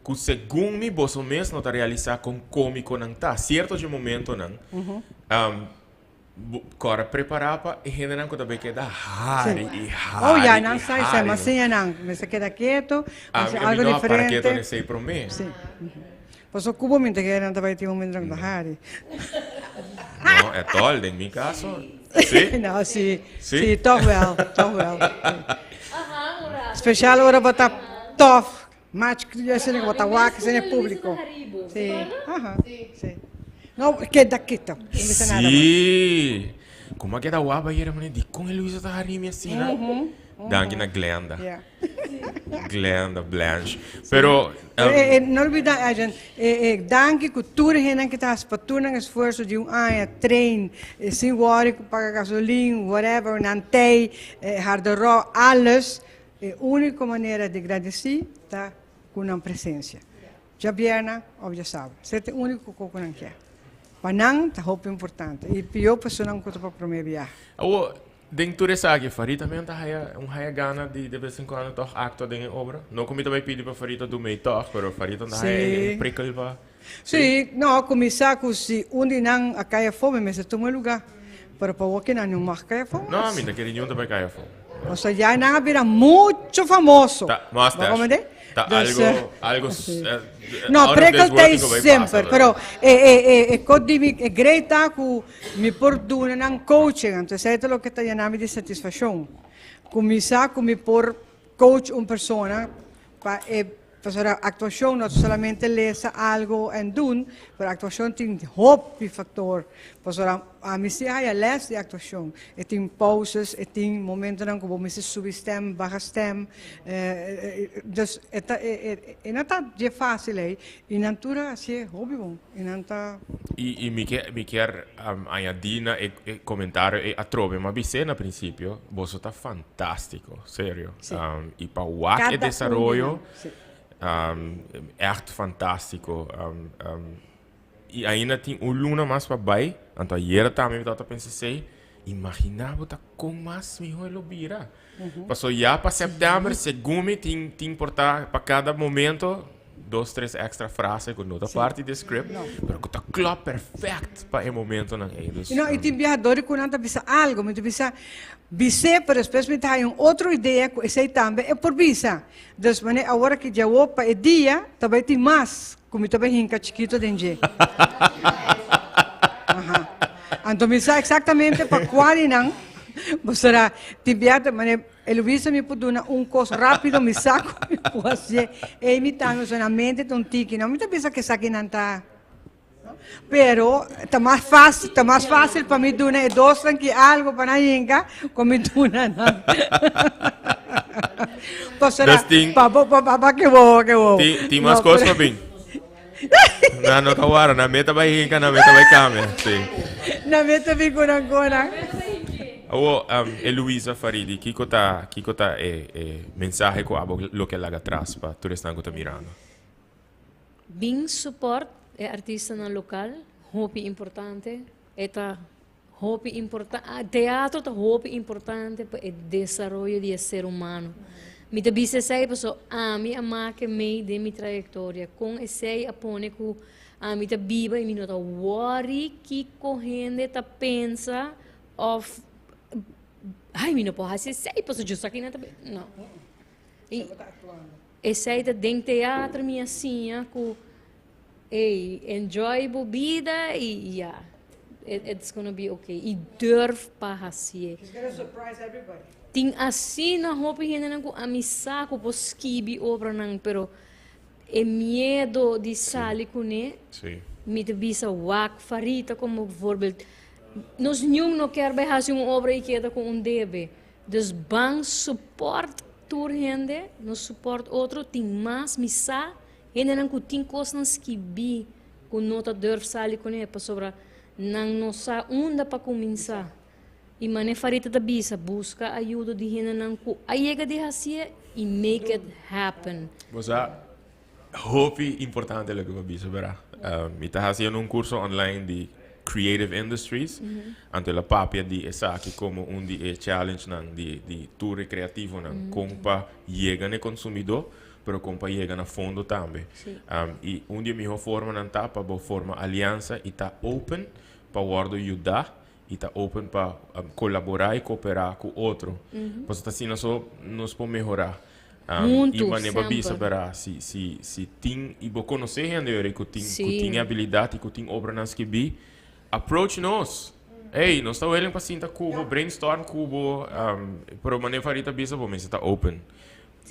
[SPEAKER 1] cu segun mi boso mes no ta realisa con comico nan ta. Cierto dje momentonan, um. Kòrda prepará pa e hendenan ku ta bay keda hari i hari
[SPEAKER 2] Oh ya, nan
[SPEAKER 1] i
[SPEAKER 2] sa esei,
[SPEAKER 1] hari.
[SPEAKER 2] ma siña nan mester keda ketu,
[SPEAKER 1] Ah,
[SPEAKER 2] hasi
[SPEAKER 1] mi
[SPEAKER 2] algo
[SPEAKER 1] no a para ketu
[SPEAKER 2] diferente.
[SPEAKER 1] na esei promé.
[SPEAKER 2] Si. Pasobra ku bo minta keda nan ta bay tin momentonan ku ta hari.
[SPEAKER 1] No, at all, den mi kaso, si.
[SPEAKER 2] No, si,
[SPEAKER 1] Si?
[SPEAKER 2] si, tòg wèl, tòg wèl. Spesial ora bo ta tòf, Mach asina ku bo ta wak asina e públiko. Sí, aha, sí. No, keda keto, no bisa nada mas.
[SPEAKER 1] Sí. Como a keda wak ayera mane dikon e Luisa ta hari mi asina? Danki na Glenda.
[SPEAKER 2] Ja.
[SPEAKER 1] Glenda Blanche. Pero,
[SPEAKER 2] Pero e, e, no olbida, Arjan, e, e, danki ku tur hendenan ki ta hasi pa tur nan esfuerso di un aña, train, e, sin worry ku paga gasolin, whatever, nan tei, e, harde rò, alles. E úniko manera di gradisí ta ku nan presensia. Djabièrnè òf djasabra. Esei ta e úniko kos ku nan kier. Pa nan ta hopi importante i pió personan ku ta pa promé biaha.
[SPEAKER 1] Awor, den tur esaki, Farita men ta haya un haya gana di de bes en kuando tòg aktua den e obra? No ku mi ta bai pidi pa Farita du mei tòg, pero Farita ta haya e prikkel pa.
[SPEAKER 2] Sí, no, kuminsá ku si un di nan a kai afó, mi mester tuma e lugá. Pero pa wou kinan no mag kai afó mas.
[SPEAKER 1] No, mi ta kere niun ta bai kai afó.
[SPEAKER 2] Pasobra ya nan a bira mucho famoso.
[SPEAKER 1] Ta, mustache.
[SPEAKER 2] Bo komprendé?
[SPEAKER 1] Ta
[SPEAKER 2] Dus,
[SPEAKER 1] algo, algo,
[SPEAKER 2] sí.
[SPEAKER 1] out
[SPEAKER 2] No,
[SPEAKER 1] of this
[SPEAKER 2] prikkel
[SPEAKER 1] world
[SPEAKER 2] ta ei
[SPEAKER 1] ku bai pasa,
[SPEAKER 2] semper,
[SPEAKER 1] pero.
[SPEAKER 2] pero e, e, e, e kos di mi, e great ta ku mi por duna nan coaching, anto esei ta loke ta yena mi di satisfashon. Kuminsá ku mi por coach un persona pa e Pasobra actuacion no ta solamente lesa algo en doen, pero actuacion tin hopi factor. Pasobra ami si haya les di actuacion. E tin pauzes, e tin momentonan cu bo mester subi stem, baha stem. Dus e ta e no ta dje facil ey y nan tur a hacié hopi bon y nan ta.
[SPEAKER 1] Y mi ke mi kier añadi na e comentario ey atrobe, mi a bis'é na principio, boso ta fantastico. Serio.
[SPEAKER 2] Sí.
[SPEAKER 1] Y pa wak e
[SPEAKER 2] Cada un di
[SPEAKER 1] desaroyo,
[SPEAKER 2] nan, sí.
[SPEAKER 1] echt fantástico. Y ainda tin un luna mas pa bai. Anto ayera tambe mi tabata pensa esey. Imagina bo ta con mas miho e lo bira. Paso ya pa september, segun mi, tin, tin por ta pa cada momento dos, tres extra frase cu no ta parti di e script, pero cu ta klop perfect pa e momentonan ey. Dus,
[SPEAKER 2] No, y tin biaha dor cu nan ta bisa algo, mi ta bisa, bis'é, pero despues mi ta haya un otro idea cu esey tambe e por bisa. Dus manera awor aki djawo pa e dia ta bay tin mas cu mi ta bay hinca chikito den dje. Aha. Anto mi sa exactamente pa cua di nan, bo sera tin biaha ta manera. Eloisa mi por duna un kos rápido mi sa ku mi por hasié ei mi tambe solamente ta un tiki no mi ta bisa ku esakinan ta pero ta mas fácil ta mas fácil pa mi duna e dosnan ki algo pa nan yinka ku mi duna nan pasobra
[SPEAKER 1] Dus tin-
[SPEAKER 2] pa bo pa pa ke wowo ke wowo
[SPEAKER 1] Tin, tin mas
[SPEAKER 2] No,
[SPEAKER 1] kos
[SPEAKER 2] pero-
[SPEAKER 1] pa bin. Nan no ta wara, nan meta bai hinka, nan meta bai kambia. Sí.
[SPEAKER 2] Nan meta bin ku nan konan.
[SPEAKER 1] Awo, Eloisa Faridi, kiko ta, kiko ta e, e mensahe ku abo lo ke laga atras pa tur esnan ku ta mirando?
[SPEAKER 3] Bin support e artistanan lokal, hopi importante. E ta hopi importa, teatro ta hopi importante pa e desaroyo di e ser humano. Mi ta bisa esei pasobra ami a make mei den mi trayektoria. Kon esei a pone ku ami ta biba i mi no ta wòri kiko hende ta pensa Of, ay, mi no por hasi esei, pasobra yo sa kinan ta be-. No. I esei ta den teatro mi a siña ku, ey, enjoy bo bida i ya, it's gonna be okay. I durf pa hasié.
[SPEAKER 2] She's gonna surprise everybody.
[SPEAKER 3] Tin asina hopi hendenan ku ami sa ku por skibi obranan, pero e miedo di sali kuné, mi ta bisa wak Farita komo voorbeeld. Nos niun no kier bai hasi un obra i keda ku un debe. Dus ban support tur hende, nos support otro, tin mas mi sa hendenan ku tin kosnan skibí ku no ta durf sali kuné pasobra nan no sa unda pa kuminsá. I mane Farita ta bisa, buska ayudo di hendenan ku a yega di hasié i make it happen.
[SPEAKER 1] Bo sa, Hopi importante loke bo a bisa, bera. Mi ta haciendo un curso online di Creative Industries. Anto el a papia di esaki como un di e challengenan di, di tur e creativonan. Con pa yega na e consumidor, pero con pa yega na fondo tambe. Y un di e miho formanan ta pa bo forma aliansa y ta open pa wordo yuda. y ta open pa colabora y coopera cu otro. Pasobra ta asina so nos por mehora.
[SPEAKER 3] Huntu,
[SPEAKER 1] y manera bo bisa
[SPEAKER 3] semper.
[SPEAKER 1] bera, si, si, si tin, y bo conoce hende yori cu tin, cu tin
[SPEAKER 3] Sí.
[SPEAKER 1] habilidad y cu tin obranan skibi, approach nos. Hey, nos ta willing pa sinta cu bo, brainstorm cu bo, pero manera Farita bisa bo mester ta open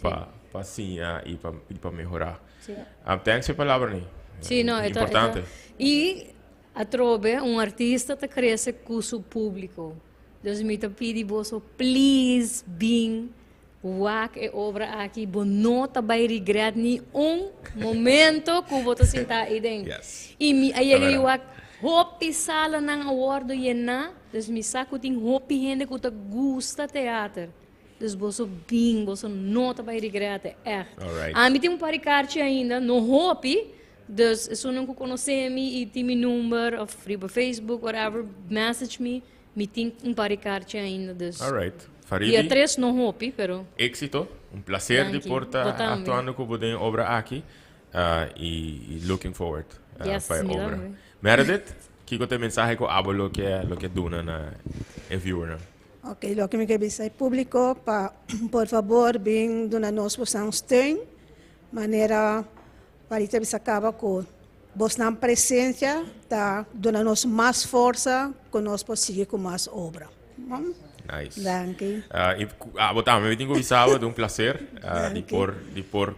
[SPEAKER 1] pa, pa siña y pa, y pa mehora.
[SPEAKER 3] Sí.
[SPEAKER 1] Thanks p'e palabra ni.
[SPEAKER 3] Sí, no, e ta, e ta.
[SPEAKER 1] Importante.
[SPEAKER 3] Y atrobe un artista ta crece cu su publico. Dus mi ta pidi boso please bin wak e obra aki, bo no ta bay regret ni un momento cu bo ta sinta ey den.
[SPEAKER 1] Yes.
[SPEAKER 3] Y mi a yega di
[SPEAKER 1] Ta
[SPEAKER 3] wak hopi salanan a wordo yena, dus mi sa cu tin hopi hende cu ta gusta theater. Dus boso bin, boso no ta bay regret, echt.
[SPEAKER 1] Alright.
[SPEAKER 3] Ami tin un par di karchi ainda, no hopi, dus esunnan cu conoce mi y tin mi number of riba Facebook, whatever, message mi, mi tin un par di karchi ainda, dus
[SPEAKER 1] Alright. Faridi.
[SPEAKER 3] dia 3 no hopi, pero.
[SPEAKER 1] Éxito, un placer di
[SPEAKER 3] Danki.
[SPEAKER 1] por ta
[SPEAKER 3] Bo tambe.
[SPEAKER 1] actuando cu bo den e obra aki, y looking forward
[SPEAKER 3] Yes,
[SPEAKER 1] pa e
[SPEAKER 3] mi
[SPEAKER 1] obra.
[SPEAKER 3] tambe.
[SPEAKER 1] Meredith, kico ta e mensahe cu abo lo ke lo ke duna na e viewernan?
[SPEAKER 4] Ok, loke mi ke bisa e publico pa por fabor bin duna nos bosnan steun, manera Parita bisa caba cu bosnan presencia ta duna nos mas forsa cu nos por sigui cu mas obra.
[SPEAKER 1] Nice.
[SPEAKER 4] Danki.
[SPEAKER 1] Y abo tambe mi tin cu bisa bo, ta un placer di por di por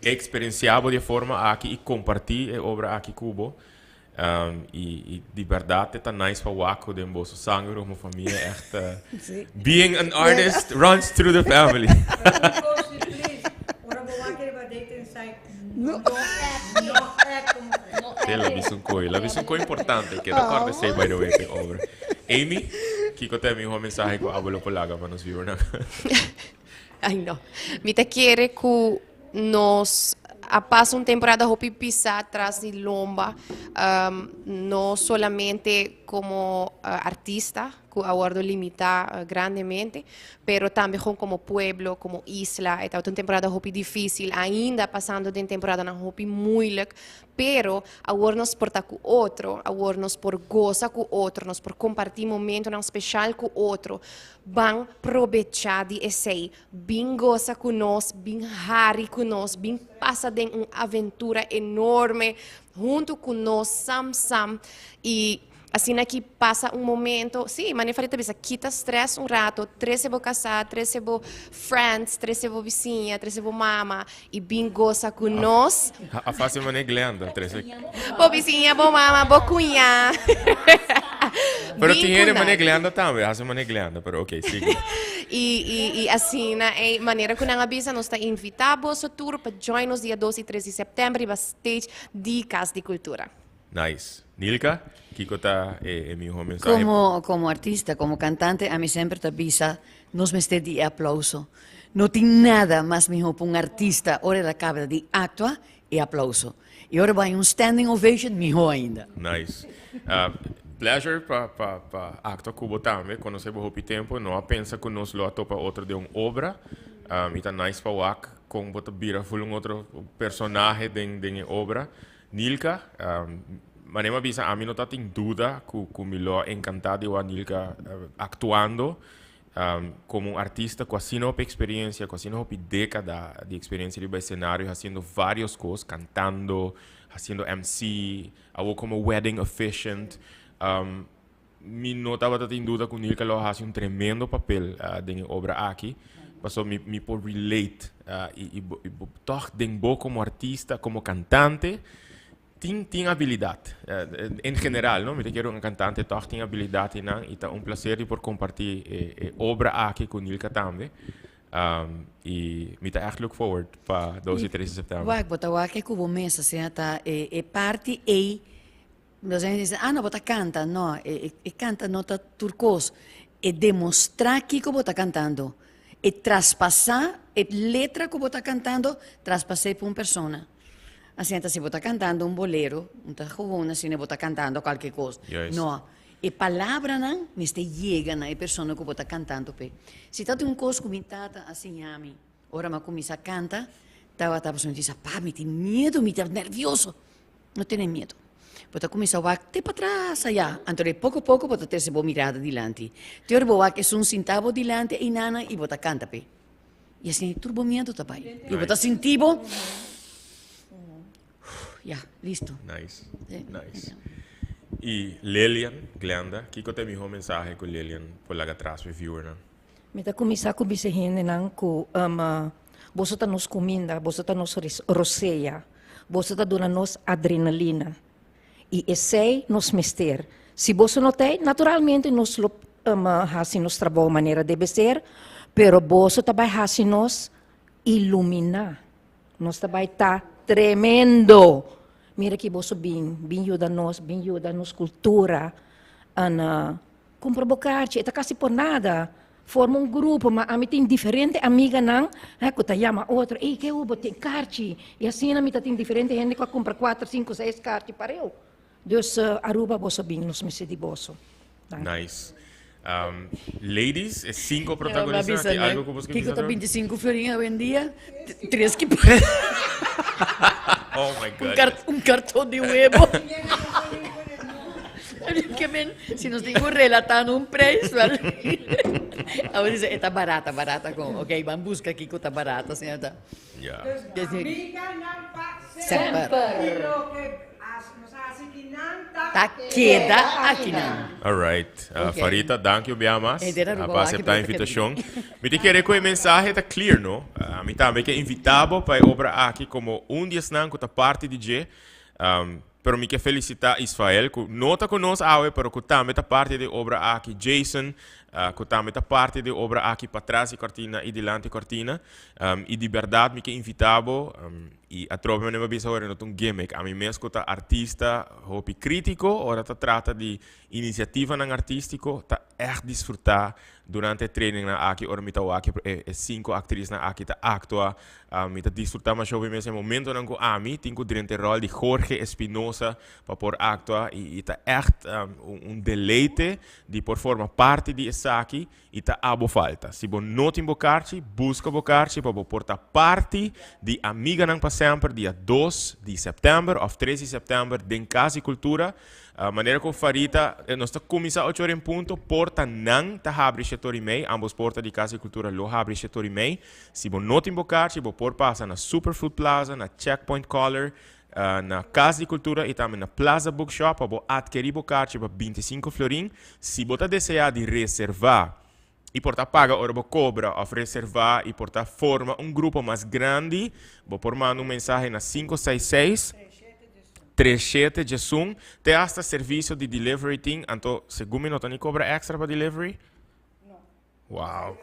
[SPEAKER 1] experiencia bo di e forma aki y comparti e obra aki cu bo. Y di berdad e ta nice pa wak cu den boso sanger como famia echt being an artist runs through the family.
[SPEAKER 2] Ora bo wak riba dating site, no act, no act como
[SPEAKER 1] Sí, la bisa un coi, la bisa un coi importante, keda corda esey by the way p'e obra. Amy, kico ta e miho mensahe cu abo lo por laga pa nos viewernan?
[SPEAKER 5] Ay no. Mi ta kere cu Nos a pasa un temporada hopi pisa tras di lomba, no solamente como artista cu a wordo limita grandemente, pero tambe gewoon como pueblo, como isla. E tabata un temporada hopi dificil, ainda pasando den temporadanan hopi moeilijk, Pero awor nos por ta ku otro, awor nos por gosa ku otro, nos por kompartí momentonan speshal ku otro. Ban probechá di esei. Bin gosa ku nos, bin hari ku nos, bin pasa den un aventura enorme huntu ku nos sam sam. I Asina ki pasa un momento, sí, manera Farid ta bisa, kita stress un rato, trece bo casá, trece bo friends, trece bo bisiña, trece bo mama y bin goza cu nos.
[SPEAKER 1] A fácil manera Glenda, trece.
[SPEAKER 5] Bo bisiña, bo mama, bo cuñá.
[SPEAKER 1] Pero
[SPEAKER 5] Bin
[SPEAKER 1] tin
[SPEAKER 5] cu
[SPEAKER 1] hende
[SPEAKER 5] nan.
[SPEAKER 1] manera Glenda tambe, haci manera Glenda, pero ok, sigui.
[SPEAKER 5] Y, y, y asina, e manera cu nan a bisa, nos ta invita boso tur pa join nos dia 2 y 3 di september riba stage di Cas di Cultura.
[SPEAKER 1] Nice. Nilka, kiko ta e e miho mensahe?
[SPEAKER 6] Como como artista, como cantante, ami semper ta bisa, nos mester di e aplauso. No tin nada mas miho pa un artista ora el a caba di actua, e aplauso. Y ora bo hay un standing ovation, miho ainda.
[SPEAKER 1] Nice. Pleasure pa pa pa actua cu bo tambe. Conoce bo hopi tempo. No a pensa cu nos lo a topa otro den un obra. Y ta nice pa wak con bo ta bira full un otro personahe den den e obra. Nilka, Manera mi a bisa, ami no ta tin duda cu cu mi lo a encanta di wak Nilka actuando como un artista cu asina hopi experiencia, cu asina hopi decada di experiencia riba escenario haciendo varios cos, cantando, haciendo MC, awor como wedding officiant. Mi no tabata tin duda cu Nilka lo a haci un tremendo papel den e obra aki, pasobra mi mi por relate y y bo y bo tog den bo como artista, como cantante tin tin habilidad en general no, mi ta kere un cantante tog tin habilidad einan y ta un placer di por comparti e e obra aki cu Nilka tambe y mi ta echt look forward pa 2 y 3 di september.
[SPEAKER 6] Wak, bo ta wak e cu bo mes asina ta e e parti ei Nos hende dicen, ah no, bo ta canta. No, e, e canta no ta tur cos. E demostra kico bo ta cantando. E traspasa e letra cu bo ta cantando, traspas'é pa un persona. Asina ta si bo ta cantando un bolero, no ta gewoon asina bo ta cantando cualke cos.
[SPEAKER 1] Juist.
[SPEAKER 6] No, e palabranan mester yega na e persona cu bo ta cantando p'e. Si ta tin un cos cu mi tata a siña mi, ora mi a cuminsa canta, tabata pasobra mi ta bisa, pa, mi tin miedo, mi ta nervioso. No tene miedo. Bo ta kuminsá wak te patras ayá, anto de poko poko bo ta trese bo mirada dilanti. Te ora bo wak esun sintá bo dilanti einana i bo ta kanta p'e. I asina tur bo miedu ta bai. I bo ta sinti bo, Ya, listo.
[SPEAKER 1] Nice, nice. I Lilian, Glenda, kiko ta e mihó mensahe ku Lilian por laga tras pa e viewernan?
[SPEAKER 7] Mi ta kuminsá ku bisa hendenan ku boso ta nos kuminda, boso ta nos rosea, boso ta duna nos adrenalina i esei nos mester. Si boso no ta ei, naturalmente nos lo hasi nos trabou manera debe ser, pero boso ta bai hasi nos iluminá. Nos ta bai ta tremendo! Mira ki boso bin, bin yuda nos, bin yuda nos kultura. Ana. Cumpra bo karchi, e ta casi por nada. Forma un grupo, ma ami tin diferente amiganan he cu ta yama otro, ey ke bo tin karchi? Y asina mi ta tin diferente hende cu a cumpra cuater, cinco, seis karchi pareu. Dus Aruba boso bin, nos mester di boso. Danki.
[SPEAKER 1] Nice. Ladies, e cinco protagonistanan, tin algo cu boso ke
[SPEAKER 6] bisa?
[SPEAKER 1] Kiko
[SPEAKER 6] ta 25 florin awendia? Tres ki
[SPEAKER 1] Oh my goodness.
[SPEAKER 6] Un karton di webo. Ke men, si nos tin ku relatá un prijs, wel. Awor dice, e ta barata, barata kon. Ok, ban buska kiko ta barata, señor ta.
[SPEAKER 1] Ja.
[SPEAKER 6] Dus,
[SPEAKER 2] Amiganan pa
[SPEAKER 6] Semper.
[SPEAKER 2] semper. Y loke nos haci kinan ta
[SPEAKER 6] Ta keda akinan.
[SPEAKER 1] All right.
[SPEAKER 6] Ok.
[SPEAKER 1] Farita, danki un bia mas
[SPEAKER 6] Ey, den Aruba
[SPEAKER 1] pa
[SPEAKER 6] wak,
[SPEAKER 1] acepta
[SPEAKER 6] pero ta
[SPEAKER 1] invitacion. Mi ta kere cu e mensahe ta clear, no? Mi tambe ke invita bo pa e obra aki como un di esnan cu ta parti di dje. Pero mi ke felicita Isfael cu no ta cu nos awe, pero cu tambe ta parti di e obra aki. Jason, cu tambe ta parti di e obra aki patras di cortina y dilanti cortina. Y di berdad mi ke invita bo. Y atrobe manera mi a bisa ora no ta un gimmick. Ami mes cu ta artista hopi critico ora ta trata di iniciativanan artistico ta echt disfruta durante e trainingnan aki ora mi ta wak e e cinco actriznan aki ta actua. Mi ta disfruta masha hopi mes e momentonan cu ami tin cu drenta e rol di Jorge Espinosa pa por actua y ta echt un deleite di por forma parti di esaki. I ta abo falta. Si bo no tin bo karchi, buska bo karchi pa bo por ta parti di Amiganan pa Semper dia dos di sèptèmber òf tres di sèptèmber den Kas di Kultura. Manera ku Farita, nos ta kuminsá ocho ora en punto, portanan ta habri shete ora i mei, ambos porta di Kas di Kultura lo habri shete ora i mei. Si bo no tin bo karchi, bo por pasa na Superfood Plaza, na Checkpoint Color, Na Cas di Cultura y tambe na Plaza Bookshop pa bo adkeri bo karchi pa 25 florin. Si bo ta desea di reserva y por ta paga ora bo cobra of reserva y por ta forma un grupo mas grandi, bo por manda un mensahe na 566 37 diesun. Te hasta servicio di delivery tin, anto segun mi no ta ni cobra extra pa delivery. Wow.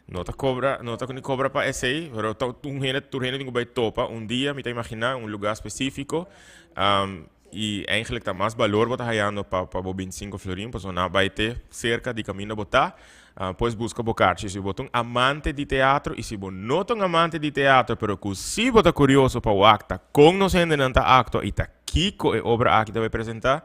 [SPEAKER 1] No ta cobra, no ta ni cobra pa esey, pero ta un hende, tur hende tin cu bay topa un dia, mi ta imagina, un lugar specifico. Um, y eigenlijk ta mas balor bo ta hayando pa, pa bo 25 florin, pasobra nan bay te cerca di caminda bo ta. Uh, pues busca bo karchi. Si bo ta un amante di teatro, y si bo no ta un amante di teatro, pero cu si bo ta curioso pa wak ta con nos hendenan ta actua y ta kico e obra aki ta bay presenta,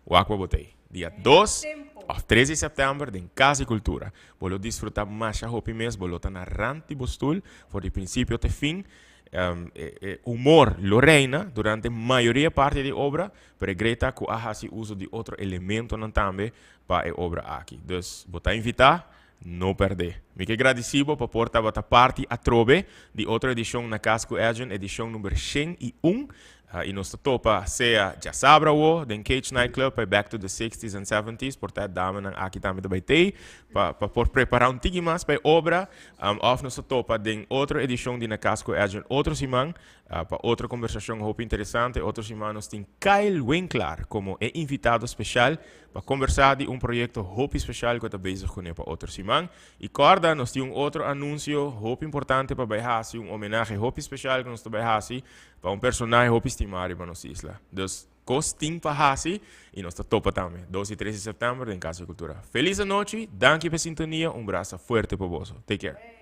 [SPEAKER 1] Wak pa bo ta ei. Dia dos òf tres di sèptèmber den Kas di Kultura. Bo lo disfrutá masha hopi mes, bo lo ta na rant di bo stul for di prinsipio te fin. E humor lo reina durante mayoria parti di e obra, pero e grei ta ku a hasi uso di otro elementonan tambe pa e obra aki. Dus bo ta invitá, no pèrdè. Mi ke gradisí bo pa por tabata parti atrobe di otro edishon Na Kas ku Edjean, edishon number 101. I nos ta topa sea djasabra awo den Cage Night Club pa e Back to the Sixties and Seventies. Por ta e damenan aki tambe ta bai tei pa pa por prepara un tiki mas pa e obra. Of nos ta topa den otro edishon di Na Cas cu Edjean otro siman pa otro conversacion hopi interesante. Otro siman nos tin Kyle Winklaar como e invitado special pa conversa di un proyecto hopi special cu e ta bezig cune pa otro siman. I corda nos tin un otro anuncio hopi importante pa bai haci, un homenahe hopi special cu nos ta bai haci Pa un personahe hopi stimá riba nos isla. Dus kos tin pa hasi i nos ta topa tambe dos i tres di sèptèmber den Casa di Kultura. Felis anochi, danki pa e sintonia, un brasa fuerte pa boso. Take care.